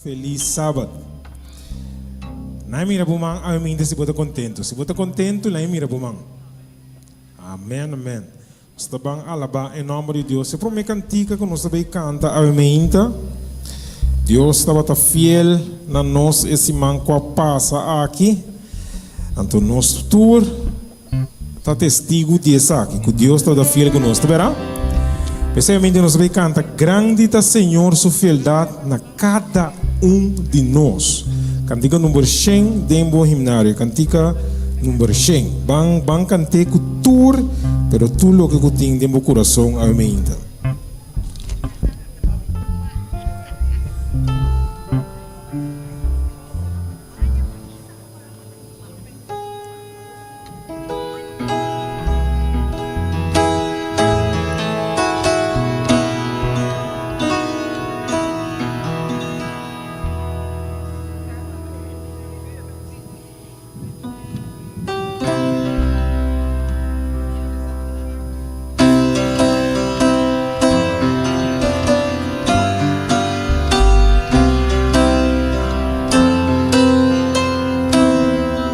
Felis Sabat. Nan e mira bo man awe minta si bo ta contento. Si bo ta contento nan e mira bo man. Amen amen. Nos ta ban alabá e nòmber di Dios. E promé kantika ku nos ta bai kanta awe meinta, Dios tabata fiel na nos e siman ku a pasa aki. Anto nos tur ta testigu di esaki, ku Dios tabata fiel ku nos. Ta bèrdat? P'esei awe meinta nos ta bai kanta, Grandi ta Señor su fieldat na kada un di nos. Kantika number shen den bo himnario. Kantika number shen. Ban ban kant'é ku tur, pero tur loke ku tin den bo kurason awe meinta.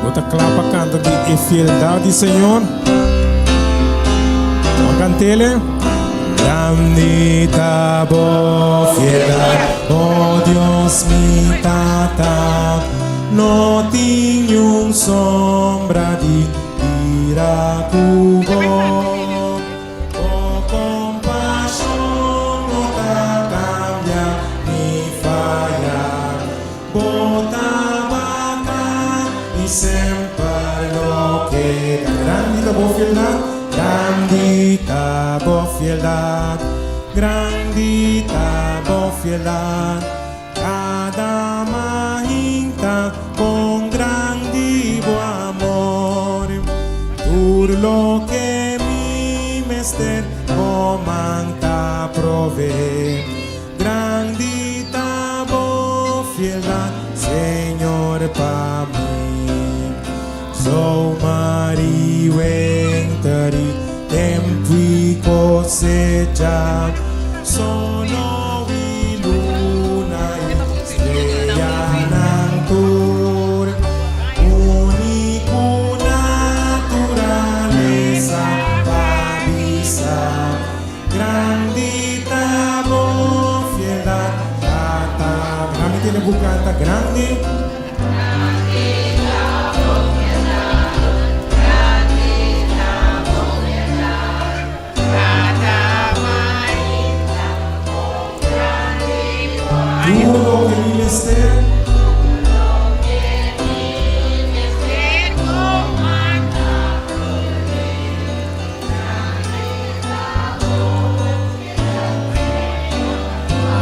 Bo ta kla pa kanta di e fieldat di Señor? Ban kant'ele. Grandi ta bo fieldat, o Dios mi Tata, no tin niun sombra di ira ku bo. Bo kompashon no ta kambia ni faya. Bo tabata i semper lo keda. Grandi ta bo fieldat, grandi ta bo fieldat, grandi ta bo fieldat. Kada mainta kon grandi bo amor. Tur loke mi mester bo man ta provee. Grandi ta bo fieldat, Señor, pa mi. Zomer i winter i tempu i kosecha, Solo i luna i streanan tur, Uniku naturalesa pa bisa, Grandi ta bo fieldat, Tata. Grandi tene bu kanta grandi. Tur loke mi mester.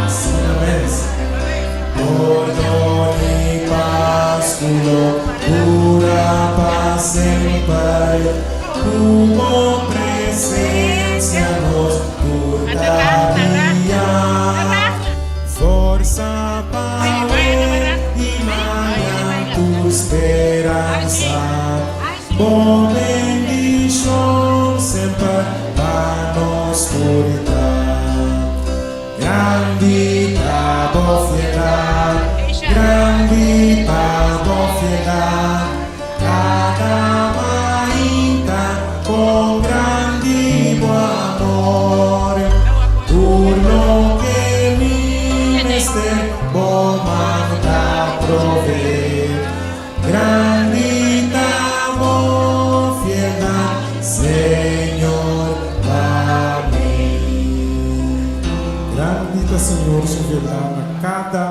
Asina mes, pordon i pas ku lo dura pa semper, ku bo presensia nos tur ta bria. Forsa pa awe i mañan tur speransa. Bo bendishon semper pa nos por ta. Grandi ta bo fieldad, grandi ta bo fieldad, Kada mainta kon grandi bo amor. Tur loke mi mester bo man ta provee. Grandi ta bo fieldat, Señor, pa mi. Grandi ta Señor su fieldat na kada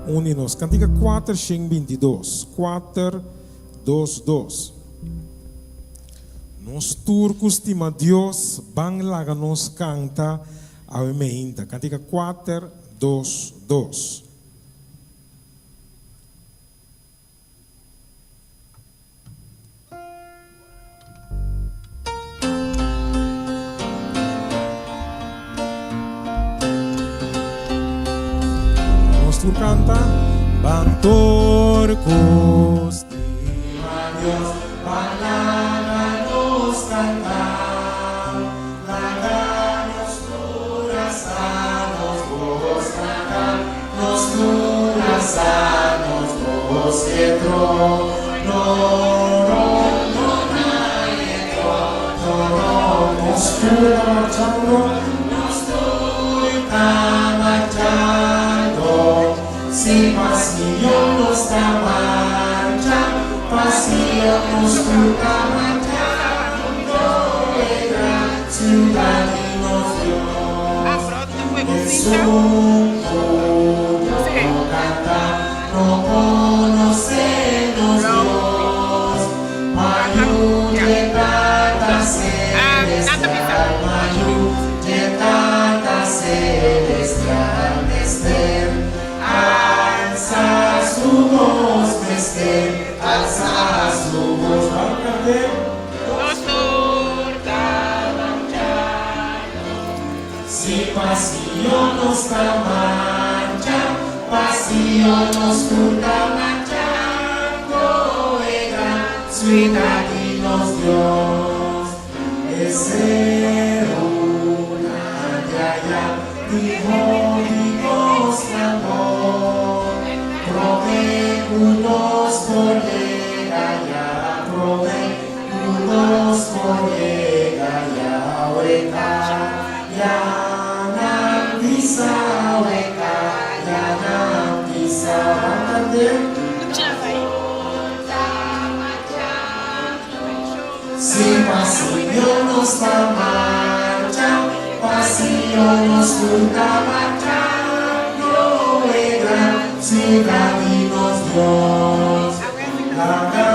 un di nos. Kantika 422, kuater, dos, dos. Nos tur ku stima Dios, ban laga nos kanta awe meinta. Kantika kuater, dos, dos. Nos tur canta. Ban tur cu stima Dios, ban laga nos canta, laga nos tur alza nos voz canta, nos tur alza. Dios e trono rondona e trono Nos tur ta marchando Nos tur ta marchando Si pa Sion nos ta marcha Pa Sion nos tur ta marchando E gran ciudad di nos Dios Esun ku no kanta no konosé nos Dios Ma yu dje Tata Selestial Ma yu dje Tata Selestial Mester alsa su bos Mester alsa su bos Ban kant'é. Nos tur ta marchando. Si pa Sion nos ta marcha, pa Sion nos tur ta marchando, e gran siudat di nos Dios. E serunan di aya di hopi kos nan bon, promé ku nos por yega ya, promé ku nos por yega ya, weka ya nan bisa, weka ya nan bisa. Ban kant'é. Si pa Señor nos ta marcha, pa Señor nos tur ta marchando, e gran ciudad di nos Dios. Laga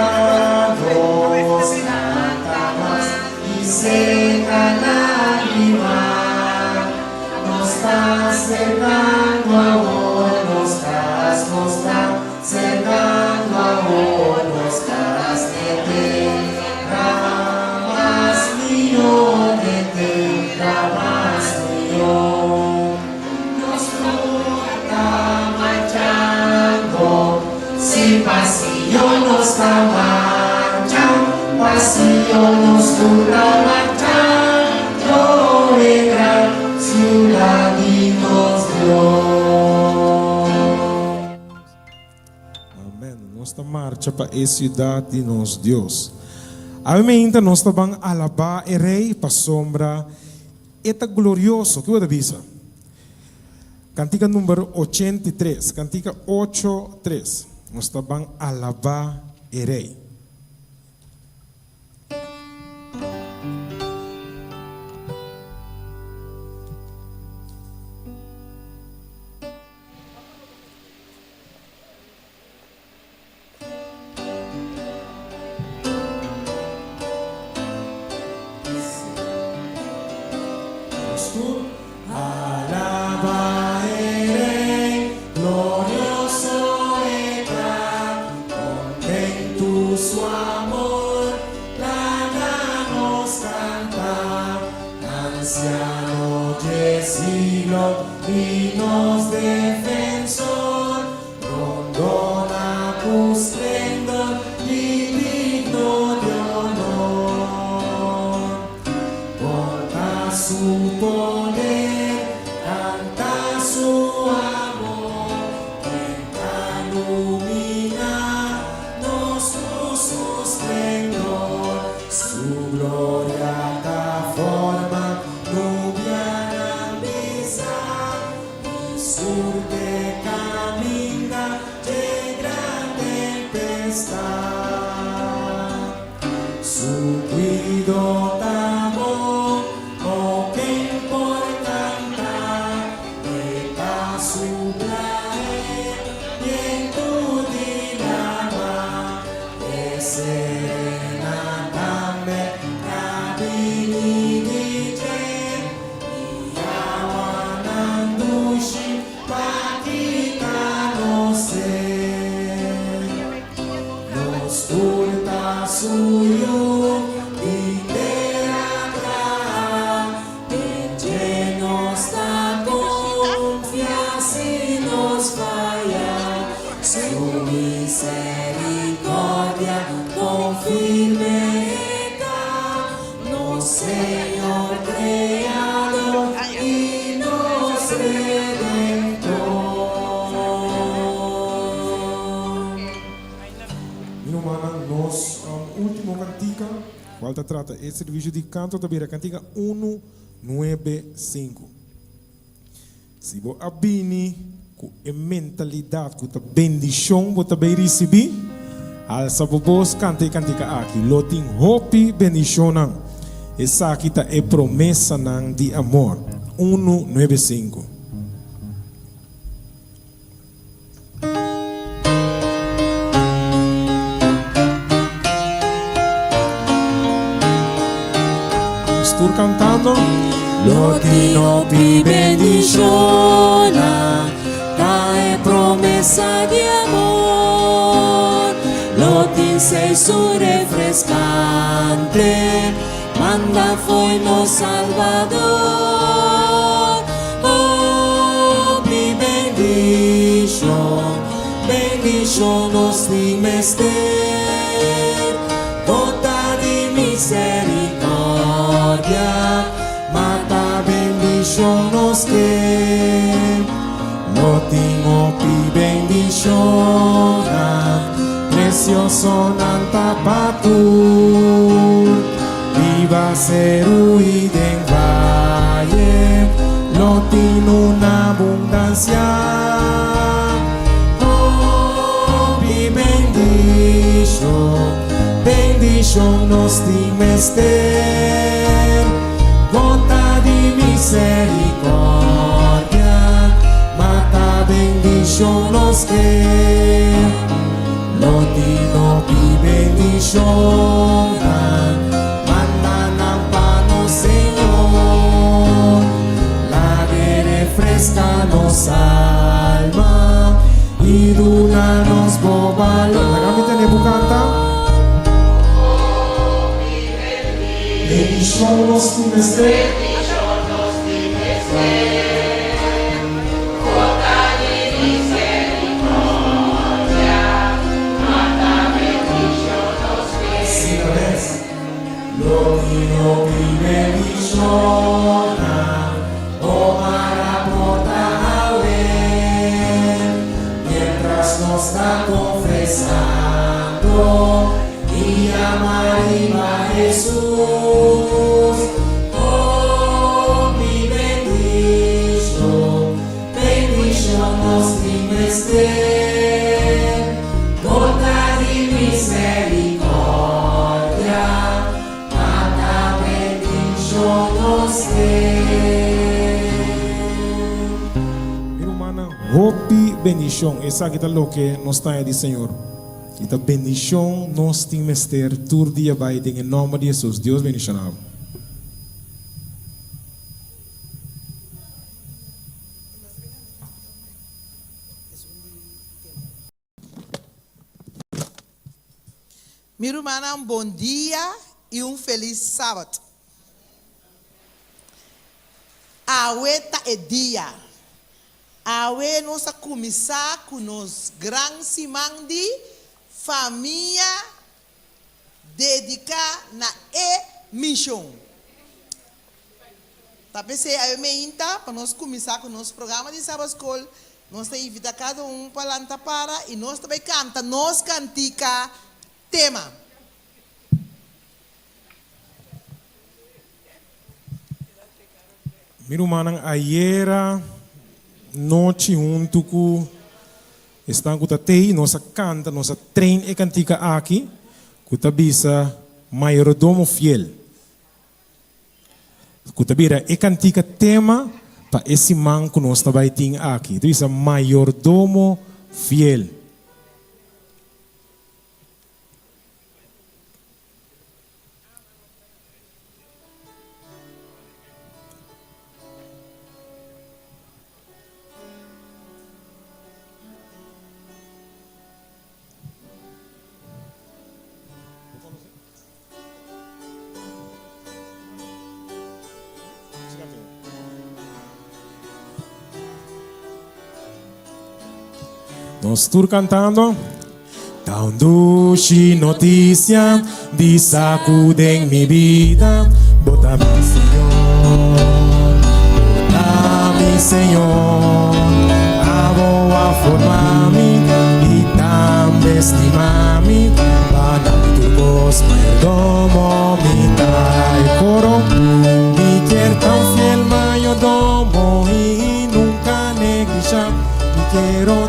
nos canta mas y seca lágrima, nos ta cercando awor nos cas, nos ta cercando awor nos cas, n'e tera mas mihó, n'e tera mas mihó. Nos tur ta marchando, si pa Sion nos ta marcha, pa Sion nos tur ta marchando, e gran ciudad di nos Dios. Amen. Nos ta marcha pa e ciudad di nos Dios. Awe meinta nos ta ban alabá e Rey pasobra e ta glorioso. Ki bo ta bisa? Kantika number 83. Kantika ocho tres. Nos ta ban alabá e Rey. Nos tur alaba e Rey, glorioso e ta, Kontentu su amor laga nos kanta, Ansiano dje siglo i nos defensor, Rondona ku splendor i digno di honor. Konta su poder, kanta su amor, Ken ta luminá nos ku su splendor. Su gloria ta forma nubianan pisá, i surte kaminda dje gran tempestat. Su kuido ta bon, o ken por kanta? E ta supla e bientu di lama. E serena tambe ta bini di dje, i awanan dushi pa kita nos sed. Nos tur ta su yu di tera traha, den dje nos ta konfia si nos faya. Su misericordia con firme ta, nos Señor Creador y nos Redentor. Kual ta trata e servisio di kanto ta bira kantiga unu nuebe sinku. Si bo a bini ku e mentalidat ku ta bendishon bo ta bay risibí, alsa bo bos kanta e kantika aki. Lo tin hopi bendishonnan. Esaki ta e promesanan di amor. Unu nuebe sinku. Nos tur cantando. Lo tin hopi bendishonnan, ta e promesa di amor. Lo tin seisu refreskante, manda fo'i nos Salbador. Hopi bendishon, bendishon nos tin mester. Gota di misericordia, ma ta bendishon nos ke. Lo tin hopi bendishonnan, preciosonan ta pa tur. Riba seru i den vaye, lo tin un abundancia. Hopi bendishon, bendishon nos tin mester. Gota di misericordia, ma ta bendishon nos ke. Lo tin hopi bendishonnan, manda nan pa nos Señor. Lag'e refresca nos alma i duna nos bo balor. Laga mi tene bo canta. Bendishon nos tin mester. Asina mes, lo tin hopi bendishonnan, bo mara por ta awe, miéntras nos ta konfesando i yama riba Hesus. Hopi bendishon, bendishon nos tin mester. Gota di misericordia, ma ta bendishon nos ke. Mi rumannan, hopi bendishon. Esaki ta loke nos ta haña di Señor. I ta bendishon nos tin mester tur dia bai den e nomber di Hesus. Dios bendishona bo. Mi rumannan bon dia i un felis sabat. Awe ta e dia. Awe nos a kuminsá ku nos gran siman di famia dediká na e mishon. Ta p'esei awe meinta pa nos kuminsá ku nos programa di Sabbat Skol, nos ta invitá kada un pa lanta para i nos ta bai kanta nos kantika tema. Mi rumannan ayera nochi huntu ku esnan ku ta tei nos a kanta, nos a train e kantika aki ku ta bisa Mayordomo Fiel. Ku ta bira e kantika tema pa e siman ku nos ta bai tin aki. Ta bisa Mayordomo Fiel. Nos tur cantando. Ta un dushi noticia di sa cu den mi bida bo ta mi Señor, bo ta mi Señor. Abo a forma mi y tambe stima mi, pa na mi tur cos mayordomo mi.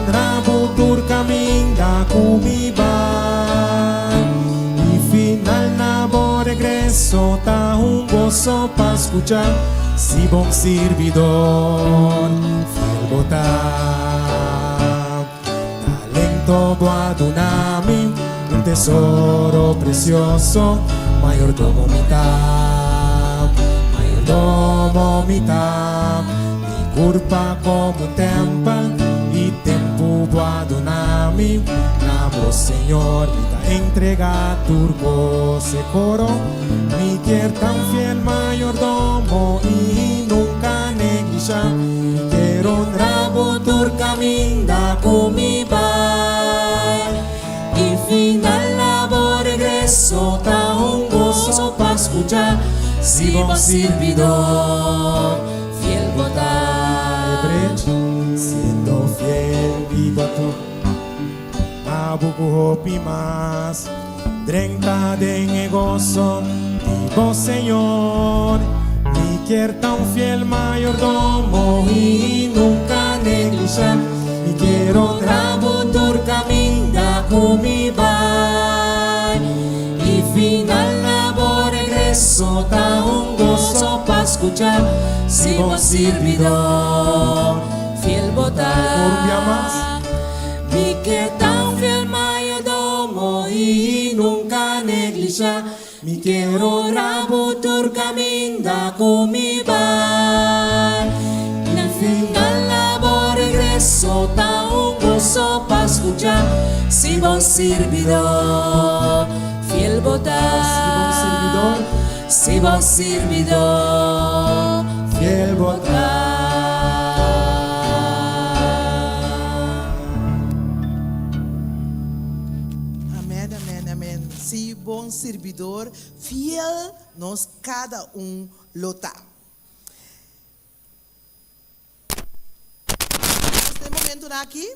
honra bo tur caminda cu mi bai. Y final na bo regreso ta un gozo pa scucha si bon sirbidor fiel bo ta. Talento bo a duna mi, un tesoro precioso, mayordomo mi ta, mayordomo mi ta. Mi curpa como un tempel y tempu bo a duna mi, na bo Señor mi ta entrega tur cos. E coro, Mi kier ta un fiel mayordomo y nunca neglisha. Mi kier honra bo tur caminda cu mi bai. Y final na bo regreso ta un gozo pa scucha si bon sirbidor fiel bo ta. E bridge, Siendo fiel biba tur abo cu hopi mas drenta den e gozo di bo Señor. Mi kier ta un fiel mayordomo y nunca neglisha. Mi kier honra bo tur caminda cu mi bai. Y final na bo regreso ta un gozo pa scucha si bon sirbidor fiel bo ta. Mi kier ta un fiel mayordomo y nunca neglisha. Mi kier honra bo tur caminda cu mi bai. Na final na bo regreso ta un gozo pa scucha si bon sirbidor fiel bo ta. Si bon sirbidor fiel bo ta. Amen, amen, amen. Si bon sirbidor fiel nos kada un lo ta. Nos den momentunan aki,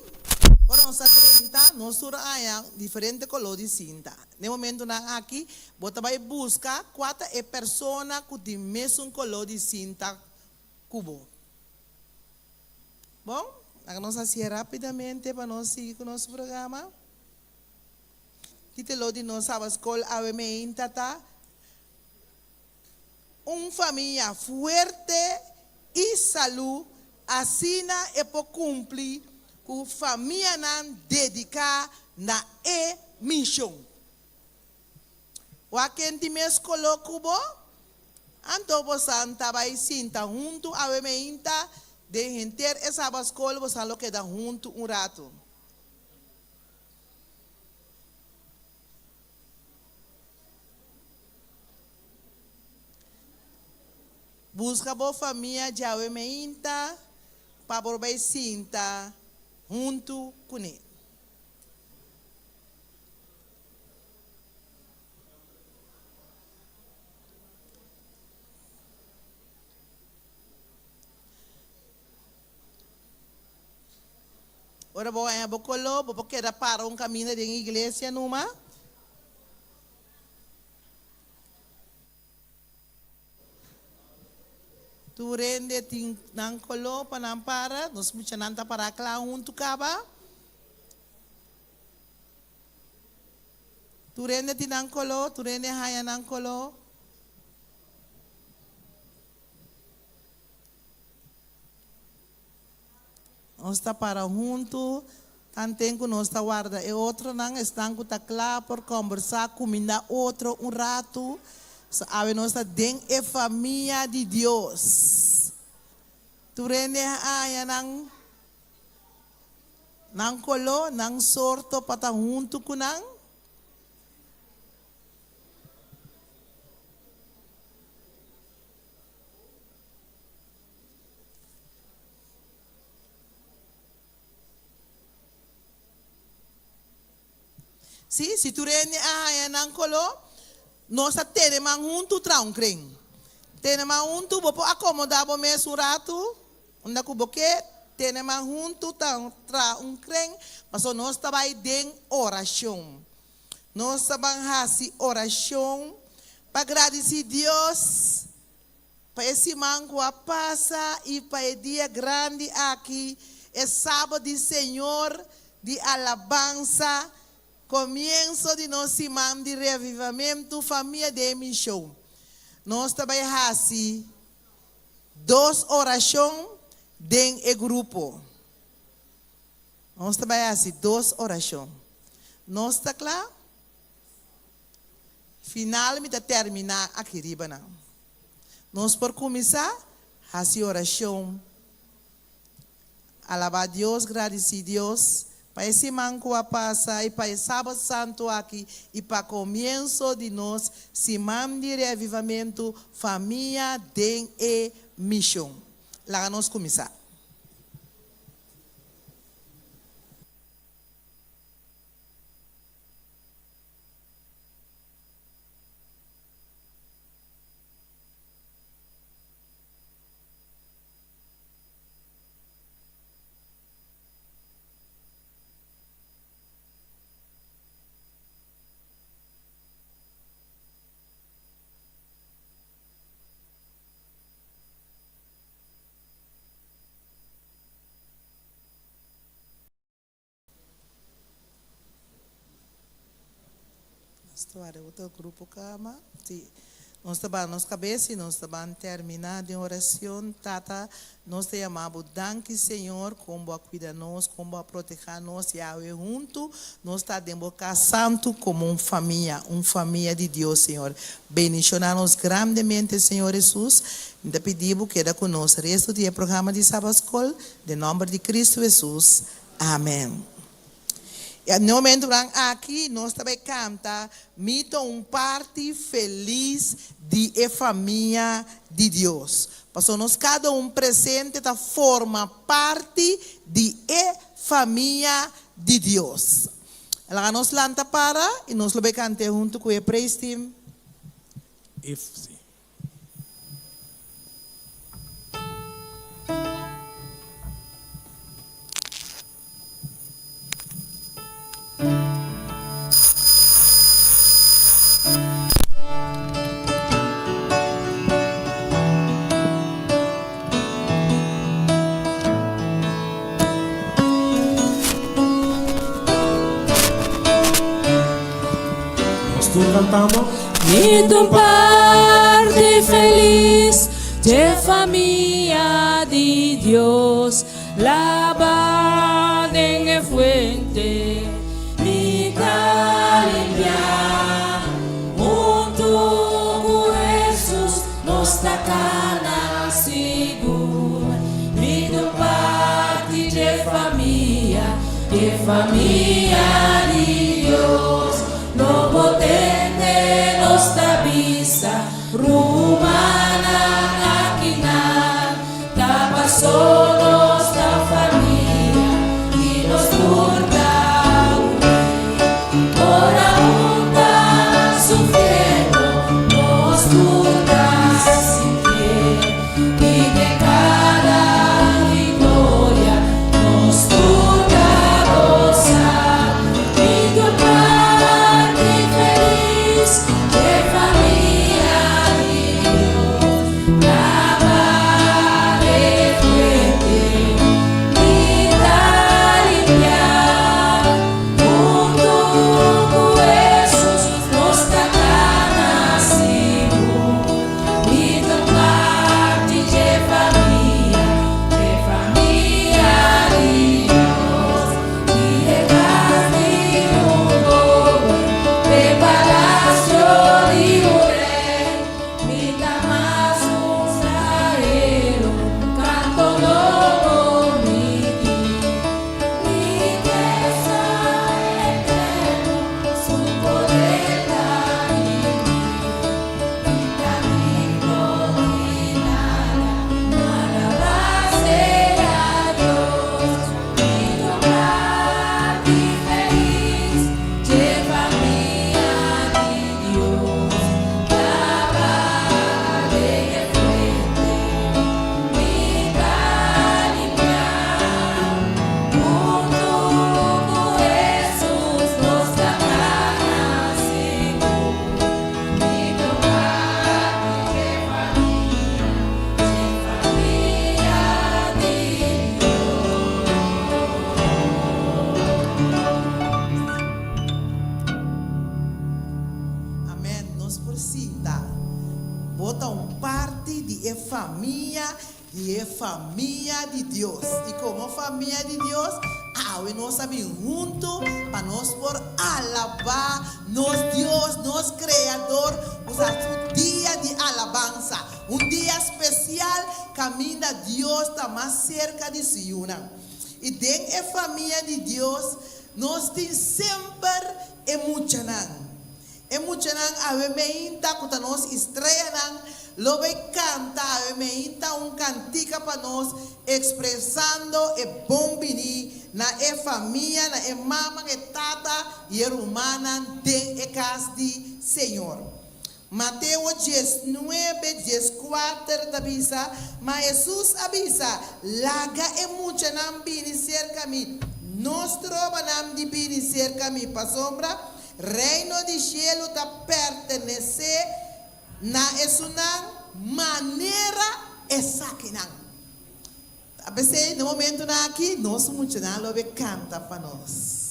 ora nos a drenta, nos tur a haña diferente koló di sinta. Den momentunan aki, bo ta bai buska kua ta e persona ku tin mesun koló di sinta ku bo. Bon, laga nos hasié rápidamente pa nos sigui ku nos programa. Título di nos Sabaskol awe meinta ta, Un famia fuerte i salú, asina e por kumpli ku famianan dediká na e mishon. Wak ken tin mes koló ku bo? Anto bosan ta bai sinta huntu awe meinta den henter e Sabaskol bosan lo keda huntu un ratu. Buska bo famia djawe meinta pa bo bai sinta huntu kuné. Ora bo haña bo koló, bo por keda para un kaminda den iglesia numa. Tur hende tin nan koló pa nan para. Nos muchanan ta pará kla huntu kaba. Tur hende tin nan koló, tur hende haña nan koló. Nos ta para huntu, tanten ku nos ta warda e otronan, esnan ku ta kla por kòmbersá, kumindá otro un ratu. So awe nos ta den e famia di Dios. Tur hende a haña nan nan koló, nan sorto pa ta huntu ku nan. Sí, si tur hende a haña nan koló, nos ta tene man huntu tra un kren. Tene man huntu, bo por akomodá bo mes un ratu, unda ku bo ke, tene man huntu ta tra un kren, pasobra nos ta bai den orashon. Nos ta ban hasi orashon pa gradisí Dios Pa e siman ku a pasa i pa e dia grandi aki, E Sabat di Señor di alabansa, komienso di nos siman di reavivamentu Famia den Mishon. Nos ta bai hasi dos orashon den e grupo. Nos ta bai hasi dos orashon. Nos ta kla? Final mi ta terminá aki riba nan. Nos por kuminsá hasi orashon. Alabá Dios, gradisí Dios pa e siman ku a pasa i pa e Sabat Santu aki i pa komienso di nos siman di reavivamentu Famia den e Mishon. Laga nos kuminsá. Otro grupo cama. Si. Nos ta baha nos cabes y nos ta ban termina den oracion. Tata, nos ta yama Bo danki, Señor, con Bo a cuida nos, con Bo a proteha nos y awe hunto nos ta den Bo cas santo como un famia, un famia di Dios, Señor. Bendiciona nos grandemente, Señor Jesus. Mi ta pidi Bo keda cu nos resto di e programa di Sabbat School, den nomber di Cristo Jesus. Amen. I na e momentunan aki nos ta bai kanta Mi ta un parti felis di e famia di Dios. Pasobra nos kada un presente ta forma parti di e famia di Dios. Laga nos lanta para i nos lo bai kant'é huntu ku e praise team. If si. Nos tur cantamos. Mi ta un parti felis dje famia di Dios, laba den e fuente mi ta limpia. Huntu ku Hesus nos ta kana sigur. Mi ta un parti dje famia, dje famia di Dios. No bo tende nos ta bisa, Rumannan akinan ta paso nos ta famia i nos tur ta uní. Ora un ta sufriendo nos tur ta sintié i den kada viktoria nos tur ta gosa. Mi tur parti felis dje famia di Dios. famia di e famia di Dios. I komo famia di Dios, awe nos a bin huntu pa nos por alabá nos Dios, nos Kreador, ku sa su dia di alabansa, un dia spesial kaminda Dios ta mas serka di su yunan. I den e famia di Dios, nos tin semper e muchanan. E muchanan awe meinta ku ta nos istreanan lo bai kanta awe meinta un kantika pa nos ekspresando e bon bini na e famia, na e mama, e tata i e rumannan den e kas di Señor. Mateo 19, 14 ta bisa, Ma Hesus a bisa, Laga e muchanan bini serka mi, no stroba nan di bini serka mi, pasobra Reino di shelu ta pertenesé na esunnan manera esakinan. Ta p'esei na momentunan aki nos muchanan lo be kanta pa nos.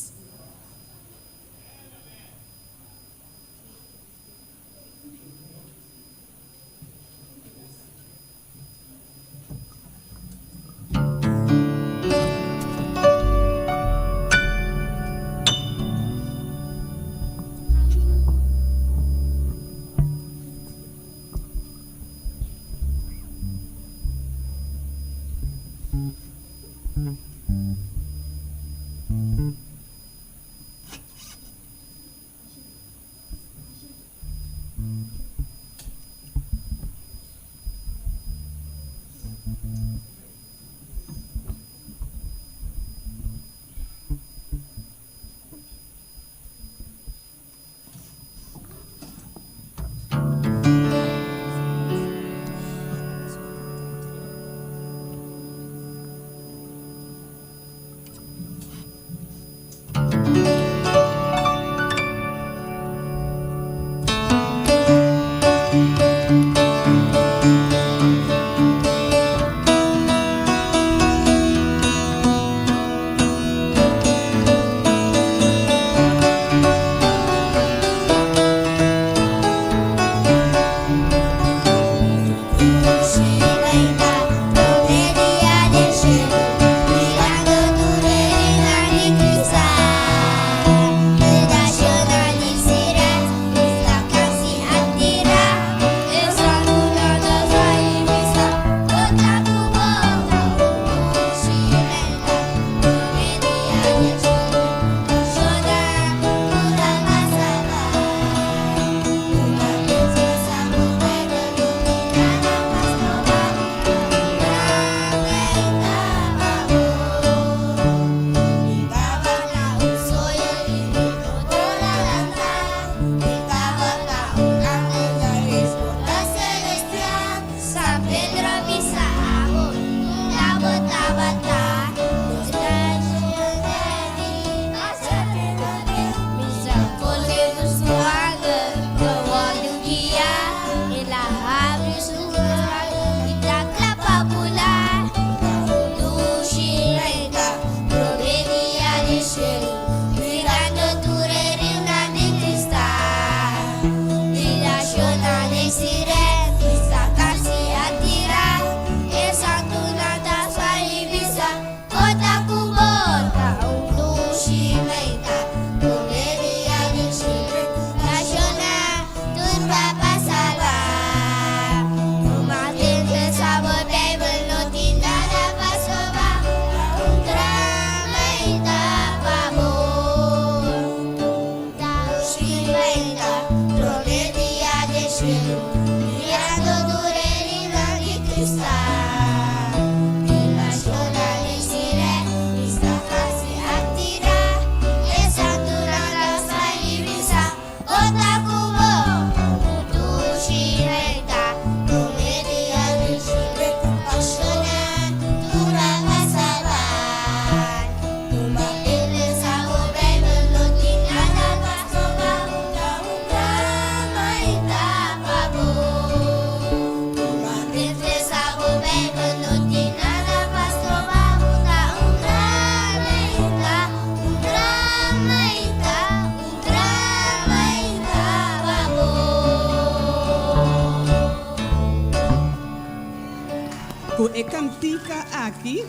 e kantika aki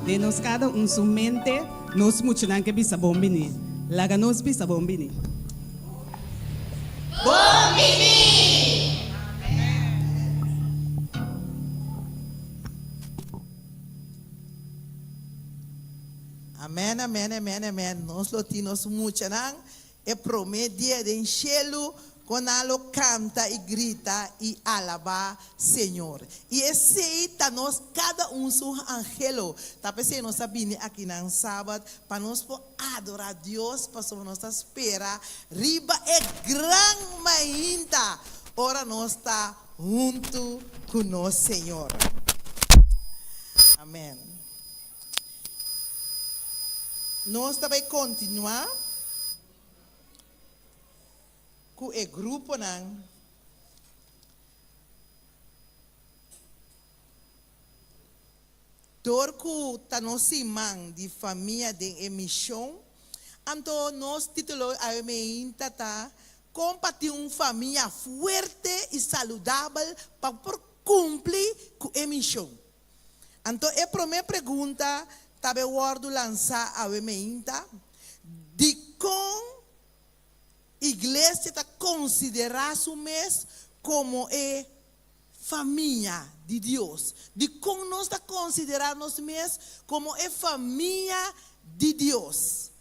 den nos kada un su mente, nos muchanan ke bisa bon bini. Laga nos bisa bon bini. Bon bini! Amen, amen, amen, amen. Nos lo tin nos muchanan e prome dia den shelu kon nan lo kanta i grita i alabá Señor. I esei ta nos kada un su anhelo. Ta p'esei nos a bini akinan Sabat pa nos por adorá Dios pasobra nos ta spera riba e gran mainta ora nos ta huntu ku nos Señor. Amen. Nos ta bai kontinuá ku e gruponan. Dor ku ta nos siman di famia den e mishon, anto nos título awe meinta ta Kon pa tin un famia fuerte i saludabel pa por kumpli ku e mishon. Anto e promé pregunta ta be wòrdu lansá awe meinta, Dikon iglesia ta konsiderá su mes komo e famia di Dios? Dikon nos ta konsiderá nos mes komo e famia di Dios?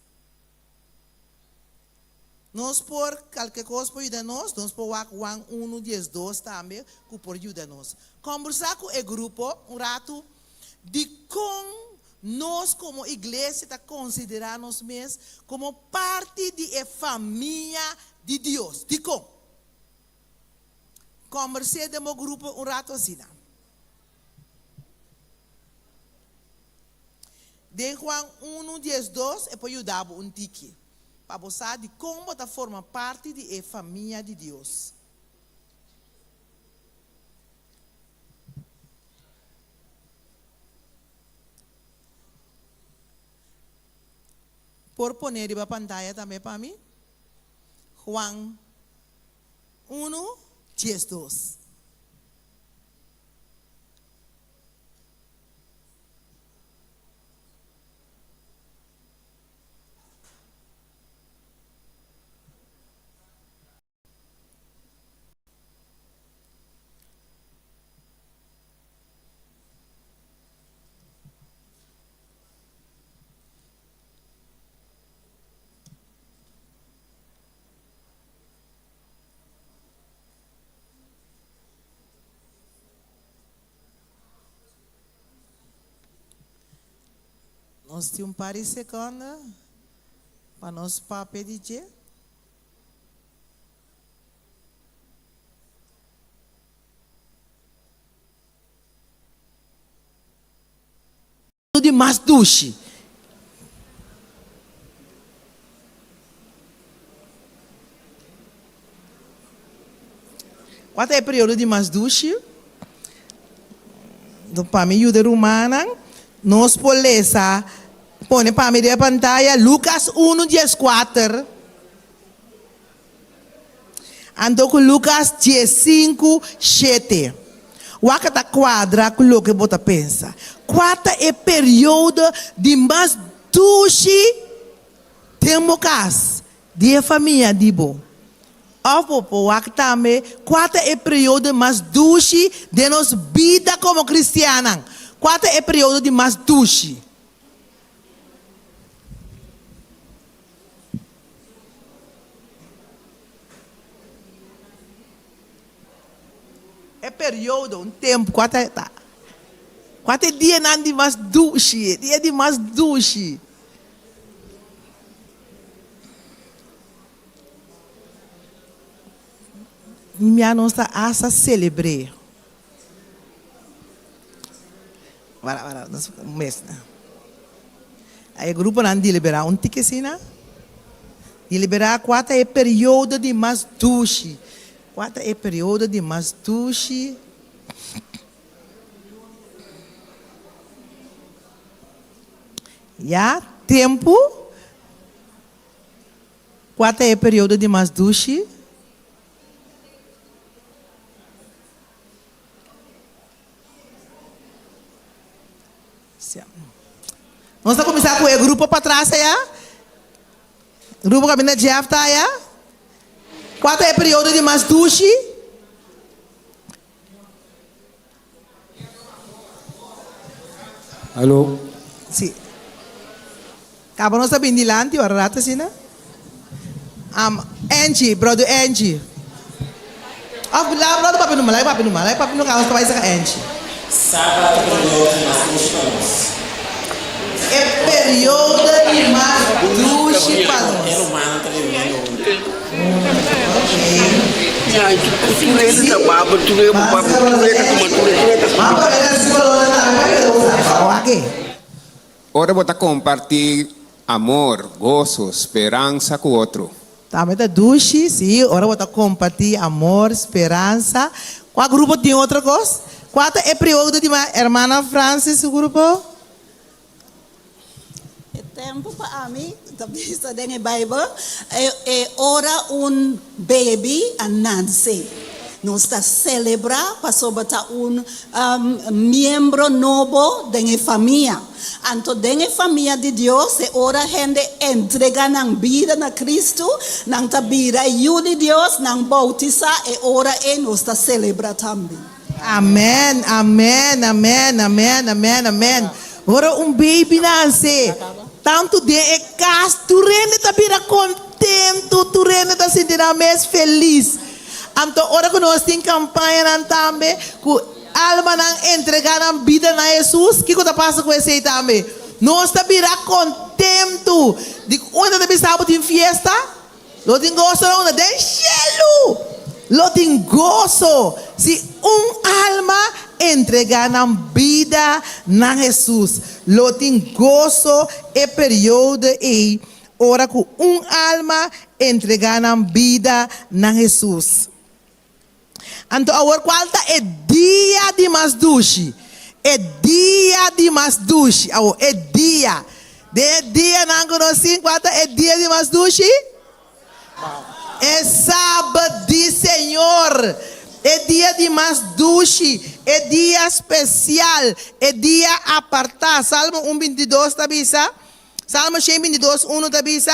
Nos por, kalke kos por yuda nos, nos por wak Juan unu diesdos tambe ku por yuda nos. Kombersá ku e grupo un ratu dikon nos komo iglesia ta konsiderá nos mes komo parti di e famia di Dios. Dikon? Kombers'é den bo grupo un ratu asina. Den Juan unu 12 e por yuda bo un tiki pa bo sa dikon bo ta forma parti di e famia di Dios. Por pone riba pantaya tambe pa mi? Juan unu 12. Nos tin un par di sekonda pa nos papia di dje. Di mas dushi. Kua ta e periodo di mas dushi? Pa mi yuda e rumannan, nos por lesa, pone pa mi den e pantaya, Lukas unu dieskuater. Anto ku Lukas diesinku shete. Wak ta kuadra ku loke bo ta pensa. Kua ta e periodo di mas dushi den bo kas, di e famia di bo? Òf bo por wak tambe kua ta e periodo mas dushi den nos bida komo kristiannan? Kua ta e periodo di mas dushi? E periodo, un tempu, kua ta ta? Kua ta e dianan di mas dushi, e dia di mas dushi? Mi a nos ta hasta selebr'é. Wara, wara, nos un mes na. E gruponan deliberá un tiki asina. Deliberá kua ta e periodo di mas dushi. Kua ta e periodo di mas dushi? Ya, tempu. Kua ta e periodo di mas dushi? Nos ta kuminsá ku e grupo patras aya. Grupo kaminda Jeff ta aya. Kua ta e periodo di mas dushi? Alo. Si. Kaba nos ta bin dilanti ora rato asina. Am, Angie, brother Angie. Of la brother papia numa, laga papia numa, laga papia numa nos ta bai saka Angie. Saba ta periodo di mas dushi pa nos. E periodo di mas dushi pa nos. E rumannan ta reuniendo huntu. Ora bo ta kompartí amor, goso, speransa ku otro. Tambe ta dushi, sí, ora bo ta kompartí amor, speransa. Kua grupo tin otro kos? Kua ta e periodo di Hermana Francis su grupo? E tempu pa ami ta bisa den e Bijbel, e ora un baby a nanse. Nos ta selebrá pasobra ta un miembro nobo den e famia. Anto den e famia di Dios e ora hende entregá nan bida na Kristu, nan ta bira yu di Dios, nan boutisá, e ora ei nos ta selebrá tambe. Amen amen amen amen amen amen ora un baby nase tantu den e kas tur hende ta bira kontentu tur hende ta sinti nan mes felis anto ora ku nos tin kampañanan tambe ku almanan entrega nan bida na Hesus kiko ta pasa ku esei tambe nos ta bira kontentu di unda ta bisa bo tin fiesta Lo tin goso na unda? Den shelu! Lo tin goso si un alma entregá nan bida na Hesus. Lo tin goso e periodo ei ora ku un alma entregá nan bida na Hesus. Anto awor cual ta e dia di mas dushi? E dia di mas dushi. Awor, e dia. Den e dianan cu nos tin, cual ta e dia di mas dushi? E Sabat di Señor. E dia di mas dushi, e dia special, e dia aparta. Salmo un 22 ta bisa, Salmo 122, unu ta bisa,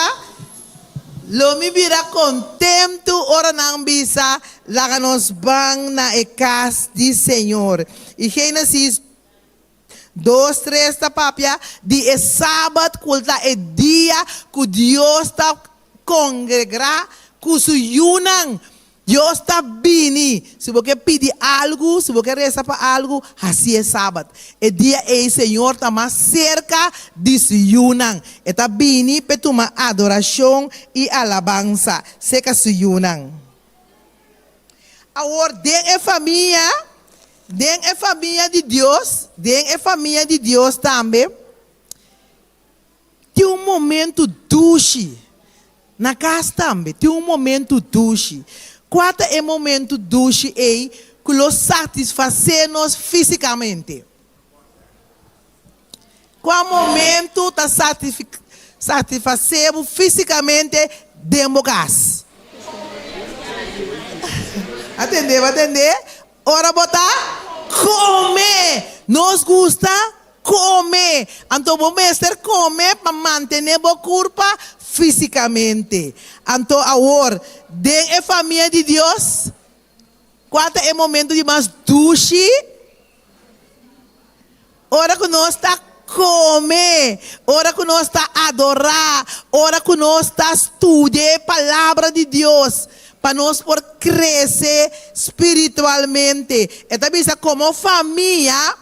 Lo mi bira kontentu ora nan bisa, Laga nos ban na e kas di Señor. I Génesis dos, tres ta papia di e Sabat ku ta e dia ku Dios ta kongregrá ku su yunan. Dios ta bini. Si bo ke pidi algu, si bo ke resa pa algu, hasi e Sabat. E dia ei Señor ta mas serka di su yunan. E ta bini p'e tuma adorashon i alabansa serka su yunan. Awor den e famia, den e famia di Dios, den e famia di Dios tambe, Tin un momentu dushi. Na kas tambe tin un momentu dushi. Kua ta e momentu dushi ei ku lo satisfasé nos físikamente? Kua momentu ta satisfasé bo físikamente den bo kas? Atendé bo atendé? Ora bo ta kome. Nos gusta kome. Anto bo mester kome pa mantené bo kurpa físikamente. Anto awor, den e famia di Dios, kua ta e momento di mas dushi? Ora ku nos ta kome, ora ku nos ta adorá, ora ku nos ta studia e Palabra di Dios pa nos por krese spiritualmente. E ta bisa komo famia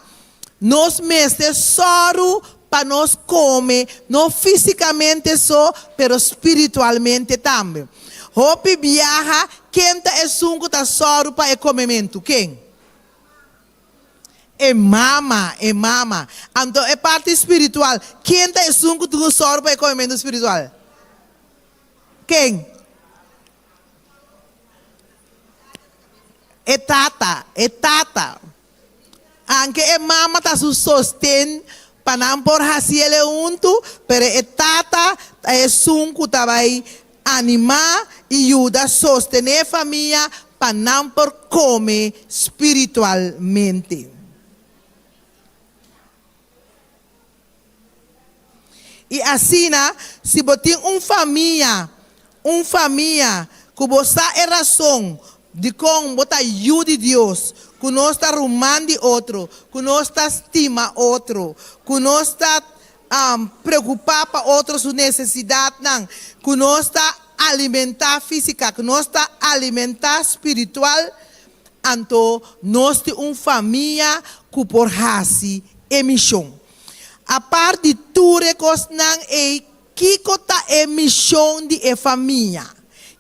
nos mester sòru pa nos kome, no físikamente so, pero spiritualmente tambe. Hopi biaha, ken ta esun ku ta sòru pa e komementu? Ken? E mama, e mama. Anto e parti spiritual, ken ta esun ku tin ku sòru pa e komementu spiritual? Ken? E tata, e tata. Anke e mama ta su sosten pa nan por hasi el e huntu, pero e tata ta esun ku ta bai Animá i yuda sostené famia pa nan por kome spiritualmente. I asina, si bo tin un famia, un famia ku bo sa e rason dikon bo ta yu di Dios, ku nos ta ruman di otro, ku nos ta stima otro, ku nos ta preokupá pa otro su nesesidatnan, ku nos ta alimentá físika, ku nos ta alimentá spiritual, anto nos tin un famia ku por hasi e mishon. Apart di tur e kosnan ei, kiko ta e mishon di e famia?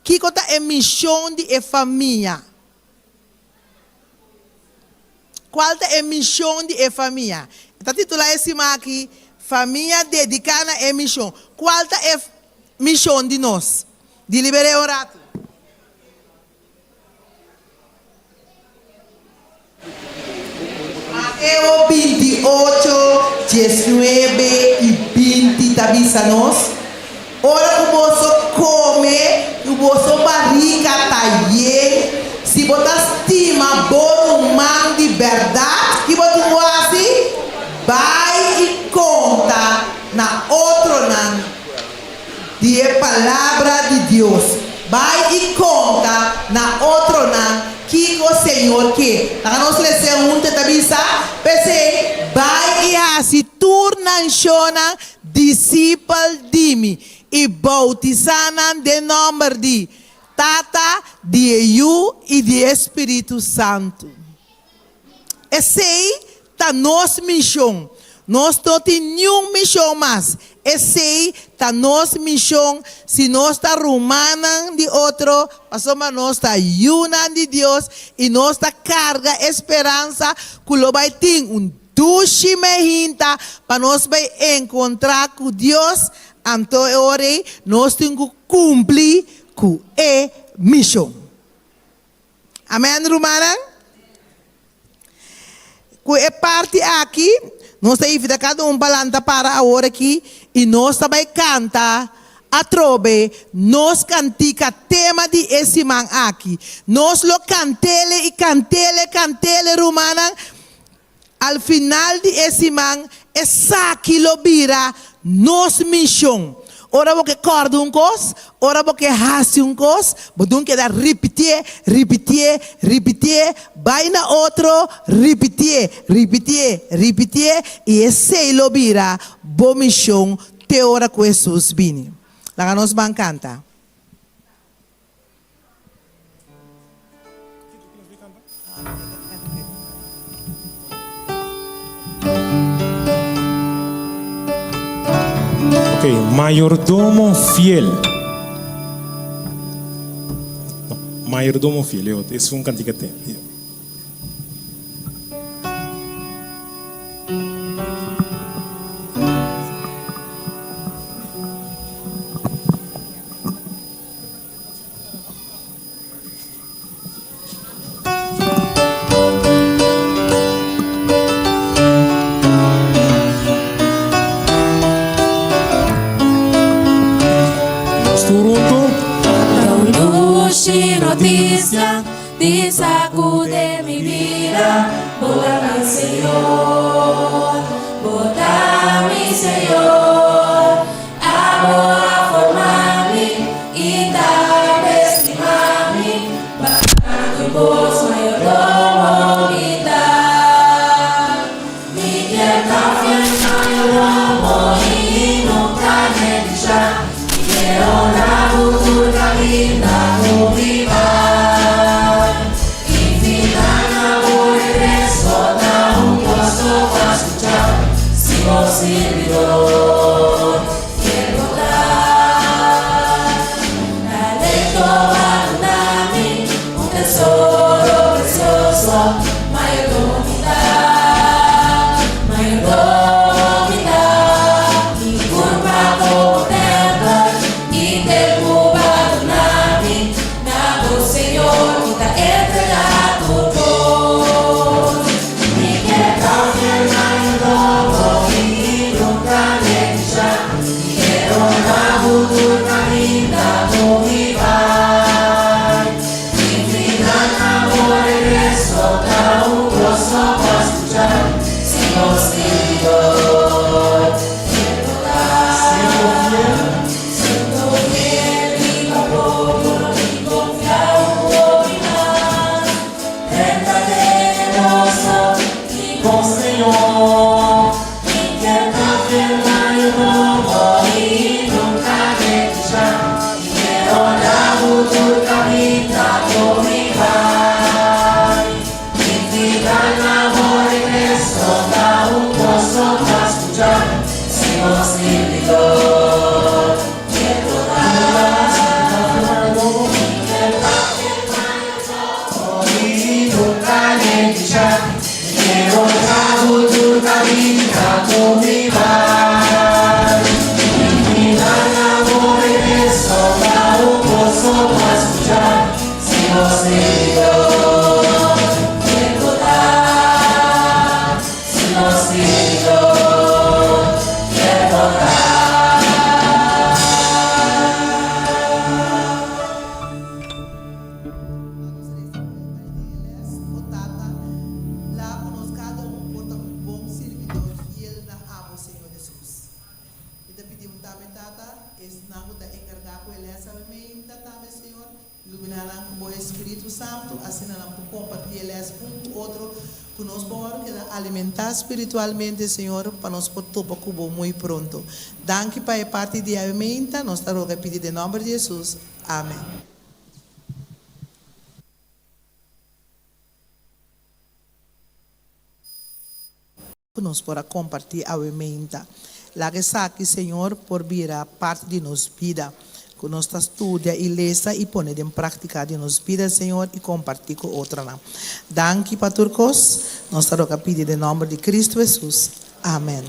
Kiko ta e mishon di e famia? Kual ta e mishon di e famia? E ta titulá e siman aki, Famia Dediká na e Mishon. Kual ta e mishon di nos? Diliber'é un ratu. Mateo 28, 19 i 20 ta bisa nos, Ora ku boso kome i boso barika ta yen, si bo ta stima bo ruman di bèrdat, ki bo tin ku hasi? Bai i konta na otronan di e Palabra di Dios. Bai i konta na otronan kiko Señor ke. Laga nos les'é huntu, e ta bisa, P'esei, bai i hasi tur nanshonnan disipel di mi, i boutisá nan den nòmber di Tata, di e Yu i di e Spiritu Santu. Esei ta nos mishon. Nos no tin niun mishon mas. Esei ta nos mishon si nos ta rumannan di otro, pasobra nos ta yunan di Dios i nos ta karga e speransa ku lo bai tin un dushi mehinta pa nos bai enkontrá ku Dios. Anto e ora ei nos tin ku kumpli ku e mishon. Amen rumannan. Ku e parti aki nos ta invita kada un pa lanta para awor aki i nos ta bai kanta atrobe nos kantika tema di e siman aki. Nos lo kantele i kantele kantele rumannan. Al final di e siman esaki lo bira nos mishon. Ora bo ke kòrda un kos, ora bo ke hasi un kos, bo dun keda ripitié, ripitié, ripitié, bai na otro, ripitié, ripitié, ripitié, i esei lo bira bo mishon te ora ku Hesus bini. Laga nos ban kanta. Ok, mayordomo fiel. No, mayordomo fiel, yo, es un cantica te. Nos tur huntu. Ta un dushi noticia di sacude mi bida Bo ta mi Señor, Bo ta mi Señor. Abo a forma mi i ta estima mi, pa tur bos mayordomo mi ta. Mi kier ta fiel mayordomo i nunca neglisha, mi kier honra bo tur caminda cu mi bai. Invita na bo regreso ta un goso pa scucha si bo sirbidor. bo a skucha si voz di Dios? Fiel bo ta, si voz di Dios, fiel bo ta. Nos resa por e bai den e les. O Tata, laga ku nos kada un por ta un bon sirbidor fiel na abo, Señor Hesus. Mi ta pidi bo tambe, Tata, esnan ku ta enkargá ku e les awe meinta tambe, Señor, iluminá nan ku bo Espíritu Santu, asina nan por kompartí e les un ku otro, ku nos por wòrdu keda alimentá spiritualmente, Señor, pa nos por topa ku bo muy pronto. Danki pa e parti di awe meinta. Nos ta roga i pidi den nòmber di Hesus. Amen. Ku nos por a kompartí awe meinta. Laga esaki, Señor, por bira parti di nos bida, ku nos ta studia i lesa i pone den práktika den nos bida, Señor, i kompartí ku otronan. Danki pa tur kos. Nos ta roga pidi den nòmber di Kristu Hesus. Amen.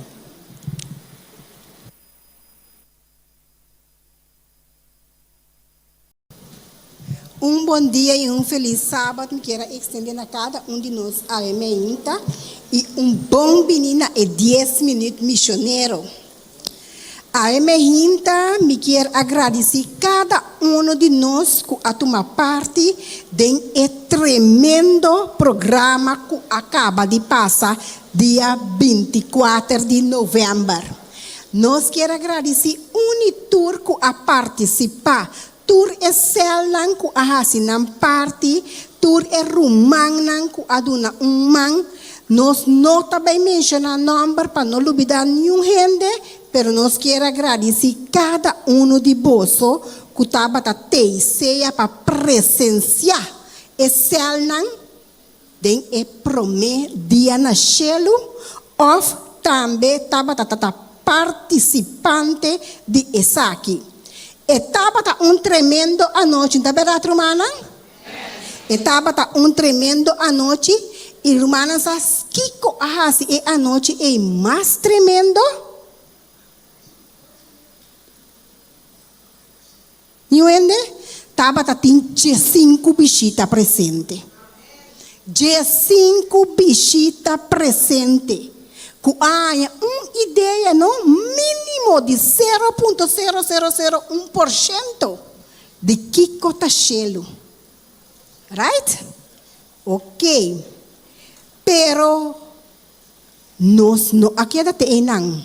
Un bon dia y un feliz Sabat mi kier a extende na cada un di nos awe meinta y un bon bini na e dies minuut misionero. Awe meinta mi kier a gradici cada uno di nos cu a tuma parti den e tremendo programa cu a caba di pasa dia binticuater di november. Nos kier a gradici un y tur cu a participa, tur e celnan cu a haci nan parti, tur e rumannan cu a duna un man. Nos no ta bay menciona nomber pa no lubida niun hende, pero nos kier a gradici cada uno di boso cu tabata tey sea pa presencia e celnan den e promé dia na shelu òf tambe tabata ta partisipante di esaki. E tabata un tremendo anochi, no ta bèrdat rumannan? E tabata un tremendo anochi i rumannan sa kiko a hasi e anochi ei mas tremendo? Niun hende? Tabata tin diesinku bishita presente. Diesinku bishita presente ku a haña un idea no mínimo di sero punto sero sero sero un por shento di kiko ta shelu. Right? Oké. Pero Nos no a keda te einan.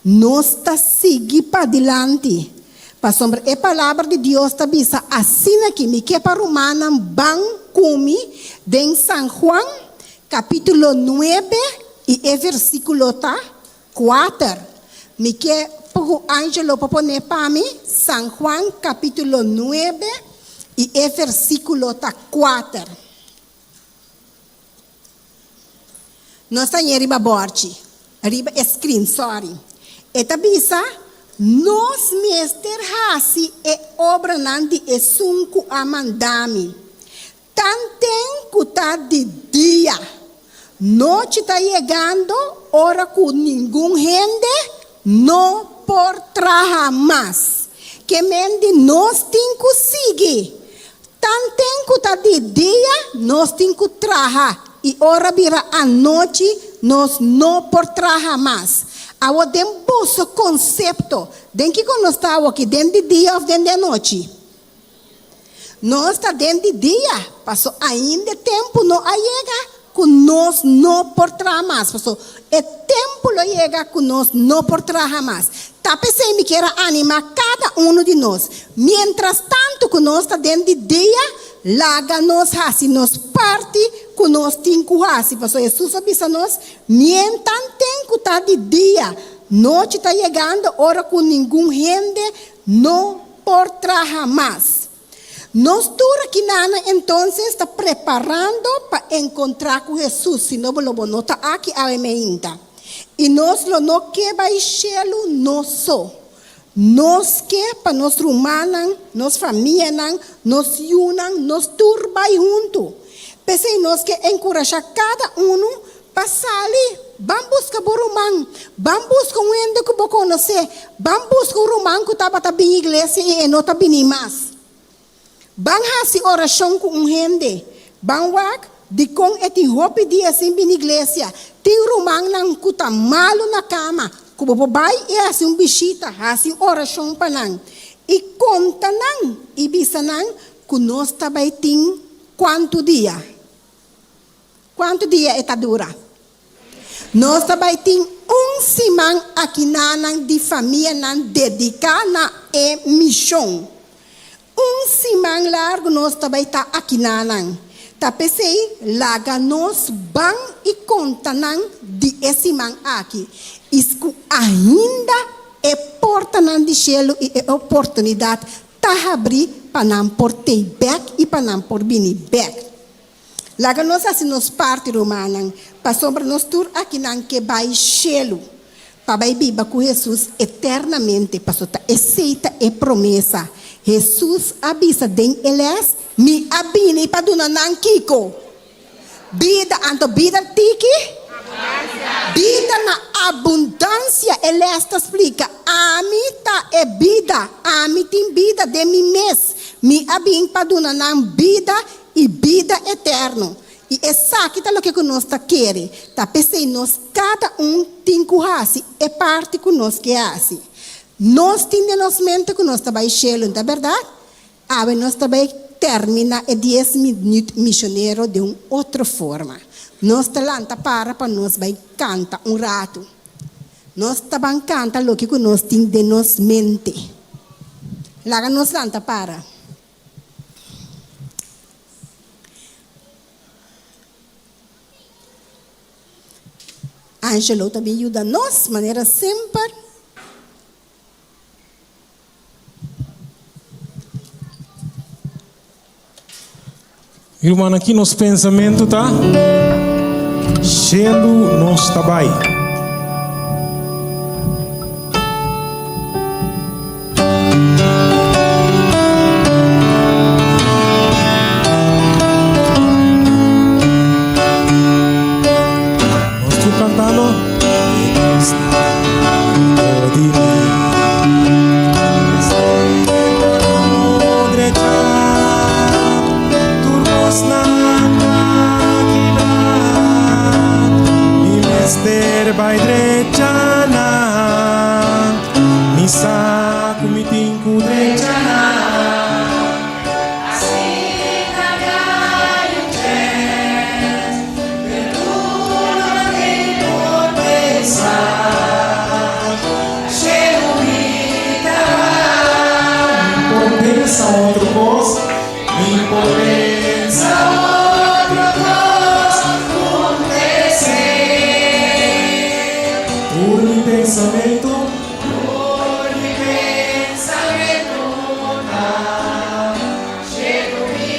Nos ta sigui padilanti, pasobra e Palabra di Dios ta bisa asina ki mi ke pa rumannan ban ku mi den San Juan kapítulo nuebe i e versíkulo ta kuater. Mi ke pa ku Angelo por pone pa mi San Juan kapítulo nuebe i e versíkulo ta kuater. Nos ta ñe riba bòrchi, riba e screen, sorry. E ta bisa, Nos mester hasi e obranan di esun ku a manda mi, tanten ku ta di dia. Nochi ta yegando ora ku ningun hende no por traha mas. Ke men di nos tin ku sigui Tanten ku ta di dia nos tin ku traha i ora bira anochi nos no por traha mas. Awor den boso konsepto, den kiko nos ta awoki, den di dia òf den di anochi? Nos ta den di dia, paso ainda e tempu no a yega ku nos no por traha mas, paso e tempu lo yega ku nos no por traha mas. Ta p'esei mi kier a animá kada unu di nos, miéntras tantu ku nos ta den di dia, laga nos hasi nos parti ku nos tin ku hasi, pasobra Hesus a bisa nos, Mientanten ku ta di dia, nochi ta yegando ora ku ningun hende no por traha mas. Nos tur akinana entonces ta preparando pa encontra cu Hesus, si no bo lo bo no ta aki awe meinta. Y nos lo no ke bay shelu nos so. Nos ke pa nos rumannan, nos famianan, nos yunan, nos tur bay hunto. P'esey nos ke encurasha cada uno pa sali, ban busca bo ruman, ban busca un hende cu bo conoce, ban busca un ruman cu tabata bin iglesia y e no ta bini mas. Ban hasi orashon ku un hende. Ban wak dikon e tin hopi dia sin bini iglesia. Tin rumannan ku ta malu na kama ku bo por bai i hasi un bishita, hasi un orashon pa nan. I konta nan i bisa nan ku nos ta bai tin kuantu dia? Kuantu dia e ta dura? Nos ta bai tin un siman akinanan di famianan dediká na e mishon. Un siman largu nos ta bai ta akinanan. Ta p'esei laga nos ban i konta nan di e siman aki i ku ainda e portanan di shelu i e oportunidat ta habrí pa nan por tei bèk i pa nan por bini bèk. Laga nos hasi nos parti, rumannan, pasobra nos tur akinan ke bai shelu pa bai biba ku Hesus eternamente, paso ta esei ta e promesa. Hesus a bisa den e les, Mi a bini pa duna nan kiko? Bida. Anto bida tiki? Bida na abundansia. E les ta splika, Ami ta e bida, ami tin bida den mi mes. Mi a bin pa duna nan bida i bida eterno. I esaki ta loke ku nos ta kere. Ta p'esei nos kada un tin ku hasi e parti ku nos ke hasi. Nos tin den nos mente ku nos ta bai shelu, no ta bèrdat? Awe nos ta bai terminá e dies minüt mishonero den un otro forma. Nos ta lanta para pa nos bai kanta un ratu. Nos ta ban kanta loke ku nos tin den nos mente. Laga nos lanta para. Angelo ta bin yuda nos manera semper. Mi rumannan, ki nos pensamentu ta? Shelu nos ta bai. Nos tur cantando. Mester bai drecha nan. Mi sa ku mi tin ku drecha nan. Asina gai un chèns, pero tur lo tin por pensa. Shelu mi ta bai. Mi por pensa otro kos, mi por pensa otro kos ku un deseo. Tur mi pensamentu. Tur mi pensamentu ta shelu mi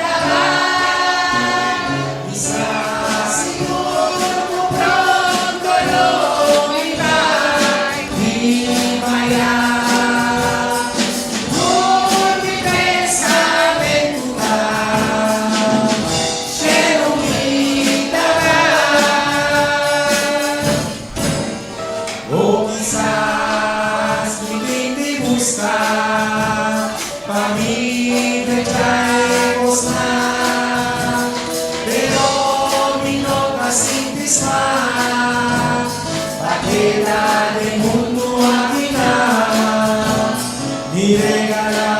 ta bai. Mi sa sigur ku pronto lo mi bai riba ya. Tur mi pensamentu ta shelu mi ta bai. O kisas mi tin di buska pa mi drecha e kosnan, pero mi no ta sinti smak pa keda den mundu akinan. Mi regala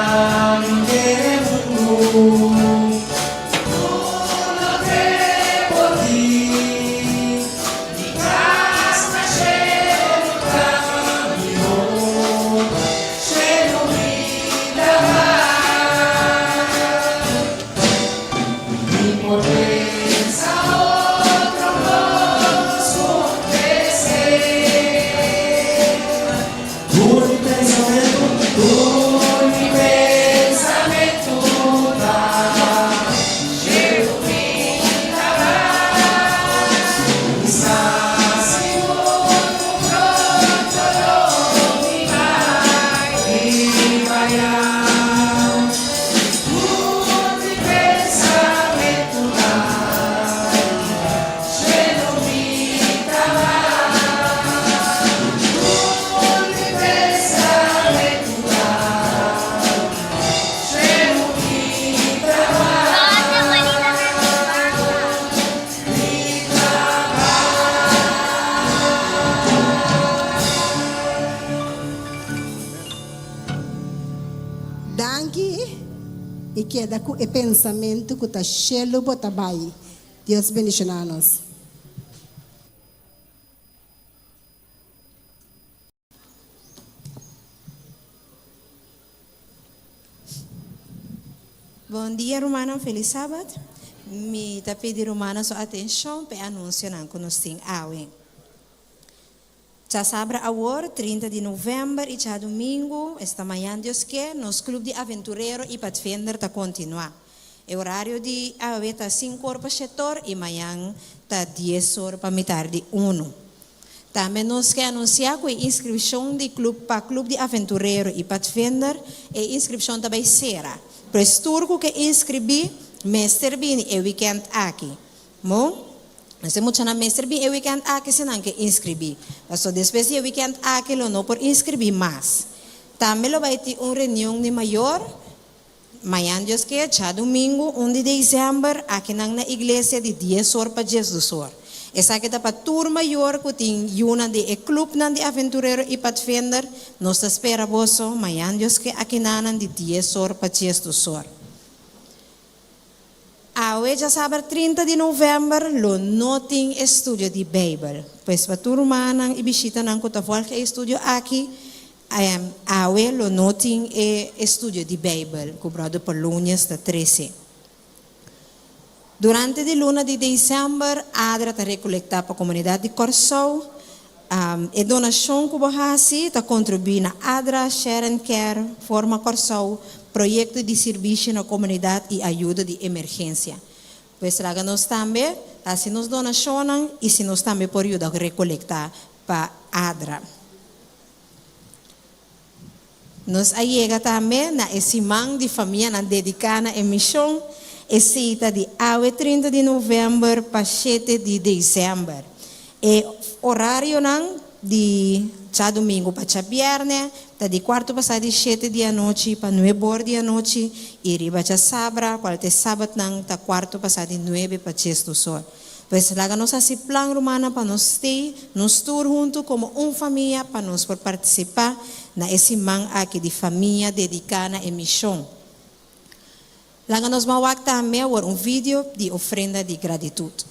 mi kere mundu. Tur loke por tin, mi kas na shelu ta mihó, shelu mi ta bai. i keda ku e pensamentu ku ta shelu bo ta bai. Dios bendishoná nos. Bon dia rumannan felis sabat. Mi ta pidi rumannan su atenshon pa e anunsionan ku nos tin awe. Djasabra awor, 30 di novèmber i djadumingu, esta mañan Dios ke, nos Club di Aventurero i Padvinder ta kontinuá. E orario di awe ta sinku or pa shetor i mañan ta dies or pa mitar di unu. Tambe nos ke anunsiá ku e inskripshon di club pa Club di Aventurero i Padvinder, e inskripshon ta bai sera. Pues tur ku ke inskribí mester bini e wikènt aki. Mo? Nos e muchanan mester bini e wikènt aki si nan ke inskribí. Pasobra despues di e wikènt aki lo no por inskribí mas. Tambe lo bai tin un reunion di mayor Mañan Dios ke, djadumingu un di desèmber, akinan na iglesia di dies or pa diesdos or. Esaki ta pa tur mayor ku tin yunan di e klupnan di Aventurero i Padvinder. Nos ta spera boso mañan Dios ke akinanan di dies or pa diesdos or. Awe djasabra 30 di novèmber lo no tin estudio di Beibel. Pues pa tur rumannan i bishitanan ku ta vòlg e estudio aki, Awe lo no tin e estudio di Bijbel cu Brother Polonius ta trece. Durante di luna di december ADRA ta recolecta pa comunidad di Corsou. E donacion cu bo haci ta contribui na ADRA, Share and Care, Forma Corsou, proyecto di sirbishi na comunidad y ayudo di emergencia. Pues laga nos tambe haci nos donacionnan y si nos tambe por yuda recolecta pa ADRA. Nos a yega tambe na e siman di famianan dediká na e mishon, esei ta di awe 30 di novèmber pa shete di desèmber. E orarionan di djadumingu pa djabièrnè ta di kuartu pasá di shete di anochi pa nuebor di anochi i riba djasabra, kual ta e sabatnan, ta kuartu pasá di nuebe pa diesdos or. Pues laga nos hasi plan rumannan pa nos stay nos tur huntu komo un famia pa nos por partisipá na e siman aki di famia dediká na e mishon. Laga nos ban wak tambe awor un video di ofrenda di gratitut.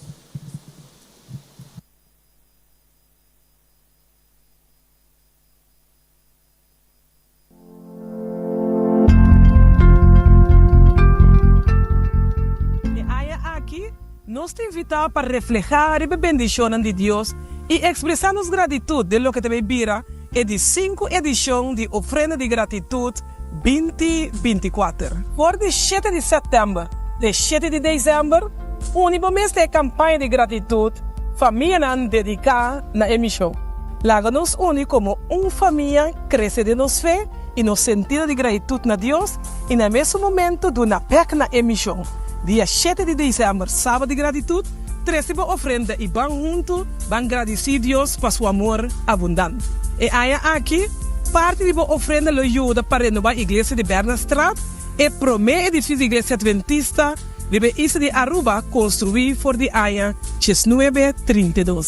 E aña aki, nos ta invitá pa reflehá riba e bendishonnan di Dios i ekspresá nos gratitut den loke ta bay bira e di sinku edishon di Ofrenda di Gratitut binti 24. For di shete di sèptèmber te shete di desèmber, uni bo mes na e kampaña di gratitut Famianan Dediká na e Mishon. Laga nos uni komo un famia, krese den nos fe i nos sentido di gratitut na Dios i na e mesun momento duna bèk na e mishon. Dia shete di desèmber, Sabat di Gratitut, trese bo ofrenda i ban huntu ban gradisí Dios pa su amor abundante. E aña aki, parti di bo ofrenda lo yuda pa renobá Iglesia di Bernardstraat, e promé edifisio di Iglesia Adventista riba e isla di Aruba konstruí for di aña 1932.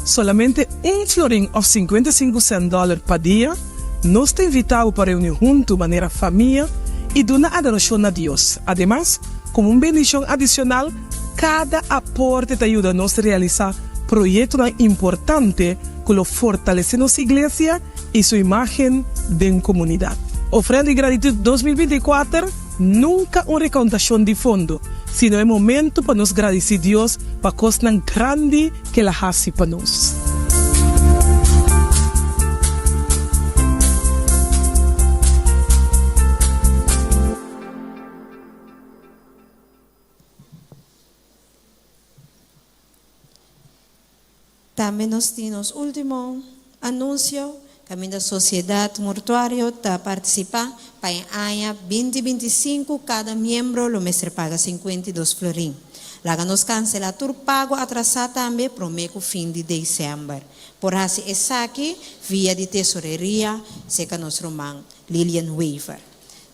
Solamente un florin òf 55 sènt dòler pa dia, nos ta invitá bo pa reuní huntu manera famia i duna adorashon na Dios. Ademas, komo un bendishon adisional, kada aporte ta yuda nos realisá proyektonan importante ku lo fortalesé nos iglesia i su imágen den komunidat. Ofrenda di Gratitut 2024 nunka un rekontashon di fondo, sino e momento pa nos gradisí Dios pa kosnan grandi ku el a hasi pa nos. Tambe nos tin nos último anunsio, kaminda Sosiedat Mortuario ta partisipá pa e aña 2025 kada miembro lo mester paga 52 florin. Laga nos kanselá tur pago atrasá tambe promé ku fin di desèmber. Por hasi esaki via di tesoreria serka nos ruman Lilian Wever.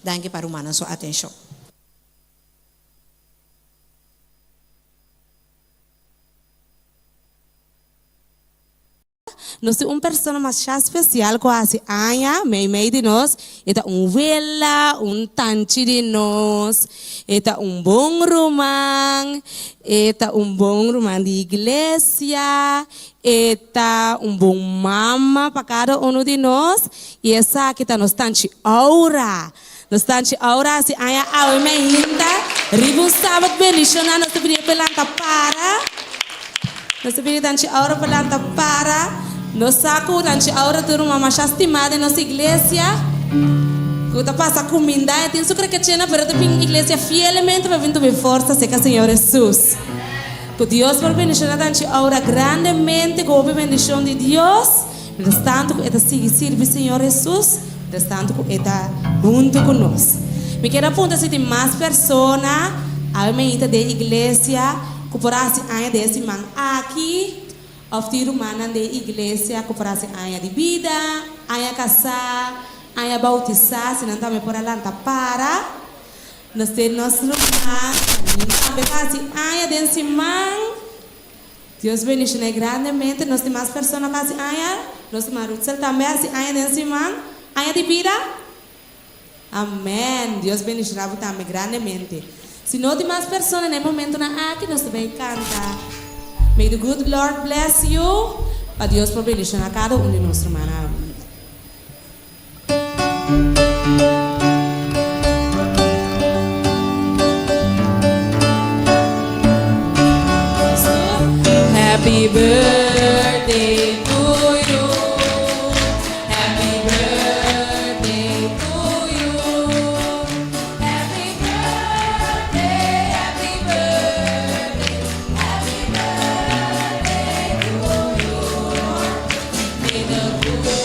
Danki pa rumannan su atenshon. Nos tin un persona masha spesial ku a hasi aña meimei di nos. E ta un wela, un tanchi di nos. E ta un bon ruman. E ta un bon ruman di iglesia. E ta un bon mama pa kada unu di nos. I esaki ta nos tanchi Aura. Nos tanchi Aura hasi aña awe mainta. Riba un sabat bendishoná nos ta pidi e pa lanta para. Nos ta pidi tanchi Aura pa lanta para. Nos sa ku tanchi Aura ta un ruman masha stimá den nos iglesia, ku ta pasa kumindá. E tin su krekechena pero e ta bin iglesia fielmente pa bin tuma e forsa serka Señor Hesus. Ku Dios por bendishoná tanchi Aura grandemente ku hopi bendishon di Dios. Mientras tanto ku e ta sigui sirbi Señor Hesus, mientras tanto ku e ta huntu ku nos. Mi kier a puntra si tin mas persona awe mainta den iglesia ku por hasi aña den e siman aki, òf tin rumannan den iglesia ku por hasi aña di bida, aña kasá, aña boutisá, si nan tambe por a lanta para. Nos tin nos ruman tambe ku hasi aña den siman. Dios bendiciona grandemente nos tin mas persona cu haci aña nos ruman Rutsel tambe haci aña den siman aña di bida amen Dios bendiciona bo tambe grandemente si no tin mas persona na e momentonan aki nos ta bay canta may the good Lord bless you pa Dios por bendiciona cada un di nos rumannan. Happy birthday to you Happy birthday to you Happy birthday happy birthday Happy birthday to you May the good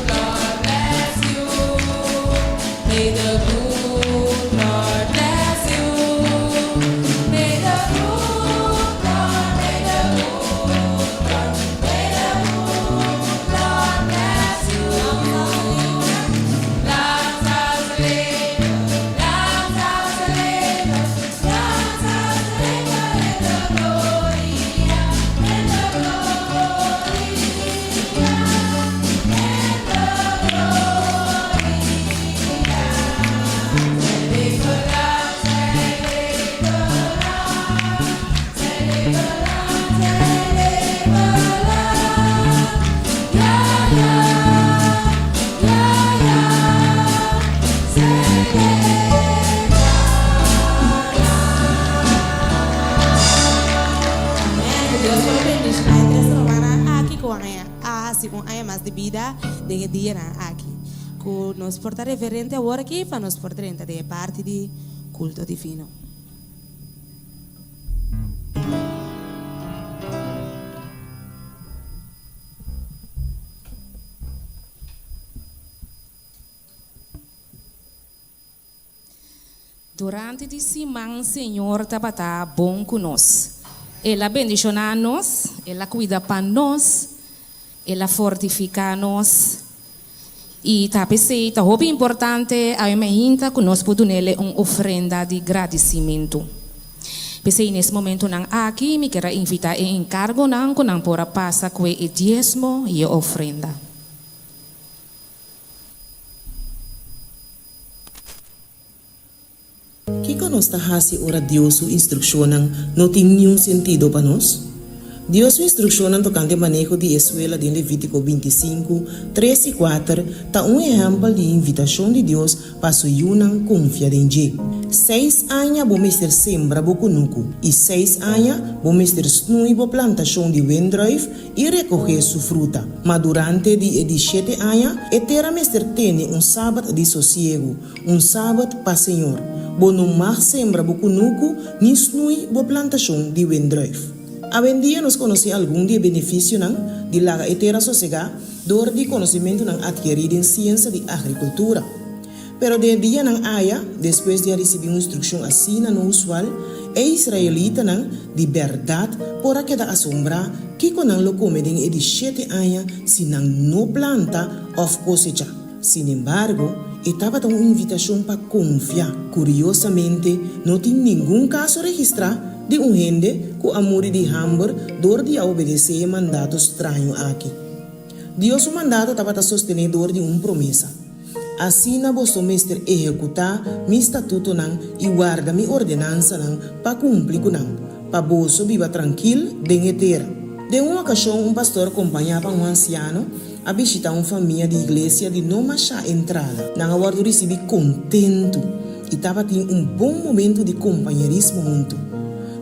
Lord bless you. May the good Lord bless you. May the good Lord, may the good Lord, may the good Lord bless you. Lang zal ze leven, lang zal ze leven, lang zal ze leven in de gloria, in de gloria, in de gloria. Zij leven lang, zij leven lang, zij leven lang, zij leven lang. Ja, ja, ja, ja, zij leven Amen. Ku Dios por bendiciona e tres rumannan aki ku a hasi un aña mas di bida den e dianan aki. Ku nos por ta reverente awor aki pa nos por drenta den e parti di kulto divino. Durante di siman Señor tabata bon ku nos. El a bendishoná nos, El a kuida pa nos, El a fortifiká nos. I ta p'esei ta hopi importante awe mainta ku nos por dun'El un ofrenda di gradisimentu. P'esei n'es momentunan aki mi kier a invitá e enkargonan ku nan por a pasa kue e diesmo i e ofrenda. Kiko nos ta hasi ora Dios su instrukshonnan no tin niun sentido pa nos? Dios su instrukshonnan tokante maneho di e suela den Levítiko bintisinku, tres i kuater ta un ehèmpel di e invitashon di Dios pa su yunan konfia den dje. Seis aña bo mester sembra bo kunuku, i seis aña bo mester snui bo plantashon di wendrùif i rekohé su fruta. Ma durante di e di shete aña, e tera mester tene un sabat di sosiegu, un sabat pa señor. Bo no mag sembra bo kunuku ni snui bo plantashon di wendrùif. Awendia nos konosé algun di e benefisionan di laga e tera sosegá dor di konosementunan atkerí den siensa di agrikultura. Pero den e dianan aya, despues di a risibí un instrukshon asina no usual, e israelitanan di bèrdat por a keda asombrá kiko nan lo kome den e di shete aña si nan no planta òf kosechá. Sinembargo, e tabata un invitashon pa konfia. Kuriosamente, no tin ningun kaso registrá di un hende ku a muri di hamber dor di a obedesé e mandato straño aki. Dios su mandato tabata sostené dor di un promesa, Asina boso mester ehekutá mi statutonan i warda mi ordenansanan pa kumpli ku nan, pa boso biba trankil den e tera. Den un okashon un pastor kompañá pa un ansiano a bishitá un famia di iglesia di no mashá entrada. Nan a wòrdu risibí kontentu i tabatin un bon momentu di kompañerismo huntu.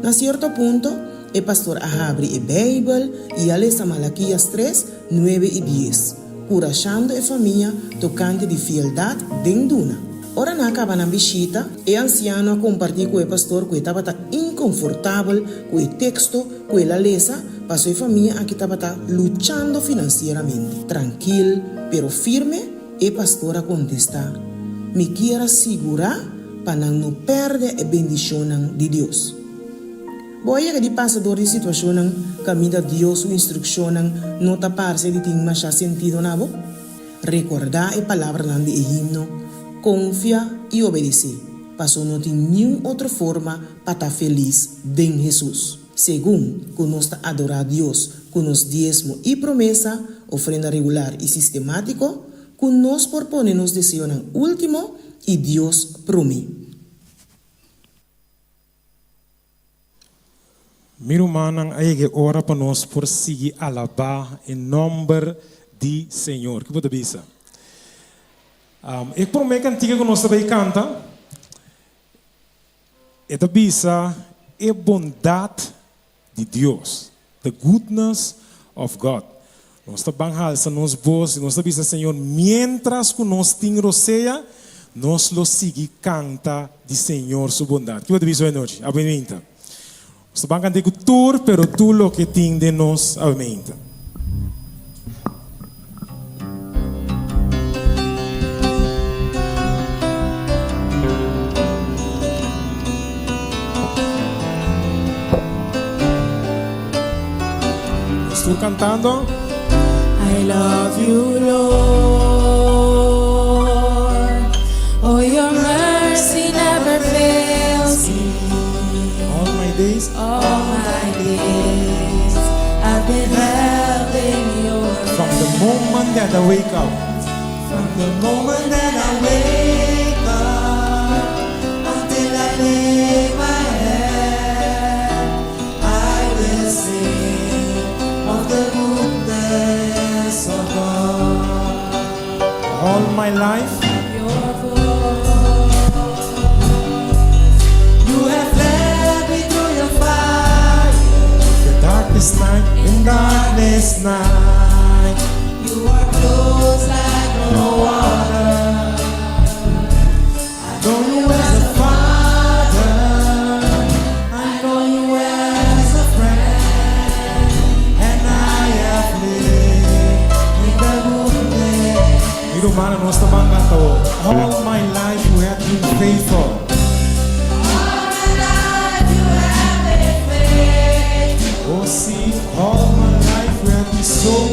Na sierto punto, e pastor a habri e Beibel i a lesa Malakias tres, nuebe i dies, kurashando e famia tokante di fieldat den duna. Ora nan a kaba nan bishita, e ansiano a kompartí ku e pastor ku e tabata inkonfortabel ku e teksto ku el a lesa paso e famia aki tabata luchando finansieramente. Trankil, pero firme, e pastor a kontestá, Mi kier a sigurá pa nan no pèrdè e bendishonnan di Dios. Bo a yega di pasa dor di situashonnan kaminda Dios su instrukshonnan no ta parse di tin mashá sentido na bo? Rekordá e palabranan di e himno, Konfia i obedesé, paso no tin niun otro forma pa ta felis den Hesus. Segun ku nos ta adorá Dios ku nos diesmo i promesa, ofrenda regular i sistemátiko, ku nos por pone nos deseonan último i Dios promé. Mi rumannan, a yega e ora pa nos por sigui alabá e nòmber di Señor. Ki bo ta bisa? E promé kantika ku nos ta bai kanta, e ta bisa e bondat di Dios, the goodness of God. Nos ta ban halsa nos bos i nos ta bisa Señor, miéntras ku nos tin rosea, nos lo sigui kanta di Señor su bondat. Ki bo ta bisa awe nochi? Awe meinta. Nos ta ban kant'é ku tur, pero tur loke tin den nos awe meinta. Nos tur cantando. I love you Lord Oh your mercy never fails me All my days. All my days I've been held in your From the moment that I wake up. From the moment that I wake up until I lay my head, I will sing of the goodness of God. All my life. Your voice, you have led me through your fire. The darkest night, in darkness night. You are close like no other. I know you as a father. I know you as a friend. And I have lived in the goodness. Mi rumannan, nos ta ban canta awor. All my life you have been faithful. All my life you have been faithful. Oh, sí, all my life you have been so.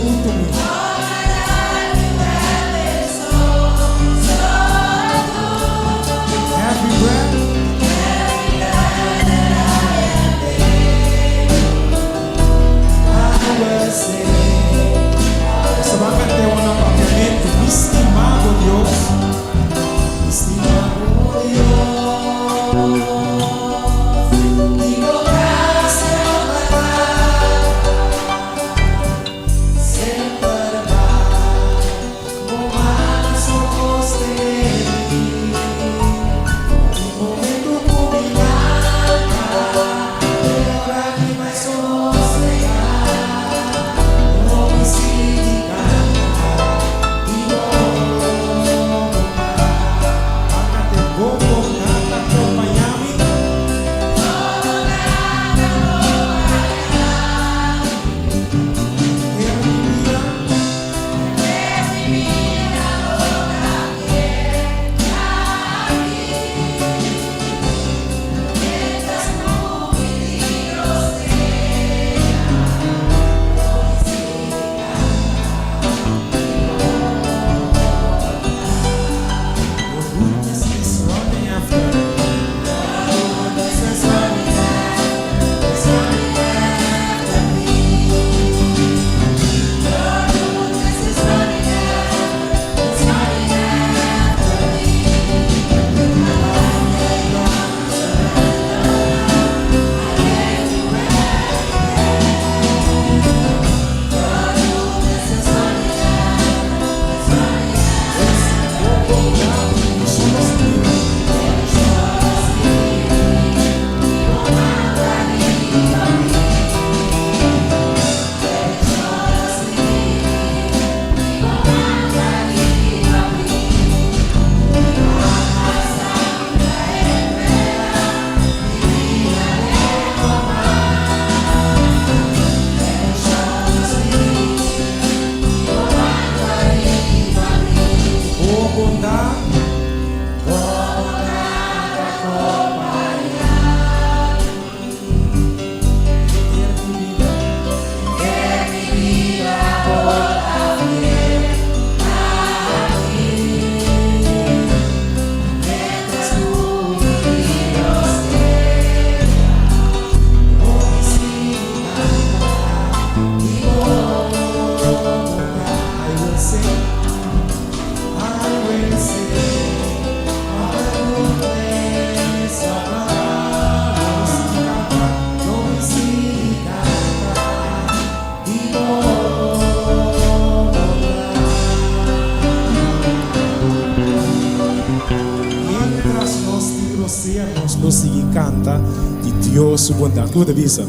lo sea nos lo sigui kanta di Dios su bondat. Kiko bo ta bisa?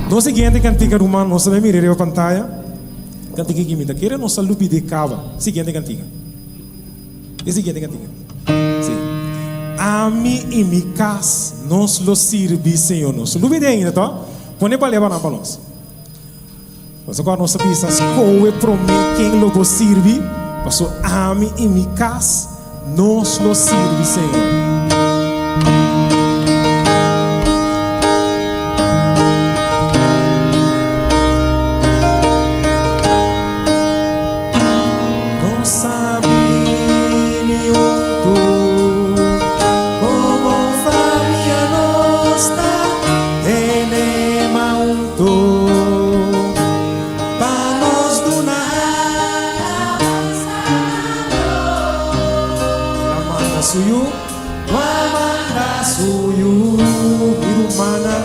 Nos siguiente kantika ruman nos ta bai mira riba pantaya. Kantika aki mi ta kere nos ta lubid'é kaba. Siguiente kantika. E siguiente kantika. Si. Ami i mi kas nos lo sirbi Señor. Nos lubid'é ainda to. Pone palebranan pa nos. Pasobra nos a bisa, Skohe promé ken lo bo sirbi, pasobra ami i mi kas, nos lo sirbi Señor. Nos a bini huntu komo famia, nos ta tene man huntu. Pa nos duna alabansa na Dios. El a manda su yu, lo a manda su yu. Mi rumannan,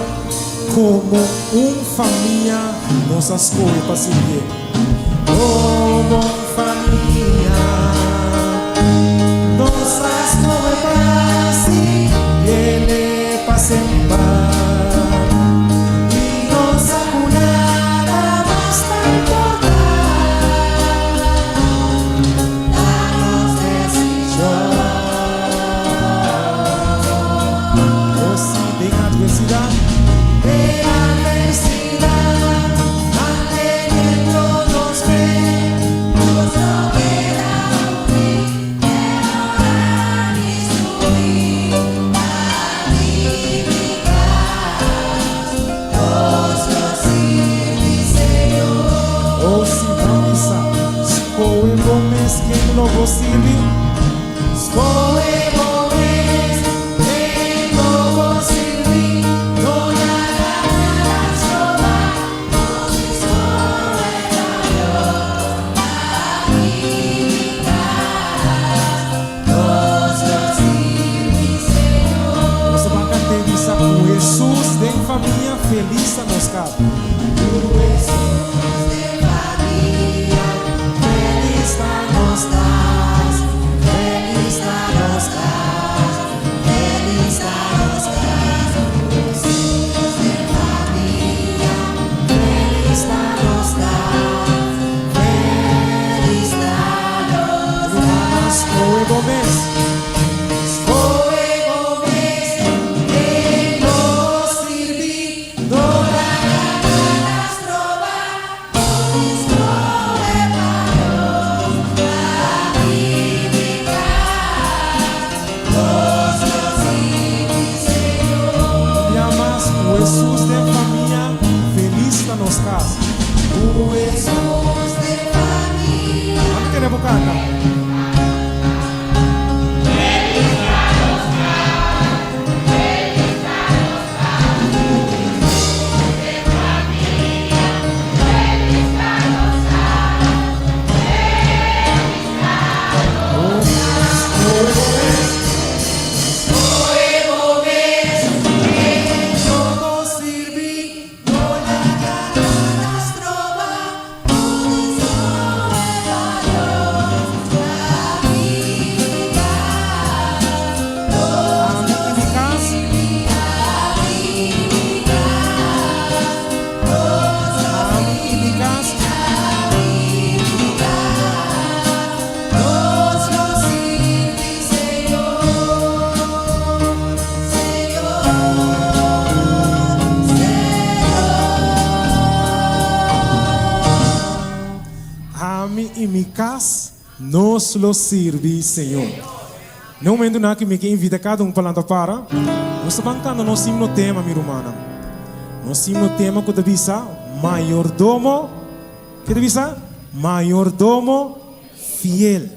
komo un famia nos a skohe pa sirbié. Komo un famia nos a skohe pa sirbié. Pa semper i no sa ku nada mas ta importá. Ta nos desishon. O si den atversidat. Den atversidat, manteniendo nos fe. Nos no keda sufrí. Oh si bo bisa, Skohe bo mes ken lo bo sirbi. Skohe bo mes ken lo bo sirbi, no laga nada stroba nos skohe pa Dios. Nos ta ban cant'e bisa cu Jesus den famia feliz ta nos car. Cu Jesus den famia feliz ta nos cas, feliz ta nos cas, feliz ta nos cas. Cu Jesus den famia feliz ta nos cas. Skohe bo mes. Skohe bo mes ken lo sirbi no laga nada stroba bo skohe pa Dios pa vivi kas nos lo sirbi Señor. Bia mas ku Hesus den famia felis ta nos kas. Ku Hesus den famia. Ante kere bo kanta. Ami i mi kas, nos lo sirbi Señor. Na e momentunan aki mi ke invita kada un pa lanta para. Nos ta ban kanta nos himno tema, mi rumannan. Nos himno tema ku ta bisa, Mayordomo, ke ta bisa? Mayordomo fiel.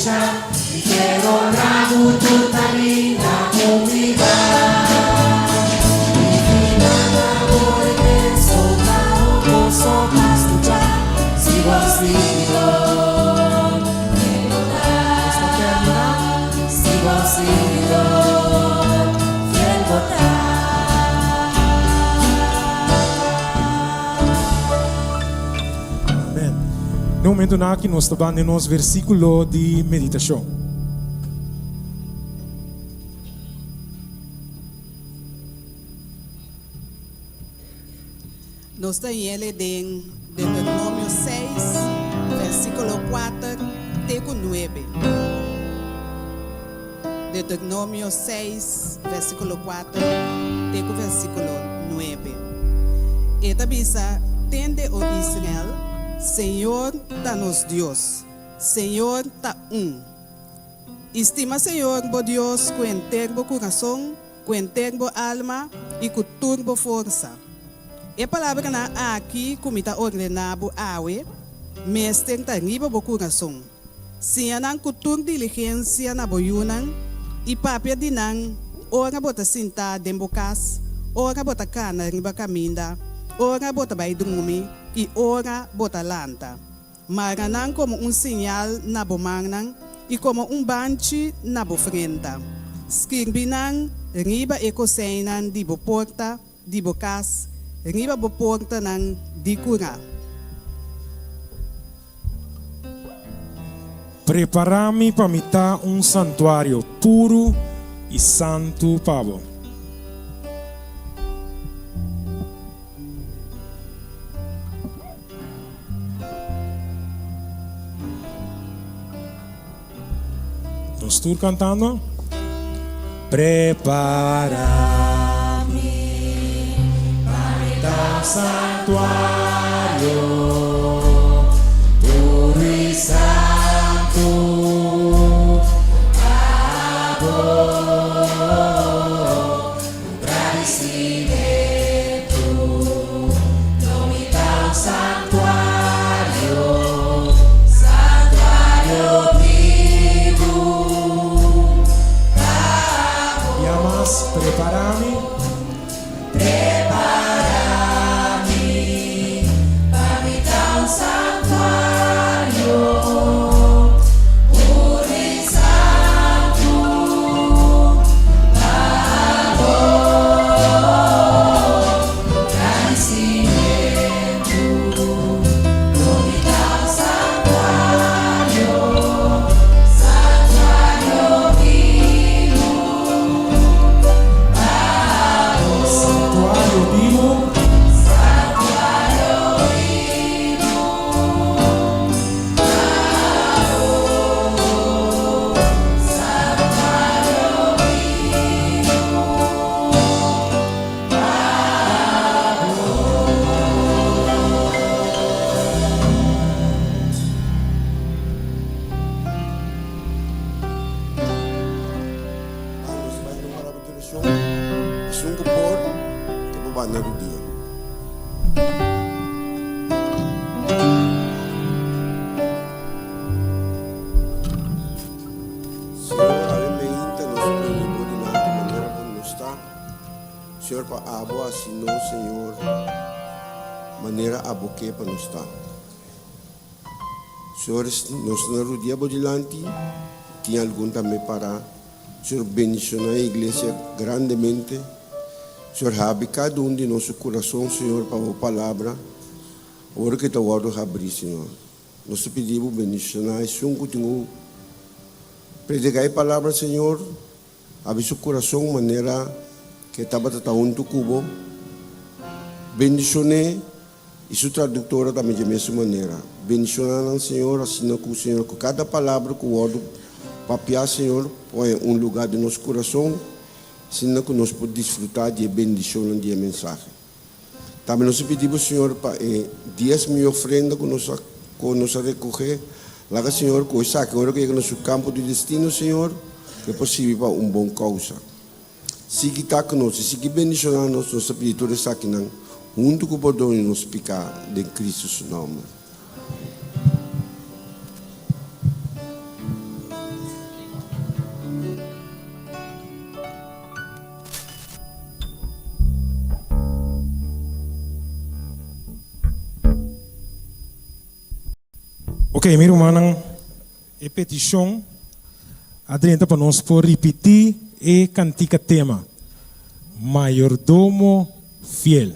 neglisha Mi ke honra bo tur kaminda ku mi bai Mi final amor inmenso ta un goso pa skucha Si bos di mi Dios fiel bo ta Si bos di mi Dios fiel bo ta. Amen. Den momentonan aki nos ta ban den nos versiculo di meditacion. Nos ta yele den Deuteronomio seis, versiculo kuater te ku nuebe. Deuteronomio seis, versiculo kuater te ku versiculo nuebe. E ta bisa, Tende, o Israel, Señor ta nos Dios, Señor ta un. I stima Señor bo Dios ku henter bo kurason, ku henter bo alma i ku tur bo forsa. E palabranan aki ku mi ta ordená bo awe mester ta riba bo kurason. Siña nan ku tur diligensia na bo yunan i papia di nan ora bo ta sintá den bo kas, ora bo ta kana riba kaminda, ora bo ta bai drumi i ora bo ta lanta. Mara nan komo un siñal na bo mannan i komo un banchi na bo frenta. Skirbi nan riba e koseinan di bo porta di bo kas, riba bo portanan di kurá. Prepará mi pa mi ta un santuario puru i santu pa bo. Nos tur cantando. Prepara mi pa mi ta un santuario puro y santo pa bo. Cu gradicimento lo mi ta un santuario, santuario bibu pa bo. Bia mas, prepara mi. Prepara mi pa mi ta un santuario puro y santu pa bo. Gradisimentu lo mi ta un santuario, santuario bibu pa bo. Santuario bibu. Santuario bibu pa bo. Santuario bibu pa bo. Anos bai den palabra di orashon, esun ku por, ku por banda rudia. Señor, awe meinta nos bini bo dilanti manera ku nos ta. Señor, pa abo hasi nos, Señor, manera abo ke pa nos ta. Señor, nos ta na rudia bo dilanti, tin algun tambe para. Señor, bendiciona e iglesia grandemente. Señor, habri cada un di nos su curason, Señor, pa bo palabra, ora cu e ta wordo habri, Señor. Nos ta pidi bo bendiciona esun cu tin cu predica e palabra, Señor. Habri su curason manera cu e tabata ta hunto cu bo. Bendicion'é. I su traductora tambe dje mesun manera. Bendiciona nan, Señor, asina cu, Señor, cu cada palabra cu wordo papia, Señor, pone un lugar den nos curason, asina cu nos por disfruta di e bendicionnan di e mensahe. Tambe nos ta pidi bo, Señor, pa e diezmo i ofrenda cu nos a cu nos a recoge, laga, Señor, cu esaki ora cu yega na su campo di destino, Señor, e por sirbi pa un bon causa. Sigui ta ku nos i sigui bendishoná nos, nos ta pidi tur esakinan huntu ku pordon di nos piká den Kristu su nòmber. Ok, mi rumannan, e petishon a drenta pa nos por ripití e kantika tema, Mayordomo Fiel.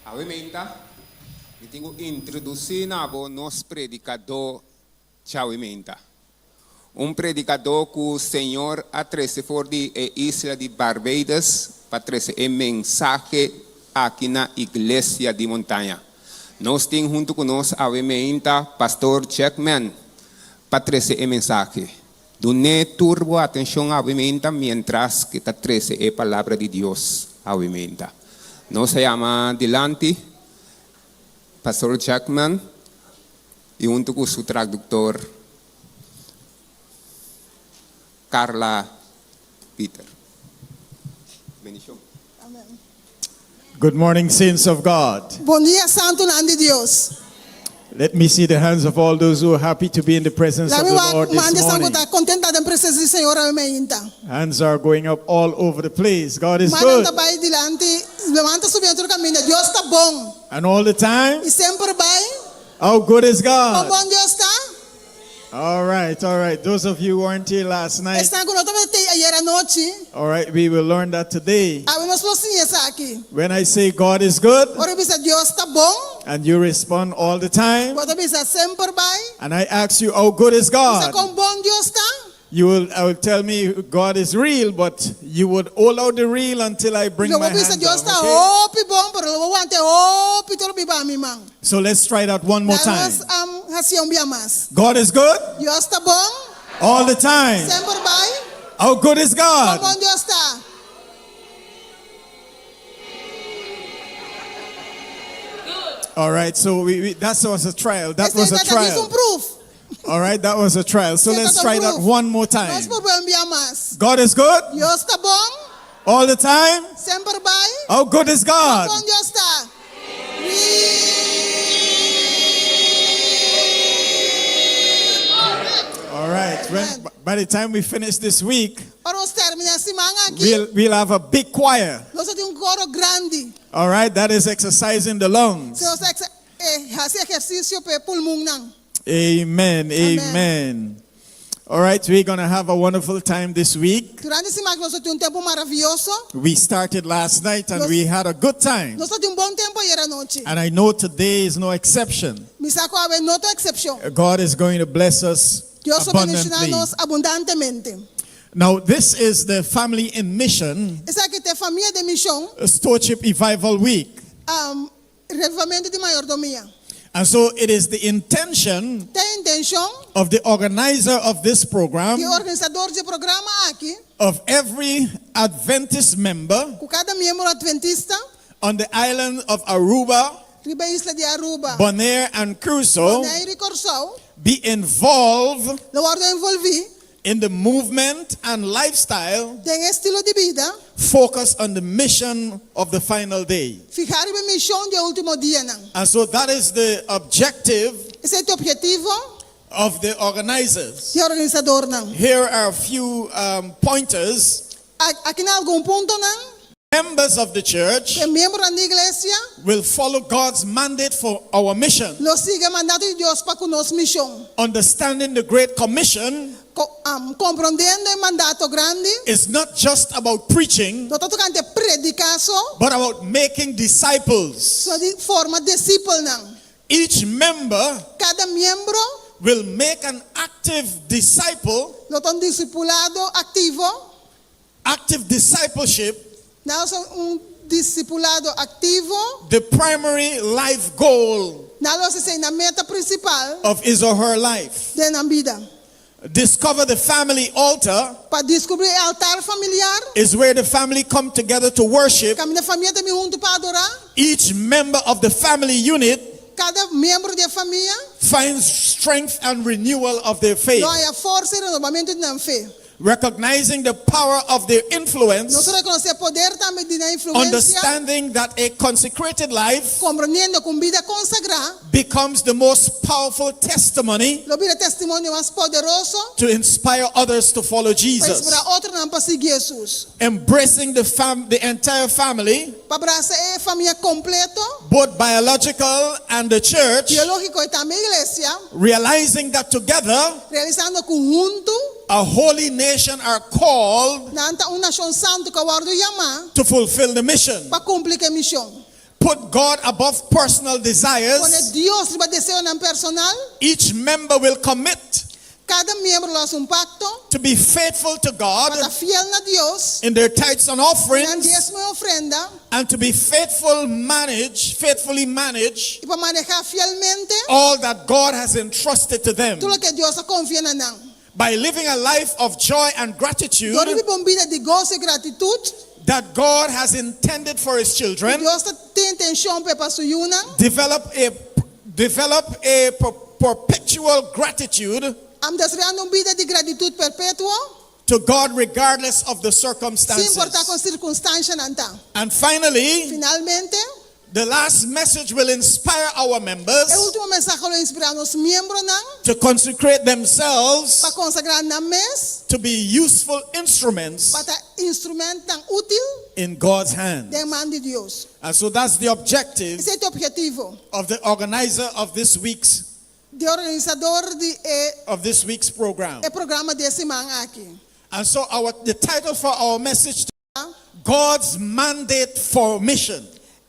Awe meinta, mi tin ku introdusí na bo nos predikadó djawe meinta. Un predikadó ku Señor a trese for di e isla di Barbados pa trese e mensahe aki na Iglesia di Montaña. Nos tin huntu ku nos awe meinta Pastor Jackman pa trese e mensahe. Dun'é tur bo atenshon awe meinta miéntras ke ta trese e Palabra di Dios awe meinta. Nos a yama dilanti Pastor Jackman i huntu ku su traduktor Carla Pieter. Bendishon. Good morning, saints of God. Bon dia, santunan di Dios. Let me see the hands of all those who are happy to be in the presence of Laga the mi wak Lord man this di esnan ku morning. ta kontent ta den presensia di Señor awe mainta. Hands are going up all over the place. God is Mannan good. ta bai dilanti, man ta subiendo tur kaminda. Dios ta bon. And all the time, I semper bai. how good is Kon God? bon Dios ta? All right, all right. Those of you who weren't here last night, Esnan ku no tabata tei ayera anochi, all right, we will learn that today. awe nos lo siña esaki. When I say God is good, Ora mi bisa Dios ta bon, and you respond all the time, bo ta bisa semper bai. and I ask you, how good is Bisa God? kon bon Dios ta? You will, I will tell me God is real, but you would hold out the real until I bring Lo bo my bisa hand Dios down. ta Okay? hopi bon, pero lo bo wanta hopi tur biba mi man. So let's try that one more Laga time. nos um, hasi un bia mas. God is good Dios ta bon, all the time. semper bai. How good is Kon God? bon Dios ta? All right, so we, we, that was a trial. That was a Esei ta djis un trial. proof. All right, that was a trial. So Esei let's ta try un that proof. one more time. Nos por un bia mas. God is good Dios ta bon. All the time? Semper bai. How good is God? Kon bon Dios ta. All right. When, by the time we finish this week, Ora nos terminá e siman aki, we'll, we'll have a big choir. nos tin un koro grandi. All right. That is exercising the lungs. Si nos eh, hasi ehersisio pa pulmonnan. Amen. Amen. All right. We're going to have a wonderful time this week. Durante e siman nos tin un tempu maravioso. We started last night and we had a good time. Nos tin un bon tempu ayera anochi. And I know today is no exception. Mi sa ku awe no ta eksepshon. God is going to bless us Dios ta bendishoná abundantly. nos abundantemente. Now, this is the Family in Mission Esaki ta Famia den Mishon, Stewardship Revival Week. um, revivamentu di mayordomia. And so it is the intention Ta intenshon of the organizer of this program, di organisadó di e programa aki, of every Adventist member ku kada miembro atventista, on the island of Aruba, riba isla di Aruba, Bonaire, and Curacao, Boneiru i Kòrsou, be involved lo wòrdu envolví in the movement and lifestyle den estilo di bida, focused on the mission of the final day. fihá riba e mishon di e último dianan. And so that is the objective Esei ta e ophetivo of the organizers. di e organisadónan. Here are a few um, pointers. Akinan algun puntonan. Members of the church E miembronan di iglesia will follow God's mandate for our mission. lo sigui e mandato di Dios pa ku nos mishon. Understanding the Great Commission Komprondiendo e mandato grandi is not just about preaching, no ta tokante prediká so, but about making disciples. sino di forma disipelnan. Each member Kada miembro will make an active disciple, lo ta un disipulado aktivo. Active discipleship, Nan lo un disipulado aktivo. the primary life goal Nan lo hasi esei nan meta prinsipal of his or her life. den nan bida. Discover the family altar Pa deskubrí e altar familiar. is where the family come together to worship. Kaminda famia ta bin huntu pa adorá. Each member of the family unit Kada miembro di e famia finds strength and renewal of their faith. lo haña forsa i renobamentu di nan fe. Recognizing the power of their influence. Nos ta rekonosé e poder tambe di nan influensia. Understanding that a consecrated life Komprendiendo ku un bida konsagrá becomes the most powerful testimony lo bira e testimonio mas poderoso to inspire others to follow pa Jesus. inspirá otronan pa sigui Hesus. Embracing the fam the entire family, Pa brasa e famia kompleto, both biological and the church, biológiko i tambe iglesia, realizing that together realisando ku huntu a holy nation are called nan ta un nashon santu ku a wòrdu yamá to fulfill the mission. pa kumpli ku e mishon. Put God above personal desires. Pone Dios riba deseonan personal. Each member will commit Kada miembro lo hasi un pakto to be faithful to God pa ta fiel na Dios in their tithes and den nan offerings diesmo i ofrenda and to be faithful manage, faithfully manage i pa manehá fielmente all that God has entrusted to them. tur loke Dios a konfia na nan. By living a life of joy and gratitude Dor di biba un bida di goso i gratitut that God has intended for his children, Dios ta tin intenshon p'e pa su yunan. develop a develop a perpetual gratitude Am desaroyando un bida di gratitut perpetuo. to God regardless of the Sin circumstances. importá kon sirkunstanshanan ta. And finally, Finalmente, the last message will inspire our members e último mensahe lo inspirá nos miembronan to consecrate themselves pa konsagrá nan mes to be useful instruments pa ta instrumentonan útil in God's hand. den man di Dios. And so that's the objective Esei ta e ophetivo of the organizer of this week's di e organisadó di e of this week's program. e programa di e siman aki. And so our the title for our message God's mandate for mission.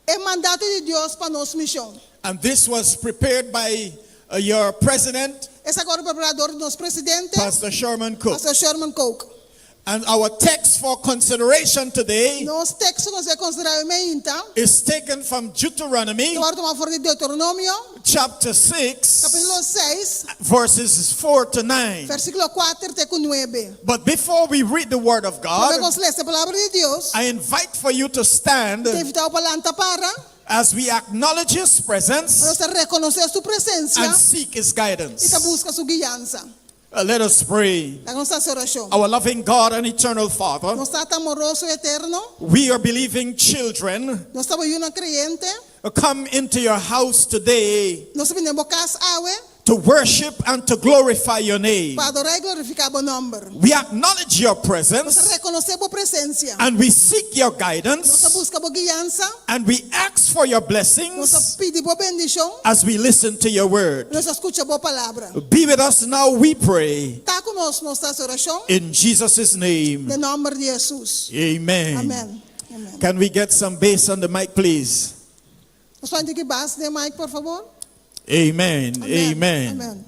E mandato di Dios pa nos mishon. And this was prepared by uh, your president, Esaki a wòrdu prepará dor di nos presidente, Pastor Sherman Cook. Pastor Sherman Cook. And our text for consideration today Nos teksto ku nos ta bai konsiderá awe mainta is taken from Deuteronomy ta wòrdu tumá for di Deuteronomio, chapter 6, kapítulo 6, verses 4 to 9. versíkulo 4 te ku 9. But before we read the word of Promé God, ku nos lesa e Palabra di Dios, I invite for you to stand ta invitá bo pa lanta para as we acknowledge His presence Nos ta rekonosé su presensia and seek His i guidance. ta buska su guiansa. Let us pray. Laga nos hasi orashon. Our loving God and eternal Father, Nos Tata amoroso i eterno, we are believing children. nos ta bo yunan kreyente, Come into your house today nos a bini den bo kas awe to worship and to glorify your name. pa adorá i glorifiká bo nòmber. We acknowledge your Nos ta presence rekonosé bo presensia. and we seek your Nos ta guidance buska bo guiansa. and we ask for your Nos ta blessings pidi bo bendishon. as we listen to your word. Nos ta skucha bo palabra. Be with us now, we pray. Ta ku nos, nos ta hasi orashon. In Jesus' name. Den nòmber di Hesus. Amen. Amèn. Amèn. Can we get some bass on the mic, please? Nos por tiki bas den mic, por fabor? Amen. Amen. Amen. Amen.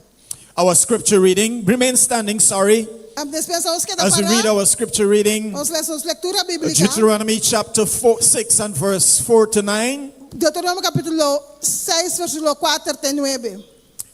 Our scripture reading, remain standing, sorry. Dispensa nos keda As we read pará. our scripture reading, Nos lesa nos lektura bíbliko. Deuteronomy chapter 4, 6 and verse 4 to 9. Deuteronomio kapítulo 6, versíkulo 4 te 9.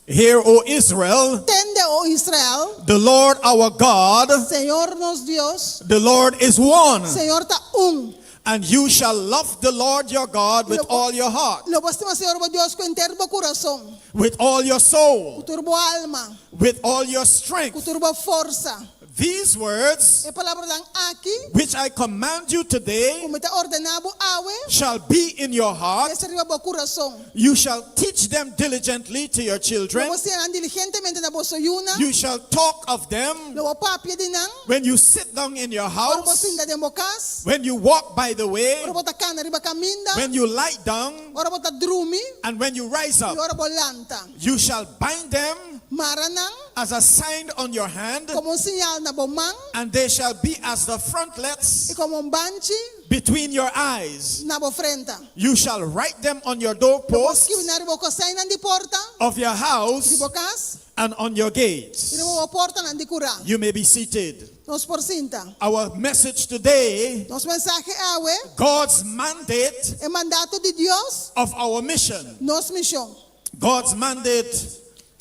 Hear, O Israel, Tende, o Israel, the Lord our God, Señor nos Dios, the Lord is one. Señor ta un. And you shall love the Lord your God with all your heart, Lo bo stima Señor bo Dios ku henter bo kurason, with all your soul, ku tur bo alma, with all your strength. ku tur bo forsa. These words, E palabranan aki, which I command you today, ku mi ta ordená bo awe, shall be in your heart. mester riba bo kurason. You shall teach them diligently to your children. Lo bo siña nan diligentemente na boso yunan. You shall talk of them Lo bo papia di nan. when you sit down in your Ora bo house, sinta den bo kas. when you walk by the way, Ora bo ta kana riba kaminda. when you lie down, Ora bo ta drumi. and when you rise I up. ora bo lanta. You shall bind them Mara nan as a sign on your hand, komo un señal na bo man. and they shall be as the frontlets I komo un banchi between your eyes. na bo frenta. You shall write them on your Lo bo doorposts skirbi nan riba bo kozijnnan di porta. of your Di house bo kas. and on your gates. I riba bo portanan di kurá. You may be seated. Nos por sinta. Our message today, Nos mensahe awe, God's mandate e mandato di Dios, of our mission. nos mishon. God's mandate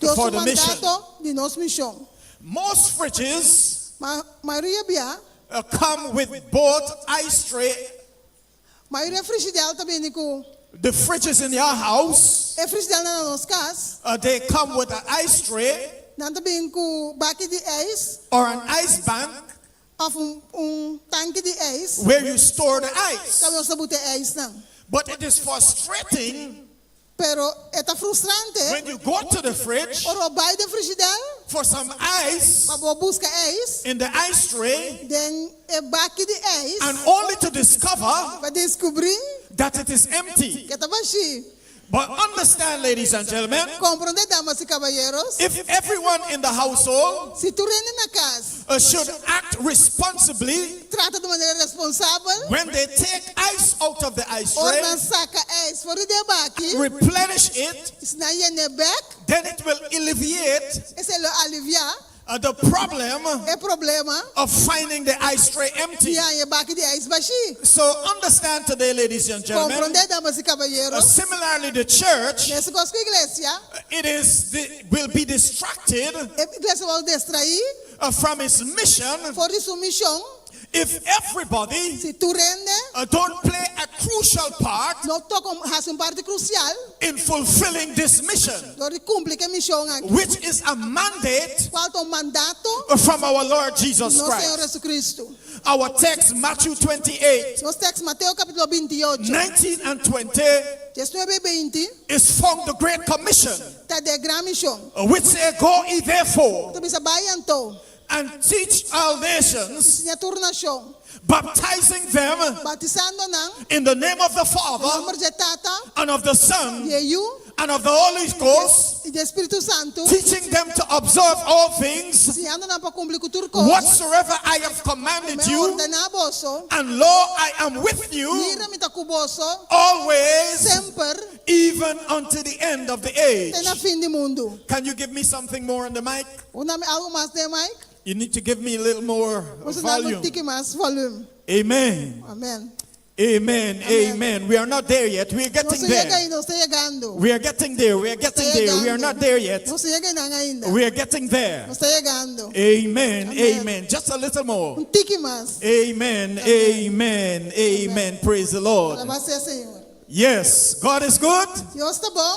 Dios for su the mission. mandato di nos mishon. Most fridges Ma mayoria bia, come with both ice tray. Mayoria frigidèr ta bini ku The fridges in your house, e frigidèrnan na nos kas, they come with an ice tray nan ta bini ku baki di ijs or an ice bank òf un un tanki di ijs where you store the ice. kaminda nos ta buta e ijsnan. But it is frustrating Pero e ta frustrante when you go to the fridge ora bo bai den frigidèr for some ice pa bo buska ijs in the ice tray den e baki di ijs and only to discover pa deskubrí that it is empty. ku e ta bashí. But understand, ladies and gentlemen, Komprondé, damas i kabayeros, if everyone in the household si tur hende na kas should act responsibly trata di manera responsabel when they take ice out of the ice ora tray, nan saka ijs for di e baki, replenish it, si nan yen'é bèk, then it will alleviate esei lo aliviá the problem e problema of finding the ice tray empty. di haña e baki di ijs bashí. So understand today, ladies and gentlemen, Komprondé, damas i kabayeros, similarly the church, meskos ku iglesia, it is the, will be distracted e iglesia lo distraí from its mission for di su mishon if everybody si tur hende don't play a crucial part no toka hasi un parti krusial in fulfilling this mission, dor di kumpli ku e mishon aki, which is a mandate kual ta un mandato from our Lord Jesus di nos Señor Christ. Jesucristo. Our text, Matthew 28, Nos teksto, Mateo kapítulo 28, 19 and 20, 19 i 20, is from the Great Commission, ta di e Gran Mishon. which say, Go ye therefore Ta bisa, Bai anto, and teach all nations, siña tur nashon, baptizing them batisando nan in the name of the den Father nòmber di Tata, and of the Son di e Yu, and of the Holy Ghost, i di Spiritu Santu, teaching them to observe all things siñando nan pa kumpli ku tur kos whatsoever I have commanded ku mi a you. ordená boso. And lo, I am with you Mira, mi ta ku boso always, semper even unto the end of the age. te na fin di mundu. Can you give me something more on the mic? Por duna mi algu mas den mic? You need to give me a little more Bo mester duna mi un volume. tiki mas volume. Amen. Amèn. Amen. Amen. We are not there yet. We are Nos getting no a yega there. ainda, nos ta yegando. We are getting there. We are getting there. We are not there yet. Nos no a yega einan ainda. We are getting there. Nos ta yegando. Amen. Amen. Amen. Just a little more. Un tiki mas. Amen. Amen. Amen. Praise the Lord. Alabá sea Señor. Yes, God is good Dios ta bon.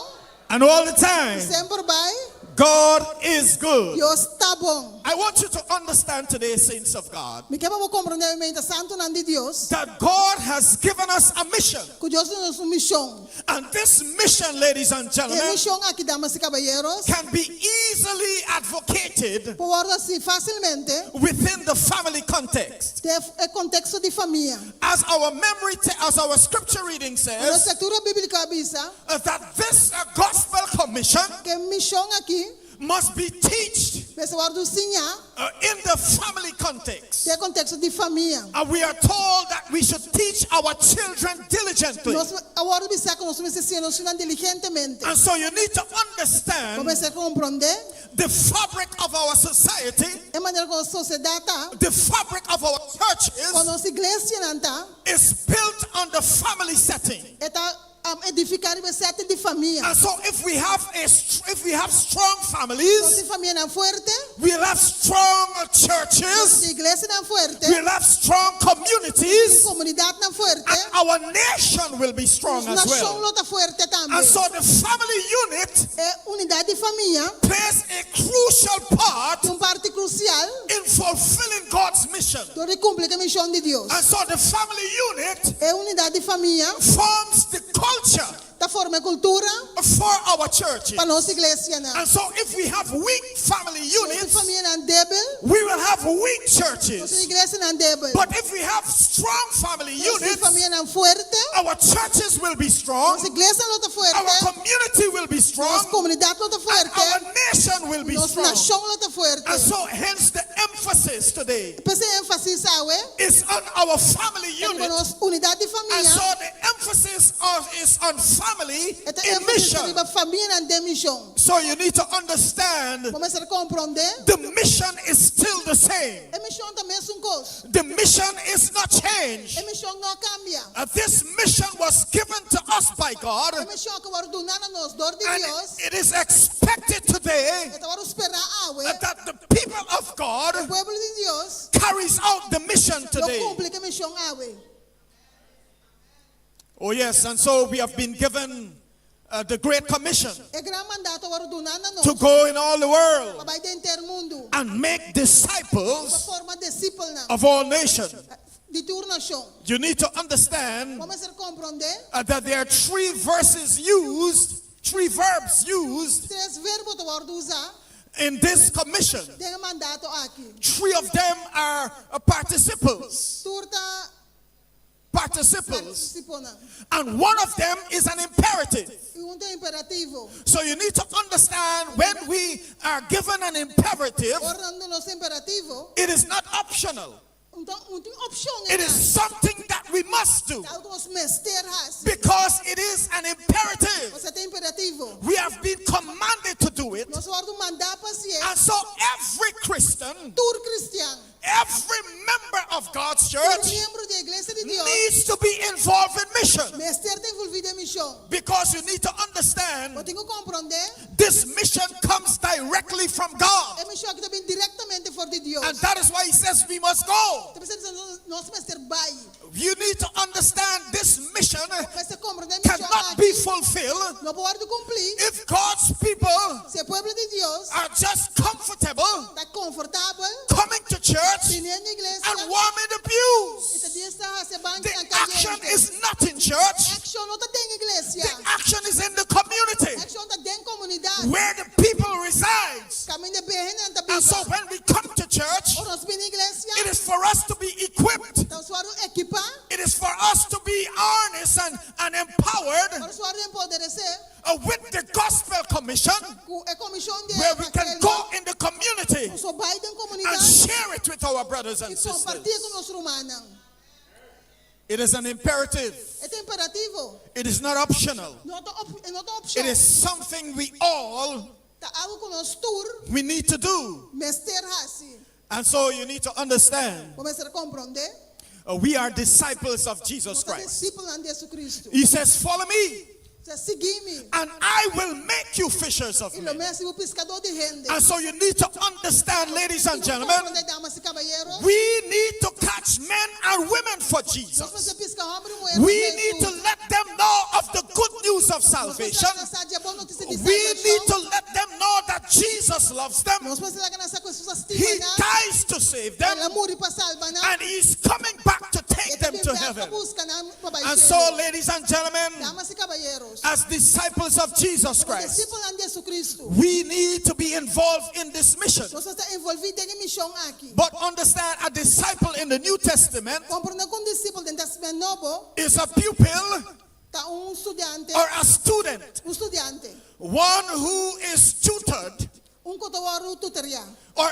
And all the time, Semper bai, God is good. Dios ta bon. I want you to understand today, saints of God, Mi ke pa bo komprondé awe mainta, santunan di Dios, that God has given us a mission. ku Dios a duna nos un mishon. And this mission, ladies and E gentlemen, mishon aki, damas i kabayeros, can be easily advocated por wòrdu hasí fásilmente within the family context. den e konteksto di famia. As our memory, as our scripture reading Nos says, lektura bíbliko a bisa that this gospel commission ku e mishon aki must be teached mester wòrdu siñá in the family context. den e konteksto di famia. And we are told that we should teach our children diligently. Nos a wòrdu bisá ku nos mester siña nos yunan diligentemente. And so you need to Bo understand mester komprondé the fabric of our society, e manera ku nos sosiedat ta, the fabric of our churches ku nos iglesianan ta, is built on the family setting. e ta edifiká riba e setting di famia. And so if we have a if we have strong families, Nos tin famianan fuerte, we'll have strong churches, nos tin iglesianan fuerte, we'll have strong communities, tin komunidatnan fuerte, and our nation will be strong nos as nashon well. lo ta fuerte tambe. And so the family unit E unidat di famia plays a crucial part tin un parti krusial in fulfilling God's mission. dor di kumpli ku e mishon di Dios. And so the family unit E unidat di famia forms the culture ta forma e kultura for our churches. pa nos iglesianan. And so if we have weak family Si nos tin units, famianan débil, we will have weak nos tin churches. iglesianan débil. But if we have strong family Nos tin units, famianan fuerte, our churches will be strong, nos iglesianan lo ta fuerte, our community will be strong, nos komunidat lo ta and fuerte, our nation will be nos strong. nashon lo ta fuerte. And so hence the emphasis today P'esei énfasis awe is on our family ta riba unit. nos unidat di And famia. so the emphasis of, is on family E ta in énfasis mission. riba famianan den mishon. So you need to understand Bo mester komprondé, the mission is still the same. e mishon ta mesun kos. The mission is not changed. E mishon no a kambia. This mission was given to us by God. E mishon aki a wòrdu duná na nos dor di And Dios. it is expected today E ta wòrdu sperá awe that the people of God e pueblo di Dios carries out the mission lo today. kumpli ku e mishon awe. Oh, yes, and so we have been given uh, the Great Commission E gran mandato a wòrdu duná na nos to go in all the world pa bai den henter mundu and make pa disciples forma disipelnan of all nations. di tur nashon. You need to understand Bo mester komprondé uh, that there are three verses used, three verbs used tres verbo ta wòrdu usá in this commission. den e mandato aki. Three of them are uh, participles. Tur ta Participles. partisiponan. And one of them is an imperative. I un ta imperativo. So you need to understand when we are given an imperative, Ora nan duna nos imperativo, it is not optional. no tin opshon It is something that we must do Ta algu ku nos mester hasi. because it is an imperative. Pasobra ta imperativo. We have been commanded to do it. Nos a wòrdu mandá pa hasié. And so every Christian, Tur kristian, every member of God's tur church miembro di iglesia di Dios needs to be involved in mission mester ta envolví den mishon. because you need to understand Bo tin ku komprondé, this mission comes directly from God. e mishon aki ta bini direktamente for di Dios. And that is why he says we must go. Ta p'esei ta bisa nos mester bai. You need to understand this mission Mester komprondé e mishon cannot be aki fulfilled no por wòrdu kumplí if God's people si e pueblo di Dios are just comfortable ta konfortabel coming to church bini na iglesia and warming the pews. i ta di sta hasi The bankinan action kayente. is not in church. Action no ta den iglesia. The action is in the community Action ta den komunidat. where the people resides. Kaminda hendenan ta And so biba. when we come to church, Ora nos bini iglesia, it is for us to be equipped. ta pa nos wòrdu ekipá, It is for us to be harnessed and, and empowered pa nos wòrdu empoderesé uh, with the gospel commission ku e komishon di where we can evangelio. go in the community Nos por bai den and komunidat share it with our brothers i and sisters. kompartí ku nos rumannan. It is an imperative. E ta imperativo. It is not optional. No ta op, no ta It opshon. is something we all Ta algu ku nos tur we need to do. mester hasi. And so you need to understand Bo mester komprondé. uh, we are disciples of Jesus Nos ta Christ. disipelnan di Jesucristo. He says, "Follow me, E ta sigui mi. and I will make you fishers of I lo men." mi hasi bo piskadó di hende. And so you need to understand, ladies and gentlemen, Komprondé, damas i kabayeros. we need to catch men and women for Nos Jesus. mester piska hòmber i muhé pa We need to Jesus. let them know of the good news of Nos mester salvation. laga sa di e bon notisia di We We need to let them know that Jesus loves them. Nos mester laga nan sa ku Hesus a He stima nan. dies to save them. El a muri pa salba nan. And he's coming back to take them to Pa heaven. buska nan pa bai And shelu. so, ladies and gentlemen, Damas i kabayeros. as disciples of Jesus Christ, Disipelnan di Hesukristu. we need to be involved in this mission. Nos mester ta envolví den e mishon aki. But understand, a disciple in the New Testament Komprondé ku un disipel den Tèstamènt Nobo is a pupil ta un studiante, or a student, un studiante, one who is tutored un ku ta wòrdu tutoriá, or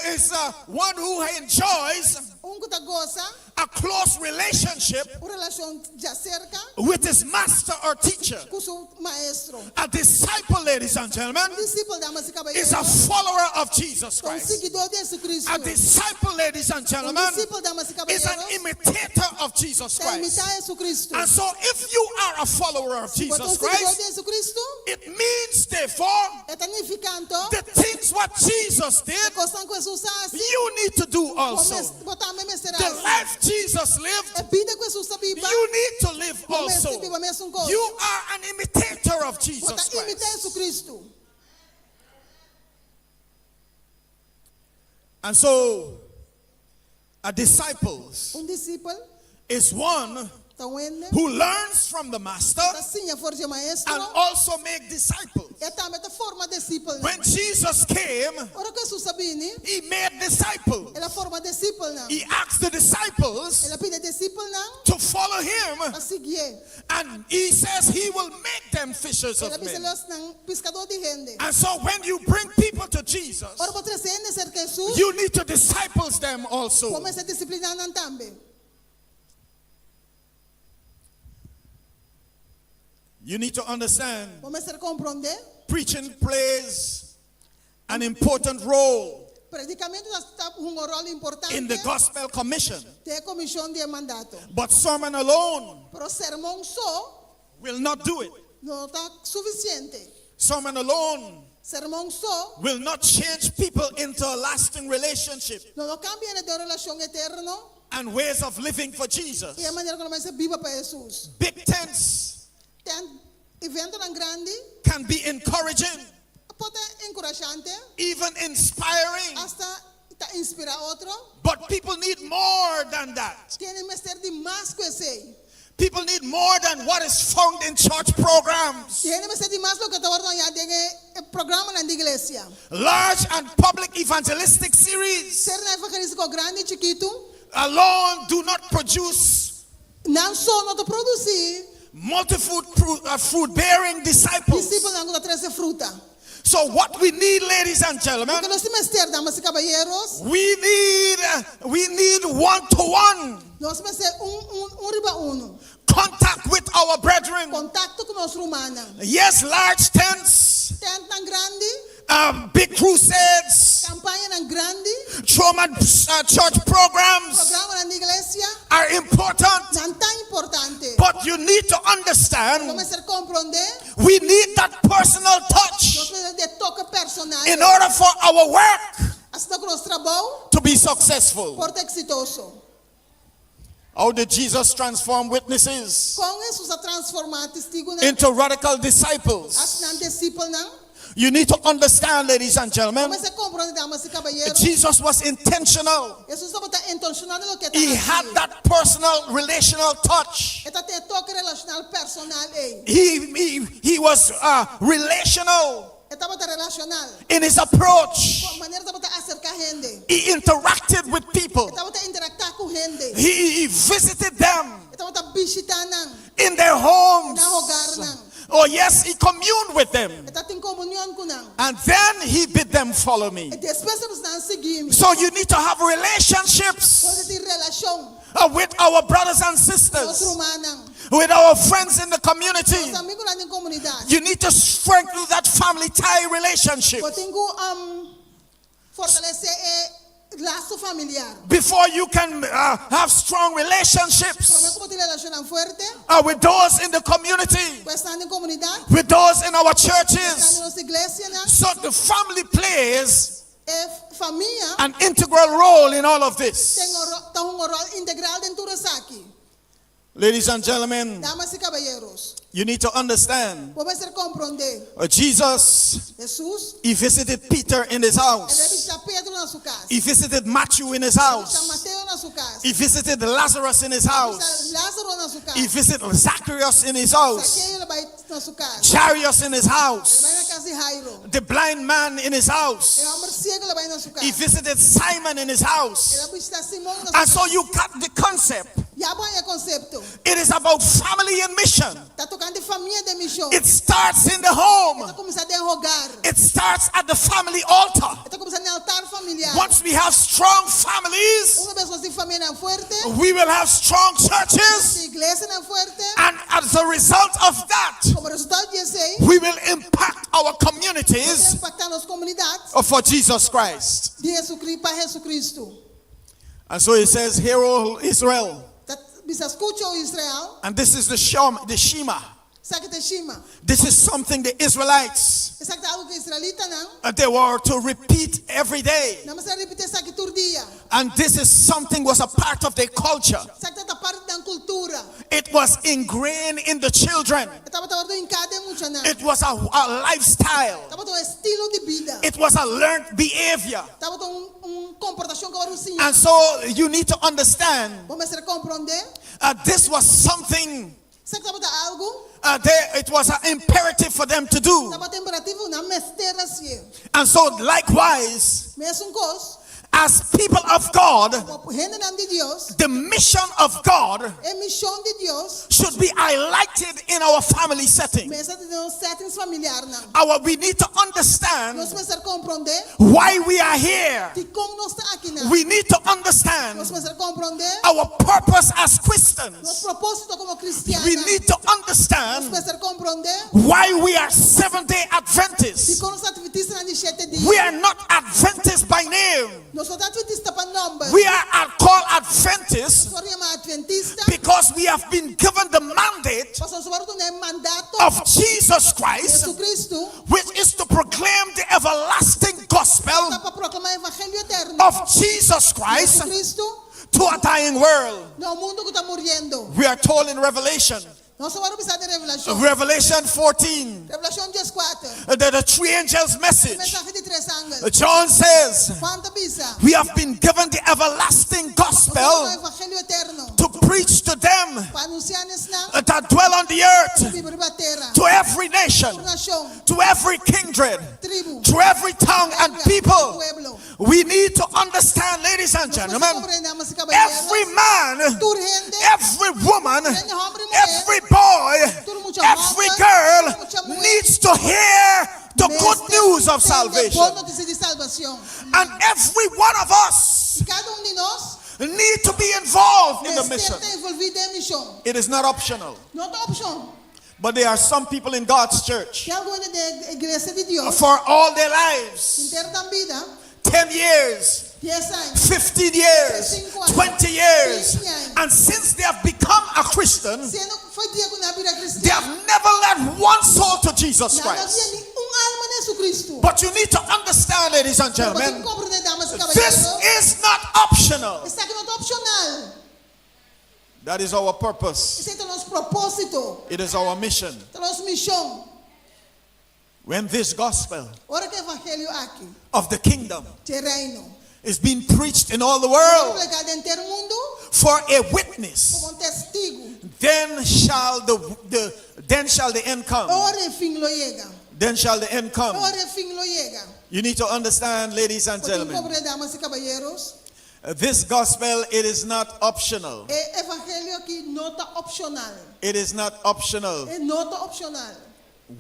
is one who enjoys un ku ta gosa a close relationship un relashon djaserka with his master or teacher. ku su maestro. A disciple, ladies and gentlemen, Un disipel, damas i is a kabayeros, follower of Jesus ta un Christ. siguidó di Hesukristu. A disciple, ladies and Un gentlemen, disipel, damas i is an kabayeros, imitator of Jesus ta Christ. imitá Hesukristu. And so, if you are a follower of Si bo ta Jesus un siguidó Christ, di Hesukristu, it means, therefore, e ta nifiká anto, the things what Jesus did, e kosnan ku Hesus a hasi, you need to do bo also. mes- bo tambe mester The hasi. life Jesus lived, E bida ku Hesus a biba, you need to live bo mester also. biba mesun kos. You are an imitator of Bo Jesus ta Christ. imitá Hesukristu. And so, a disciple Un disipel is one ta un hende who learns from the master ta siña for di e maestro and also make disciples. i tambe ta forma disipelnan. When Jesus came, Ora ku Hesus a bini, he made disciples. el a forma disipelnan. He asked the disciples El a pidi e disipelnan to follow him, pa siguié. and he says he will make them fishers El a of bisa men. lo e hasi nan piskadó di hende. And so when you bring people to Jesus, Ora bo trese hende serka Hesus, you need to disciples them also. bo mester disipliná nan tambe. You need to understand Bo mester komprondé, preaching plays an important role predikamentu ta hunga un ròl importante in the gospel commission. den e komishon di e mandato. But sermon alone Pero sermon so will not do it. no ta sufisiente. Sermon alone Sermon so will not change people into a lasting relationship no lo kambia hende den un relashon eterno and ways of living for Jesus. i e manera ku nan mester biba pa Hesus. Big tents Tent, eventonan grandi can be encouraging, por ta enkurashante, even inspiring, asta ta inspirá otro. but people need more than that. Tin hende mester di mas ku esei. People need more than what is found in church programs. Tin hende mester di mas ku loke ta wòrdu hañá den e programanan di iglesia. Large and public evangelistic series Serinan evangelístiko grandi i chikitu alone do not produce Nan so no ta produsí multiple fruit bearing disciples. Disipelnan ku ta trese fruta. So what we need, ladies and gentlemen, Loke nos tin mester, damas i kabayeros, we need we need one to one nos mester un un un riba unu. contact with our brethren. Kontakto ku nos rumannan. Yes, large tents, Tentnan grandi, um, big crusades, kampañanan grandi, trauma uh, church programs programanan di iglesia, are important. nan ta importante. But you need to Bo understand mester komprondé, we need that personal touch nos mester di e toke personal in order for our work asina ku nos trabou to be successful. por ta eksitoso. How did Jesus transform witnesses Kon Hesus a transformá testigunan into radical disciples? hasi nan disipelnan? You need to understand, ladies and gentlemen, Bo mester komprondé, damas i kabayeros? Jesus was intentional. Hesus tabata intenshoná den loke e ta He hasi. had that personal relational touch. E tabatin e toke relashonal personal ei. He, he, he was uh, relational E tabata relashonal. in his approach. Kon manera e tabata aserká hende. He interacted with people. E tabata interaktá ku hende. He, he visited them E tabata bishitá nan. in their homes. Nan hogarnan. Oh, yes, he communed with them. E tabatin komunion ku nan. And then he bid them follow me. I despues el a bisa nan sigui mi. So you need to have relationships Bo tin relashon uh, with our brothers and ku nos sisters, rumannan. with our friends in the community. Nos amigunan den komunidat. You need to strengthen that family tie relationship Bo tin ku um, fortalesé e laso familiar. before you can uh, have strong Promé relationships ku bo tin relashonnan fuerte uh, with those in the community, ku esnan den komunidat, with those in our esnan den churches. nos iglesianan. So the family plays E famia an integral role in all of tin this. un ròl, ta hunga un ròl integral den tur esaki. Ladies and gentlemen, Damas i kabayeros. You need to understand. Bo mester komprondé. Jesus, Hesus, he visited Peter in his el a house. bishitá Pedro na su kas. He visited Matthew in his El a house. bishitá Mateo na su kas. He visited Lazarus in his El a house. bishitá Lázaro na su kas. He visited Zacchaeus in his house. Zakeo el a bai na su kas. Jairus in his El a bai house. na kas di Jairo. The blind man in his E house. hòmber siegu el a bai na su kas. He visited Simon in his El house. a bishitá Simon na su And so kas. you got the concept. Ya bo a haña e konsepto. It is about family and mission. Ta tokante famia den mishon. It starts in the home. E ta kuminsá den hogar. It starts at the family altar. E ta kuminsá na altar familiar. Once we have strong families, Una bes nos tin famianan fuerte, we will have strong churches. Iglesianan fuerte. And as a result of that, Komo resultado di esei, we will impact our communities nos lo impaktá nos komunidat for Jesus Christ. di Jesucristo pa Jesucristo. And so he says, Hear, O Israel. Ta bisa skucha o Israel. And this is the Shema, the Shema. Esaki ta e Shema. This is something the Israelites Esaki ta algu ku israelitanan they were to repeat every day. Nan mester a ripití esaki tur dia. And this is something was a part of their culture. Esaki tabata parti di nan kultura. It was ingrained in the children. E tabata wòrdu hinká den muchanan. It was a lifestyle. Tabata un estilo di bida. It was a learned behavior. Tabata un un komportashon ku a wòrdu siña. And so you need to understand Bo mester komprondé. this was something Esaki tabata algu. They, it was an imperative for them to do. Tabata imperativo, nan mester hasié. And so likewise, Mesun kos. as people of God, Komo hendenan di Dios, the mission of God e mishon di Dios should be highlighted in our family setting. mester ta den nos settings familiarnan. Our, we need to understand Nos mester komprondé why we are here. dikon nos ta akinan. We need to understand Nos mester komprondé our purpose as Christians. nos propósito komo kristiannan. We need to understand Nos mester komprondé why we are Seventh day Adventists. dikon nos ta Atventistanan di shete dia. We are not Adventists by name. Nos no ta Atventista pa nòmber. We are called Adventists Nos wòrdu yamá Atventista because we have been given the mandate pasobra nos a wòrdu duná e mandato of Jesus Christ, Jesucristo, which is to proclaim the everlasting gospel ta pa proklamá e evangelio eterno of Jesus Christ Jesucristo to a dying world. na un mundu ku ta muriendo. We are told in Revelation, Nos a wòrdu bisá den Revelashon. Revelation 14, Revelashon dieskuater. that the three angels' message. E mensahe di tres angel. John says, Juan ta bisa. We have been given the everlasting gospel Nos a duna evangelio eterno. to preach to them Pa anunsiá na esnan that dwell on the earth, ku ta biba riba tera. to every nation, Tur nashon. to every kindred, Tribu. to every tongue and people. Pueblo. We need to understand, ladies and gentlemen, every man, every woman, every boy, every girl needs to hear the good news of salvation. Bon notisia di salbashon. And every one of us I kada un di nos need to be involved in the mester mission. ta envolví den e mishon. It is not optional. No ta opshon. But there are some people in God's church Tin algun hende den iglesia di Dios. for all their lives, Henter nan bida. 10 years, 10 aña. 15 years, 20 years. And since they have become a Christian, Siendo for di dia ku nan a bira kristian. they have never led one soul to Jesus Nan no a guia Christ. ni un alma na Jesucristo. But you need to understand, ladies and Pero gentlemen, bo tin ku komprondé, damas i this kabayeronan. is not optional. Esaki no ta opshonal. That is our purpose. Esei ta nos propósito. It is our mission. Ta nos mishon. When this gospel Ora ku e evangelio aki, of the kingdom di reino, is being preached in all the world Prediká den henter mundu for a witness, komo un testigu. then shall the, the then shall the end come. Ora e fin lo yega. Then shall the end come. Ora e fin lo yega. You need to understand, ladies and Bo tin gentlemen, komprondé, damas i kabayeros, this gospel it is not optional. e evangelio aki no ta opshonal. It is not optional. E no ta opshonal.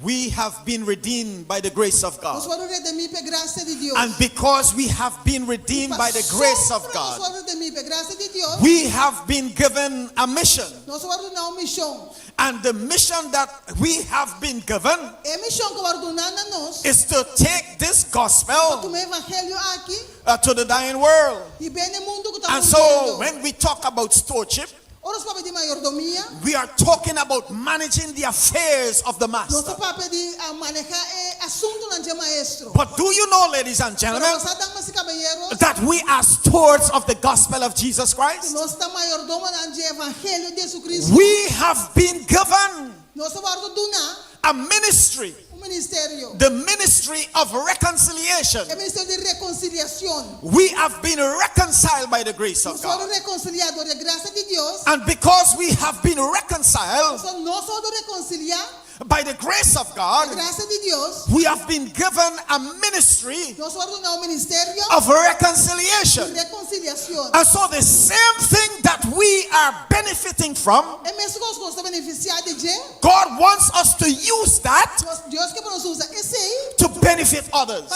We have been redeemed by the grace of Nos God. a wòrdu redimí pa grasia di Dios. And because we have been redeemed by the grace of Nos God, a wòrdu redimí pa grasia di Dios. we have been given a mission. Nos a wòrdu duná un mishon. And the mission that we have been given E mishon ku a wòrdu duná na nos is to take this gospel pa tuma e evangelio aki uh, to the dying world. hib'é na e mundu ku ta And so muriendo. when we talk about stewardship, Ora nos papia di mayordomia, we are talking about managing the affairs of the nos master. ta papia di ah, manehá e asuntunan di e maestro. But do you know, ladies and Pero gentlemen, bo sa, damas i kabayeros, that we are stewards of the gospel of Jesus Christ? nos ta mayordomonan di evangelio di Jesucristo. We have been given. Nos a wòrdu duná a ministry, un ministerio. the ministry of reconciliation. E ministerio di rekonsiliashon. We have been reconciled by the grace of Nos a wòrdu God. rekonsiliá dor di e grasia di Dios. And because we have been reconciled Pasobra nos a wòrdu rekonsiliá by the grace of e God, grasia di Dios, we have been given a ministry nos a wòrdu duná un ministerio of di reconciliation. rekonsiliashon. And so the same thing that we are benefiting from, E mesun kos ku nos ta benefisiá di dje, God wants us to use that Dios, Dios ke pa nos usa esei to benefit pa others.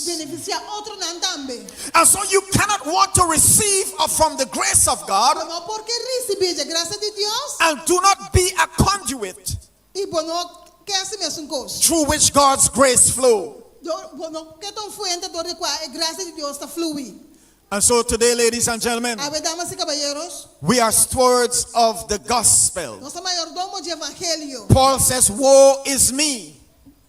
benefisiá otronan tambe. And so you cannot want to receive from the grace of God Bo no por ke risibí dje grasia di Dios and do not be a conduit i bo no ke hasi mesun kos. through which God's grace flow. Dor, bo no ke ta un fuente dor di kua e grasia di Dios ta flui. And so today, ladies and gentlemen, Awe, damas i kabayeros, we are stewards of the gospel. nos ta mayordomo di evangelio. Paul says, Woe is me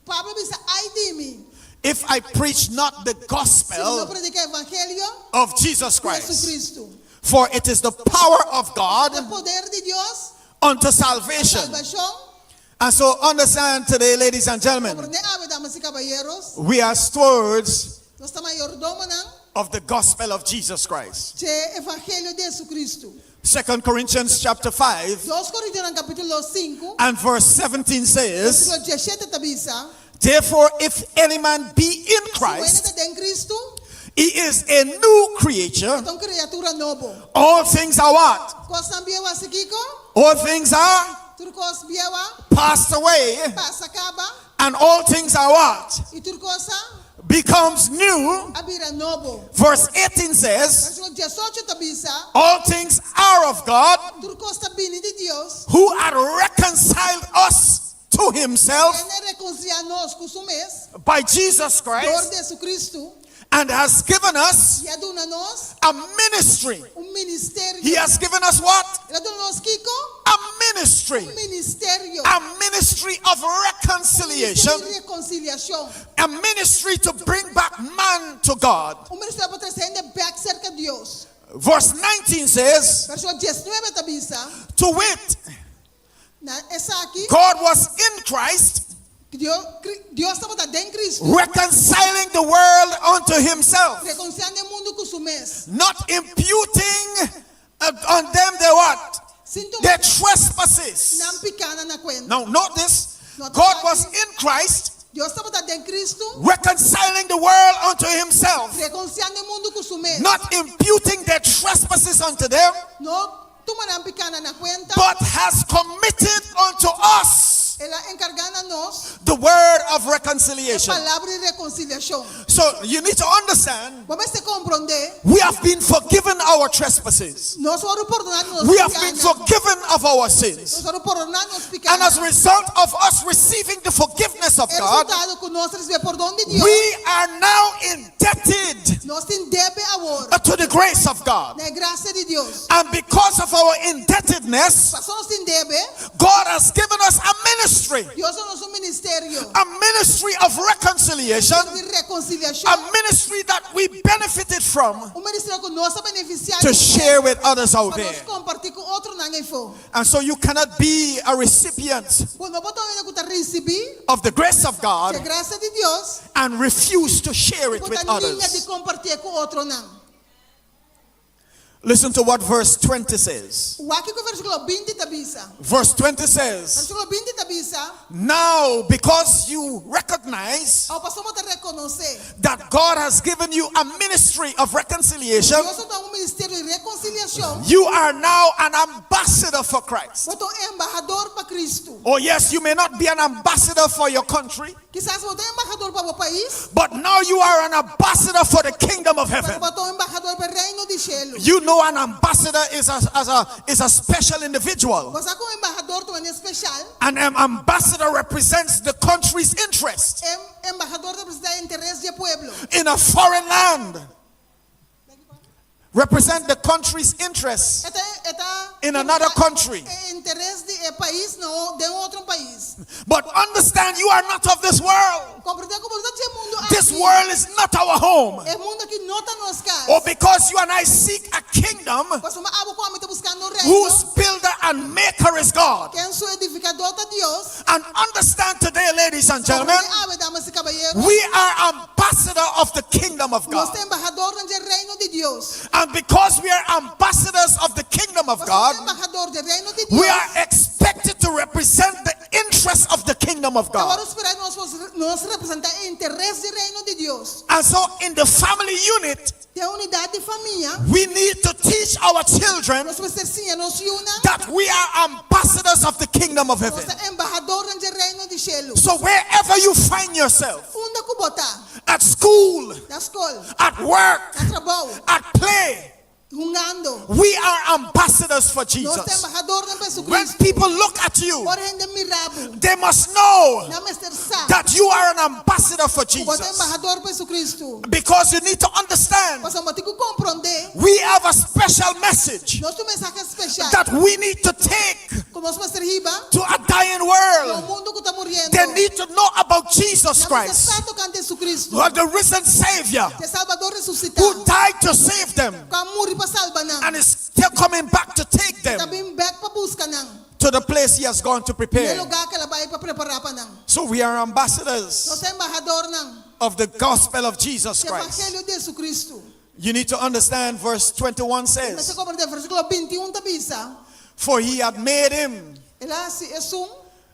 Pablo a bisa, Ai di mi, if I preach not the si mi no gospel prediká evangelio of Jesus di Christ. Jesucristo. For it is the power of God E poder di Dios unto salvation. salbashon. And so understand today, ladies and gentlemen, Komprendé awe, damas i kabayeros, we are stewards nos ta mayordomonan of the gospel of Jesus Christ. dje evangelio di Jesucristo. 2 Corinthians chapter 5 Dos Korintionan kapítulo sinku, and verse 17 says, versíkulo diesshete ta bisa, Therefore, if any man be in Si un hende Christ, ta den Cristo, he is a new creature. e ta un kriatura nobo. All things are what? Kosnan bieu a hasi kiko? All things are Tur kos bieu a passed away, pasa kaba, and all things are what? i tur kos a Becomes new. a bira nobo. Verse 18 says, Versíkulo diesocho ta bisa, All things are of God, Tur kos ta bini di Dios, who had reconciled us to himself Kende a rekonsiliá nos ku su mes by Jesus dor Christ di Jesucristo and has given us i a duna nos a ministry. un ministerio. He has given us what? El a duna nos kiko? A ministry. Un ministerio. A ministry of reconciliation. Un ministerio di rekonsiliashon. A ministry to bring back man to God. Un ministerio pa trese hende bèk serka Dios. Verse 19 says, Versíkulo diesnuebe ta bisa. To wit, Na esaki. God was in Christ. Dios tabata den Cristo. Reconciling the world unto himself. Reconciliando e mundu ku su mes. Not imputing on them their what? Sin tuma Their trespasses. nan pikánan na kuenta. Now note this. Nota God esaki. was in Christ. Dios tabata den Cristo. Reconciling the world unto himself. Reconciliando e mundu ku su mes. Not imputing their trespasses unto them. No tuma nan pikánan na kuenta. But has committed unto us El a enkargá na nos the word of e reconciliation. palabra di rekonsiliashon. So you need to understand, Bo mester komprondé, we have been forgiven our trespasses. nos a wòrdu pordoná di nos We have been pikánan. forgiven of our sins. Nos a wòrdu pordoná di nos And as a pikánan. result of us receiving the forgiveness of E God, resultado ku nos a risibí e pordon di Dios, we are now indebted nos tin debe awor to the grace of God. na e grasia di Dios. And because of our indebtedness, Pasobra nos tin debe, God has given us a ministry. Dios a duna nos un ministerio. A ministry of reconciliation. Di rekonsiliashon. A ministry that we benefited from. Un ministerio ku nos a benefisiá To share with others out Pa nos there. kompartí ku otronan eifó. And so you cannot be a recipient Bo no por ta un hende ku ta risibí of the grace of God e grasia di Dios and refuse to share it i bo with ta ninga others. di kompartié ku otronan. Listen to what verse 20 says. Wak kiko versíkulo binti ta bisa. Verse 20 says, Versíkulo binti ta bisa, Now, because you recognize Awor pasobra bo ta rekonosé that God has given you a ministry of reconciliation, Dios a duna un ministerio di rekonsiliashon, you are now an ambassador for Christ. bo ta un embahador pa Kristu. Oh, yes, you may not be an ambassador for your country. Kisas bo ta embahador pa bo pais. But now you are an ambassador for the kingdom of heaven. Pero bo ta un embahador pa e reino di shelu. You know an ambassador is a, as a, is a special individual. Bo sa ku un embahador ta un hende speshal. An ambassador represents the country's interest. E embahador ta representá e interes di e pueblo. In a foreign land. Represent the country's interests E ta, e ta in another country. E interes di e pais na den un otro pais. But understand you are not of this world. Komprendé ku bo no ta di e mundu aki. This world is not our home. E mundu aki no ta nos kas. Or because you and I seek a kingdom Pasobra abo ku ami ta buskando un reino. whose builder and maker is God. Ken su edifikadó ta Dios. And understand today, ladies and gentlemen, Komprondé awe, damas i kabayeros. we are ambassador of the kingdom of Nos God. ta embahadornan dje Reino di Dios. And because we are ambassadors of the kingdom of Pasobra God, nos ta embahador dje Reino di Dios. we are expected to represent the interests of the kingdom of Ta God. wòrdu sperá nos nos representá e interes di Reino di Dios. And so in the family unit, Den unidat di famia, we need to teach our children nos mester siña nos yunan that we are ambassadors of the kingdom of nos heaven. ta embahadornan dje Reino di shelu. So wherever you find yourself, Unda ku bo ta, at school, na skol, at work, na trabou, at play, hungando, we are ambassadors for nos ta Jesus. embahadornan pa When Jesucristo. people look at you, Ora hende mira bo, they must know nan mester sa that you are an ambassador for ku bo ta Jesus. embahador pa Jesucristo. Because you need to understand, Pasobra bo tin ku komprondé, we have a special message nos tin un mensahe spesial that we need to take ku nos mester hiba to a dying na un world. mundu ku ta muriendo. They need to know about Jesus Nan mester Christ, sa tokante Jesucristo, the risen Savior e Salbador resusitá, who died to save them ku a muri pa salba nan, and is still coming back to take ta them bin bèk pa buska nan to the place he has gone to na e prepare. lugá ku el a bai pa prepará pa nan. So we are ambassadors Nos ta embahadornan of the gospel of Jesus di Christ. Evangelio di Jesucristo. You need to understand verse 21 Mester says, komprendé versíkulo 21 ta bisa, For he had made him El a hasi esun,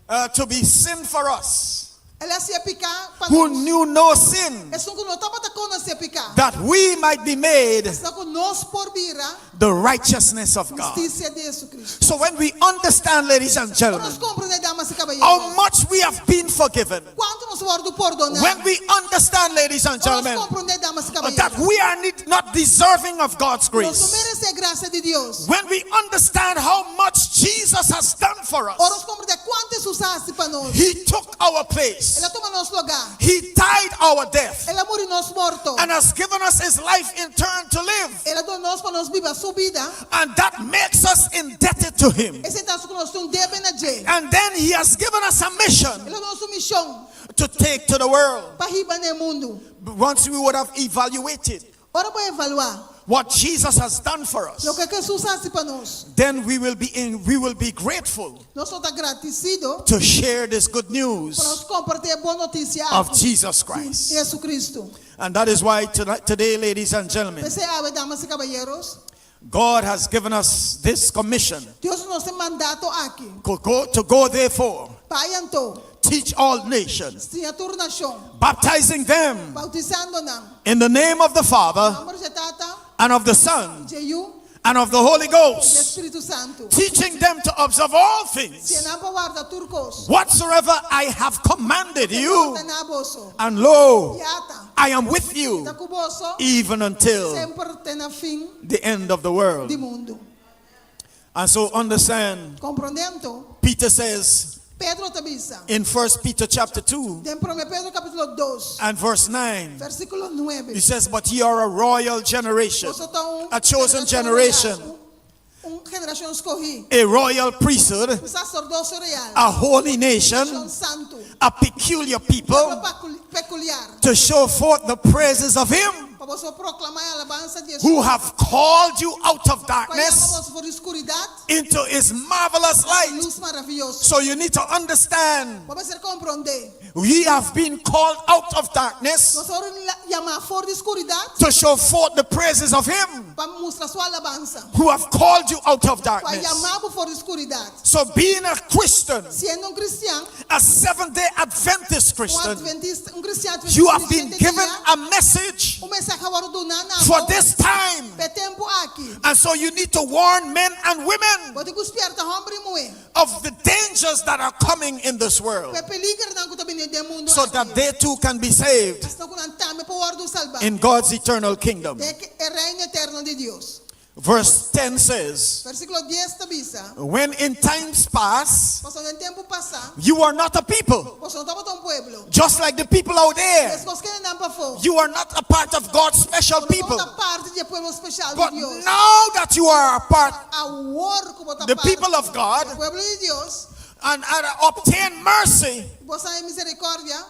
uh, to be sin for us el a hasié piká pa who nos, knew no sin, esun ku no tabata konosé piká, that we might be made asina ku nos por bira the righteousness of God. hustisia di Jesucristo. So when we understand, ladies and Ora gentlemen, nos komprendé, damas i how kabayeros, much we have been forgiven, kuantu nos wòrdu pordoná, when we understand, ladies and ora nos gentlemen, komprendé, damas i that kabayeros, we are not deserving of God's nos no grace, meresé grasia di Dios. when we understand how much Jesus has done for Ora us, nos komprendé kuantu Hesus a hasi pa nos, He took our place, El a tuma nos lugá, He died our death, El a muri nos morto, and has given us His life in turn to live. El a duna nos pa nos biba su bida, And that makes us indebted to Him. esei ta hasi ku nos tin un debe na dje. And then He has given us a mission El a duna nos un mishon to take to the world. pa hiba na e mundu. Once we would have evaluated Ora bo evaluá what Jesus has done for us, loke Hesus a hasi pa nos, then we will be in, we will be grateful nos lo ta gradisido to share this good pa news nos kompartí e bon notisia of aki Jesus Christ. di Jesucristo. And that is why tonight, today, ladies and gentlemen, P'esei awe, damas i kabayeros, God has given us this commission Dios a duna nos e mandato aki. to go, to go therefore, Bai anto, teach all nations, siña tur nashon, baptizing them boutisando nan. in the name of the Father Nòmber di Tata, and of the Son di Yu, and of the Holy di Ghost, Spiritu Santu. teaching them to observe all things Siña nan pa warda tur kos. whatsoever I have commanded you. Ordená boso. And lo, I ata, I am with you mi ta ku boso even until semper te na fin the end of the world. di mundu. And so understand, Komprondé anto, Peter says Pedro ta bisa, in 1 Peter chapter 2 den 1 Pedro kapítulo 2, and verse 9, versíkulo 9. he says, But ye are a royal generation, Boso ta un a chosen generashon generation, real, un, un generashon skohí, a royal priesthood, un saserdosio real, a holy nation, nashon santu, a peculiar people, pueblo pekuliar, to show forth the praises of him pa boso proklamá e alabansa di who Hesus, have called you out of ku a yama darkness boso for di skuridat, into his marvelous light. lus maravioso. So you need to understand, Bo mester komprondé, we have been called out of darkness nos a wòrdu yamá for di skuridat to show forth the praises of him pa mustra su alabansa, who have called you out of ku a darkness. yama bo for di skuridat. So being a Christian, Siendo un kristian, a Seventh-day Adventist un Christian, adventista, un kristian adventista you have been di siete given dia, a message un mensahe a wòrdu duná na for bo this time. pa e tempu aki. And so you need to warn men and women Bo tin ku spièrta hòmber i muhé of the dangers that are coming in this world pa e peligernan ku ta bini den mundu so aki. that they too can be saved Asina ku nan tambe por wòrdu salbá in God's eternal kingdom. den e reino eterno di Dios. Verse 10 says, Versíkulo 10 ta bisa, When in times past Pasobra den tempu pasá, you were not a people, boso no tabata un pueblo. just like the people out there. Meskos ku hendenan pafó. You are not a part of God's special Bo no people. tabata parti di e pueblo spesial di But Dios. now that you are a part, Awor ku bo ta the parti people of God, di e pueblo di Dios, and obtain mercy, boso a haña miserikòrdia.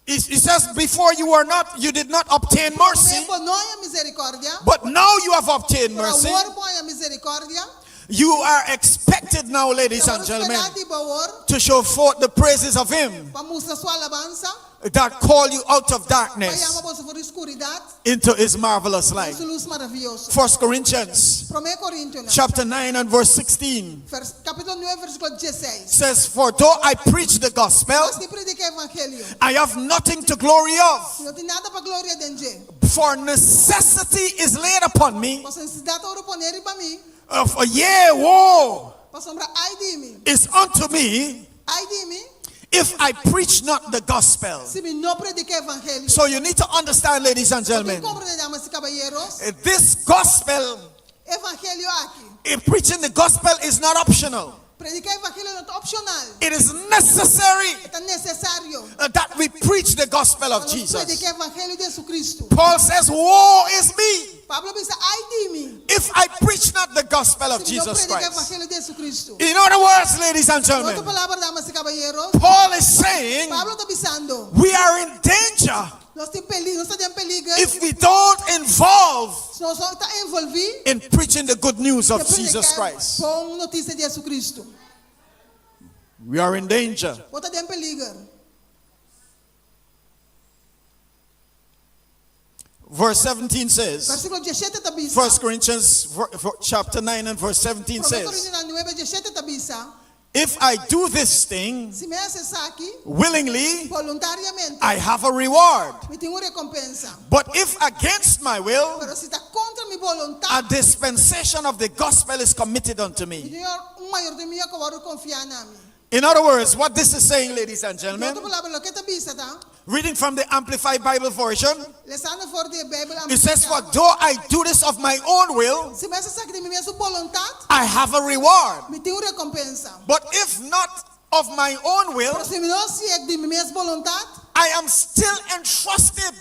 He says, before you were not, you did not obtain mercy, Promé bo no a haña miserikòrdia, but now you have obtained pero mercy. awor bo a haña miserikòrdia. You are expected now, ladies Ta and wòrdu gentlemen, sperá di bo awor to show forth the praises of Him pa mustra su alabansa, that called you out of pa darkness yama boso for di skuridat into His marvelous den light. su lus maravioso. First Corinthians Promé Korintionan, chapter 9 and verse 16 vers, kapítulo 9, versíkulo 16. says, For though I preach the gospel, Maske mi prediká evangelio, I have nothing to glory of, mi no tin nada pa gloria den dje. for necessity is laid upon me. Pasobra nesesidat a wòrdu poné riba mi. Of a yea, woe Pasobra ai di mi. is unto me Ai di mi if I preach not the gospel. si mi no prediká evangelio. So you need to understand, ladies and Bo tin gentlemen, komprendé, damas i kabayeros, eh, this gospel, evangelio aki. eh, preaching the gospel is not optional. Prediká evangelio no ta opshonal. It is necessary E ta nesesario eh, that we preach the gospel pa of nos Jesus. prediká evangelio di Jesucristo. Paul says, Woe is me Pablo a bisa, Ai di mi if I preach not the gospel of si mi no Jesus prediká Christ. evangelio di Jesucristo. In other words, ladies and En otro gentlemen, palabra, damas i kabayeros, Paul is saying Pablo ta bisando, we are in danger nos tin peliger, nos ta den peliger if we don't involve si nos no ta envolví in preaching the good news of den Jesus prediká Christ. bon notisia di Jesucristo. We are in danger. Bo ta den peliger. Verse 17 says, Versíkulo 17 ta bisa. 1 Corinthians chapter 9 and verse 17 Promé says, Korintionan 9, 17 ta bisa, If I do this thing Si mi hasi esaki willingly, voluntariamente, I have a reward. mi tin un rekompensa. But if against my will, Pero si ta kontra mi a boluntat, dispensation of the gospel is committed unto mi me. tin un mayordomia ku a wòrdu konfiá na mi. In other words, what this is saying, ladies and Den gentlemen, otro palabra, loke ta bisa ta, reading from the Amplified Bible version, lesando for di e Beibel it says, For Amplificado, though I do this of my own will, si mi hasi esaki di mi mes boluntat, I have a reward. mi tin un rekompensa. But if not of my own will, Pero si mi no hasié di mi mes boluntat, I am still entrusted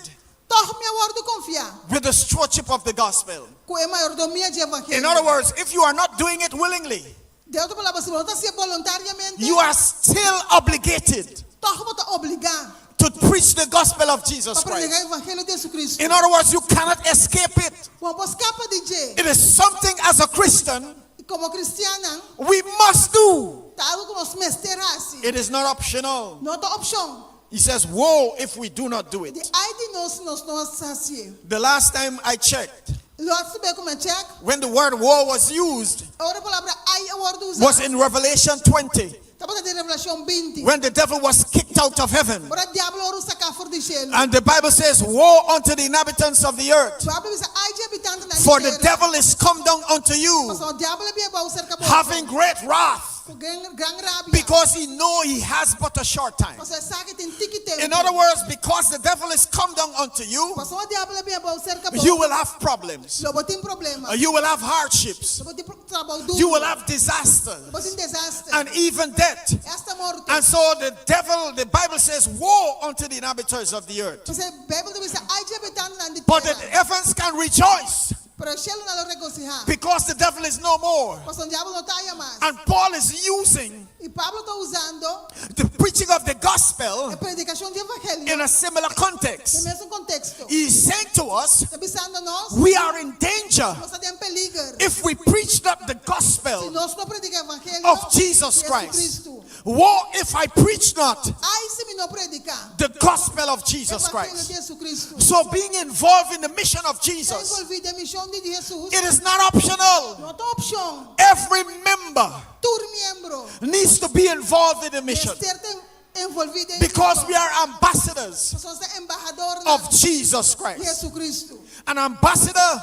tòg mi a wòrdu konfiá with the stewardship of the gospel. ku e mayordomia dje In evangelio. other words, if you are not doing it willingly, Den otro palabra, si bo no ta hasié boluntariamente, you are still obligated tòg bo ta obligá to preach the gospel of Jesus pa prediká Christ. evangelio di Jesucristo. In other words, you cannot escape it. Bo no por skapa di dje. It is something as a Christian Komo kristiannan, we must do. ta algu ku nos mester hasi. It is not optional. No ta opshon. He says, Woe if we do not do it. Di ai di nos si nos no hasié. The last time I checked, Lòtste bes ku mi a chèk, when the word woe was used, ora e palabra ai a wòrdu usá, was in Revelation 20, tabata den Revelashon 20, when the devil was kicked out of heaven. ora diablo a wòrdu saká for di shelu. And the Bible says, Woe unto the inhabitants of the earth, Beibel ta bisa, Ai di habitantenan di for the tera, devil is come down unto you, pasobra diabel a bin abou serka boso, having great wrath, ku gran, gran rabia, because he know he has but a short time. pasobra e sa ku e tin tiki tempu. In other words, because the devil is come down unto you, Pasobra diabel a bin abou serka boso, you will have problems. lo bo tin problema, You will have hardships. lo bo tin trabou duru, You will have disasters lo bo tin desaster, and even death. asta morto. And so the devil, the Bible says, woe unto the inhabitants of the earth. P'esei Beibel ta bisa, ai di habitantenan di But the tera. heavens can rejoice Pero shelunan lo regosihá, because the devil is no more. pasobra diabel no ta aya mas. And Paul is using I Pablo ta usando the preaching of the gospel e predikashon di evangelio in a similar den context. mesun konteksto. He's saying to us, Ta bisando nos, we are in danger nos ta den peliger if we preach not the si gospel nos no prediká evangelio of Jesus di Christ. Jesucristo. Woe if I preach not Ai si mi no prediká the gospel of Jesus evangelio Christ. di Jesucristo. So being involved in the mission of Ta Jesus, envolví den mishon di Jesus it is not optional. no ta opshon. Every member Tur miembro needs to be involved in the mission mester ta envolví den because mishon. we are ambassadors Pasobra nos ta embahadornan of Jesus di Christ. Jesucristo. An ambassador,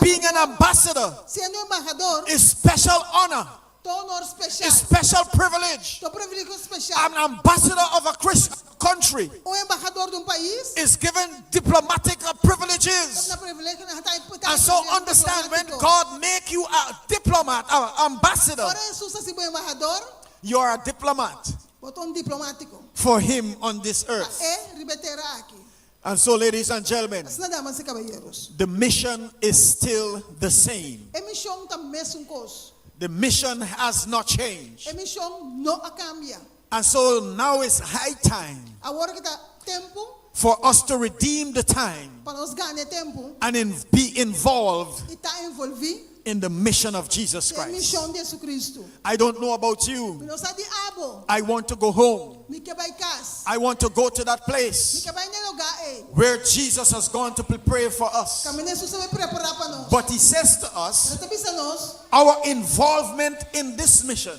being an ambassador Siendo embahador is special honor, ta honor spesial. is special privilege. Ta privilegio spesial. An ambassador of a Christian country Un embahador di un pais is given diplomatic privileges. na privilegio na And so understand when God make you a diplomat, an ambassador, Ora Hesus hasi bo embahador, you are a diplomat bo ta un diplomátiko. for him on this earth. E riba e tera aki. And so, ladies and gentlemen, Asina damas i kabayeros. the mission is still the same. E mishon ta mesun kos. The mission has not changed. E mishon no a kambia. And so now it's high time Awor ku ta tempu for us to redeem the time pa nos gana e tempu and in, be involved i ta envolví. in the mission of Jesus den Christ. mishon di Hesukristu. I don't know about Mi you. no sa di abo. I want to go home. Mi ke bai kas. I want to go to that Mi place ke bai na e lugá ei. where Jesus has gone to prepare for us. Kaminda Hesus a bai prepará pa nos. But he says to us, Pero e ta bisa nos, our involvement in this mission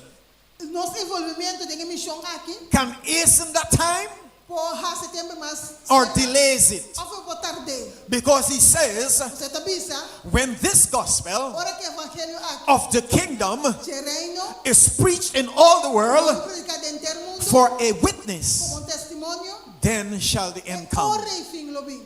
nos envolvimentu den e mishon aki can hasten that time por hasi e tempu mas or serka delays it. òf e por tard'é. Because he says, Pasobra e ta bisa, when this gospel ora ku e evangelio aki of the kingdom dje Reino is preached in all the world wordu prediká den henter mundu for a witness, komo un testimonio, then shall the end come. ora e fin lo bin.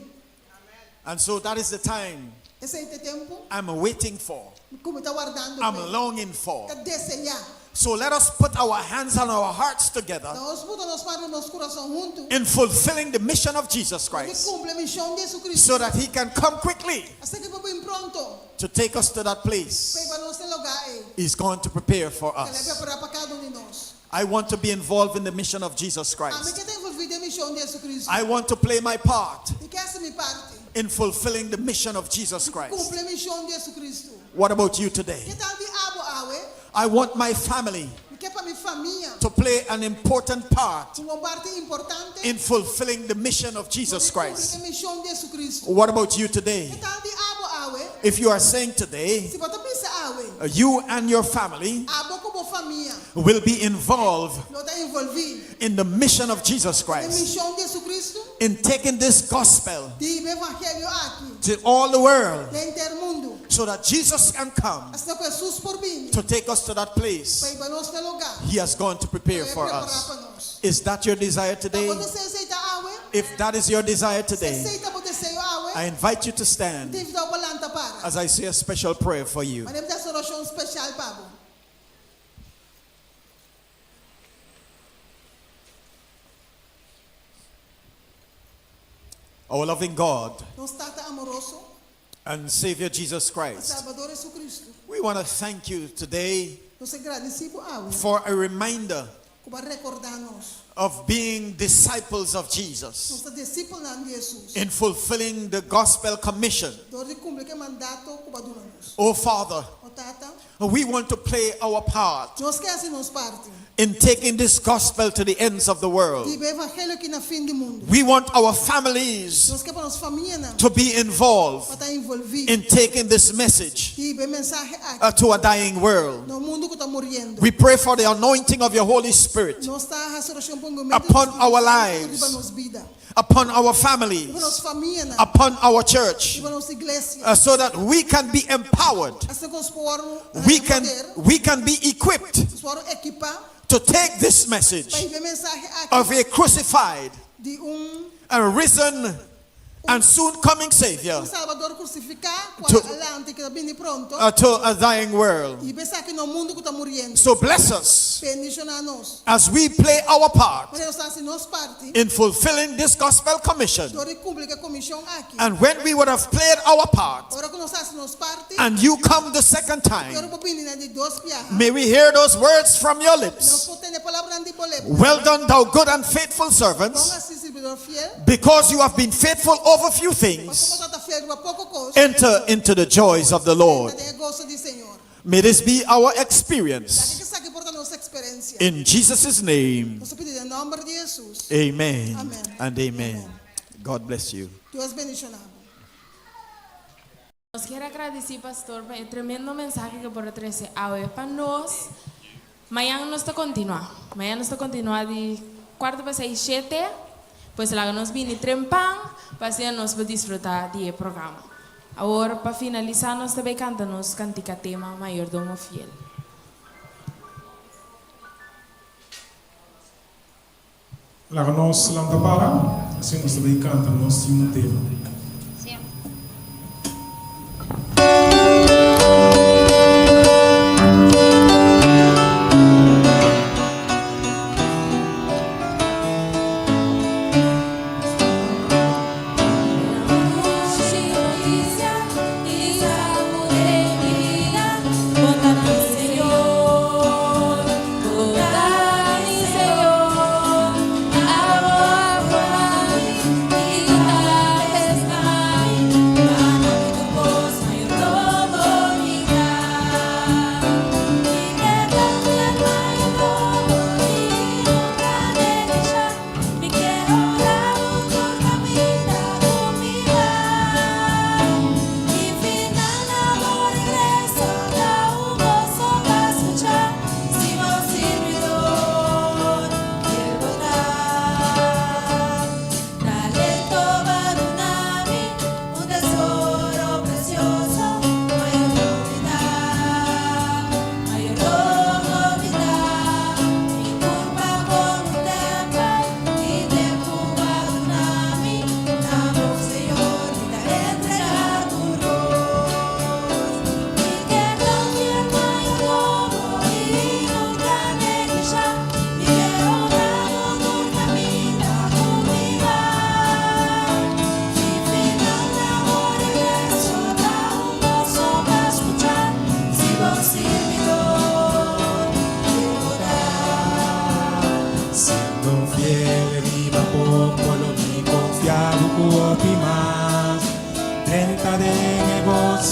And so that is the time Esei ta e tempu I'm waiting for, ku mi ta wardando I'm p'e, longing for. ta deseá. So let us put our hands and our hearts together Nos buta nos man i nos kurason huntu in fulfilling the mission of Jesus pa Christ kumpli e mishon di Jesucristo. so that he can come quickly Asina ku e por bin pronto to take us to that pa place hiba nos na e lugá ei he's going to prepare for ku el a us. prepará pa kada un di nos. I want to be involved in the mission of Jesus Ami Christ. ke ta envolví den e mishon di Jesucristo. I want to play my part Mi ke hasi mi parti in fulfilling the mission of Jesus Christ. kumpli e mishon di Jesucristo. What about you today? Ke tal di abo awe? I want my family Mi ke pa mi famia to play an important part hunga un parti importante in fulfilling the mission of Jesus pa kumpli Christ. e mishon di Jesucristo. What about you today? Ke tal di abo awe? If you are saying today, Si bo ta bisa awe, you and your family abo ku bo famia will be involved lo ta envolví in the mission of Jesus den Christ, mishon di Jesucristo, in taking this gospel di hiba e evangelio aki to all the world den henter mundu, so that Jesus can come asina ku Hesus por bini to take us to that pa place hiba nos na e lugá he has gone to ku prepare el a for prepará us. pa nos. Is that your desire Ta today? bo deseo esei ta awe? If that is your desire Si today, esei ta bo deseo awe, I invite you to mi stand ta invitá bo pa lanta para. as I say a special prayer for you. Manera mi ta hasi orashon speshal pa bo. Our loving God Nos Tata amoroso and Savior Jesus i Christ, Salbador Jesucristo, we want to thank you today nos ta gradisí bo awe for a reminder ku bo a rekordá nos. of being disciples of Jesus Nos ta disipelnan di Hesus in fulfilling the gospel commission. dor di kumpli ku e mandato ku bo a duna nos. Oh Father, O Tata, we want to play our part nos ke hasi nos parti in taking this gospel to the ends of the world. di hiba e evangelio aki na fin di mundu. We want our families Nos ke pa nos famianan to be involved pa ta envolví in taking this message di hiba e mensahe aki to a dying world. na un mundu ku ta muriendo. We pray for the anointing of your Holy Spirit Nos ta hasi orashon pa ungimento di upon Spiritu our Santu lives, riba nos bida, upon our riba families, nos famianan, upon our church, riba nos iglesia. so that we can be empowered, Asina ku nos por we haña can, poder, we can be equipped nos por ekipá to take this message pa hiba e mensahe of aki a crucified di un and risen and soon coming Savior un Salbador krusifiká ku to, a lanta i ku ta bini pronto to a dying world. i hiba esaki na un mundu ku ta muriendo. So bless us Bendishoná nos. as we play our part Manera nos ta hasi nos parti in fulfilling this gospel commission. dor di kumpli ku e komishon aki. And when we would have played our part Ora ku nos hasi nos parti and you come the second i ora time, bo bini na di dos biaha, may we hear those words from your nos lips. por tende e palabranan di bo lep. Well done, thou good and faithful Bon servants, hasí, sirbidor fiel, because you have been faithful over few things. pasobra bo tabata fiel riba poko kos, Enter into the joys of the Lord. entra den e goso di Señor. May this be our Laga experience. ku esaki por ta nos eksperensia. In Jesus' name, Nos ta pidi den nòmber di Hesus. amen Amen. and amen. God bless you. Dios bendishoná bo. Nos kier a gradisí Pastor pa e tremendo mensahe ku por a trese awe pa nos. Mañan nos ta kontinuá. Mañan nos ta kontinuá di kuarto pa seis shete. Pues laga nos bini trempan pa asina nos por disfrutá di e programa. Awor pa finalisá nos ta bay kanta nos kantika tema Mayordomo Fiel. Laga nos lanta para, asina nos ta bay canta nos himno tema.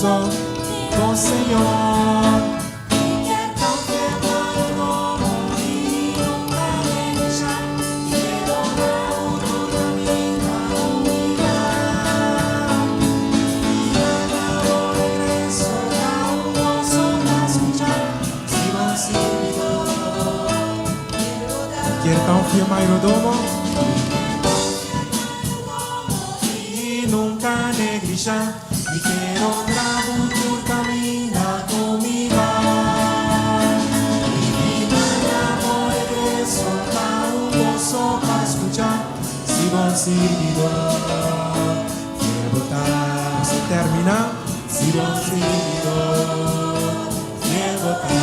goso, bon Señor. Kier ta un fiel mayordomo I nunka neglisha. Mi kier honra bo tur kaminda ku mi bai. I maña bo regreso ta un goso pa skucha. Si bon sirbidor fiel bo ta. Nos a termina. Si bon sirbidor fiel bo ta.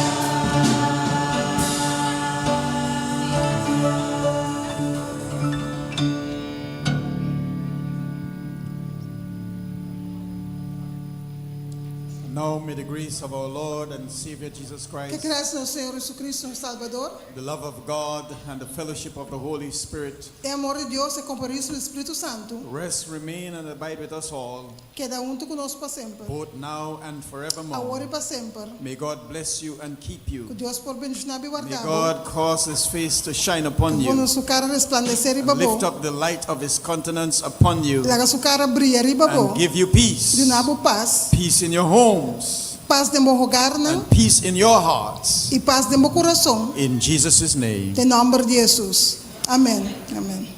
Now may the grace of our Lord and Savior Jesus Ku Christ, grasia di nos Señor Jesucristo, nos Salbador, the love of God, and the fellowship of the Holy Spirit e amor di Dios i kompañerismo di Spiritu Santu rest, remain, and abide with us all, keda huntu ku nos pa semper, both now and forevermore. awor i pa semper. May God bless you and keep you. Ku Dios por bendishoná bo i May warda bo. God cause his face to shine upon Ku pone you su kara resplandesé riba and bo. lift up the light of his countenance upon you Laga su kara bria riba bo. and give you peace. Duna bo pas. Peace in your homes Pas den bo hogarnan and peace in your hearts. i pas den bo kurason. In Jesus' name. Den nòmber di Hesus. Amèn. Amèn.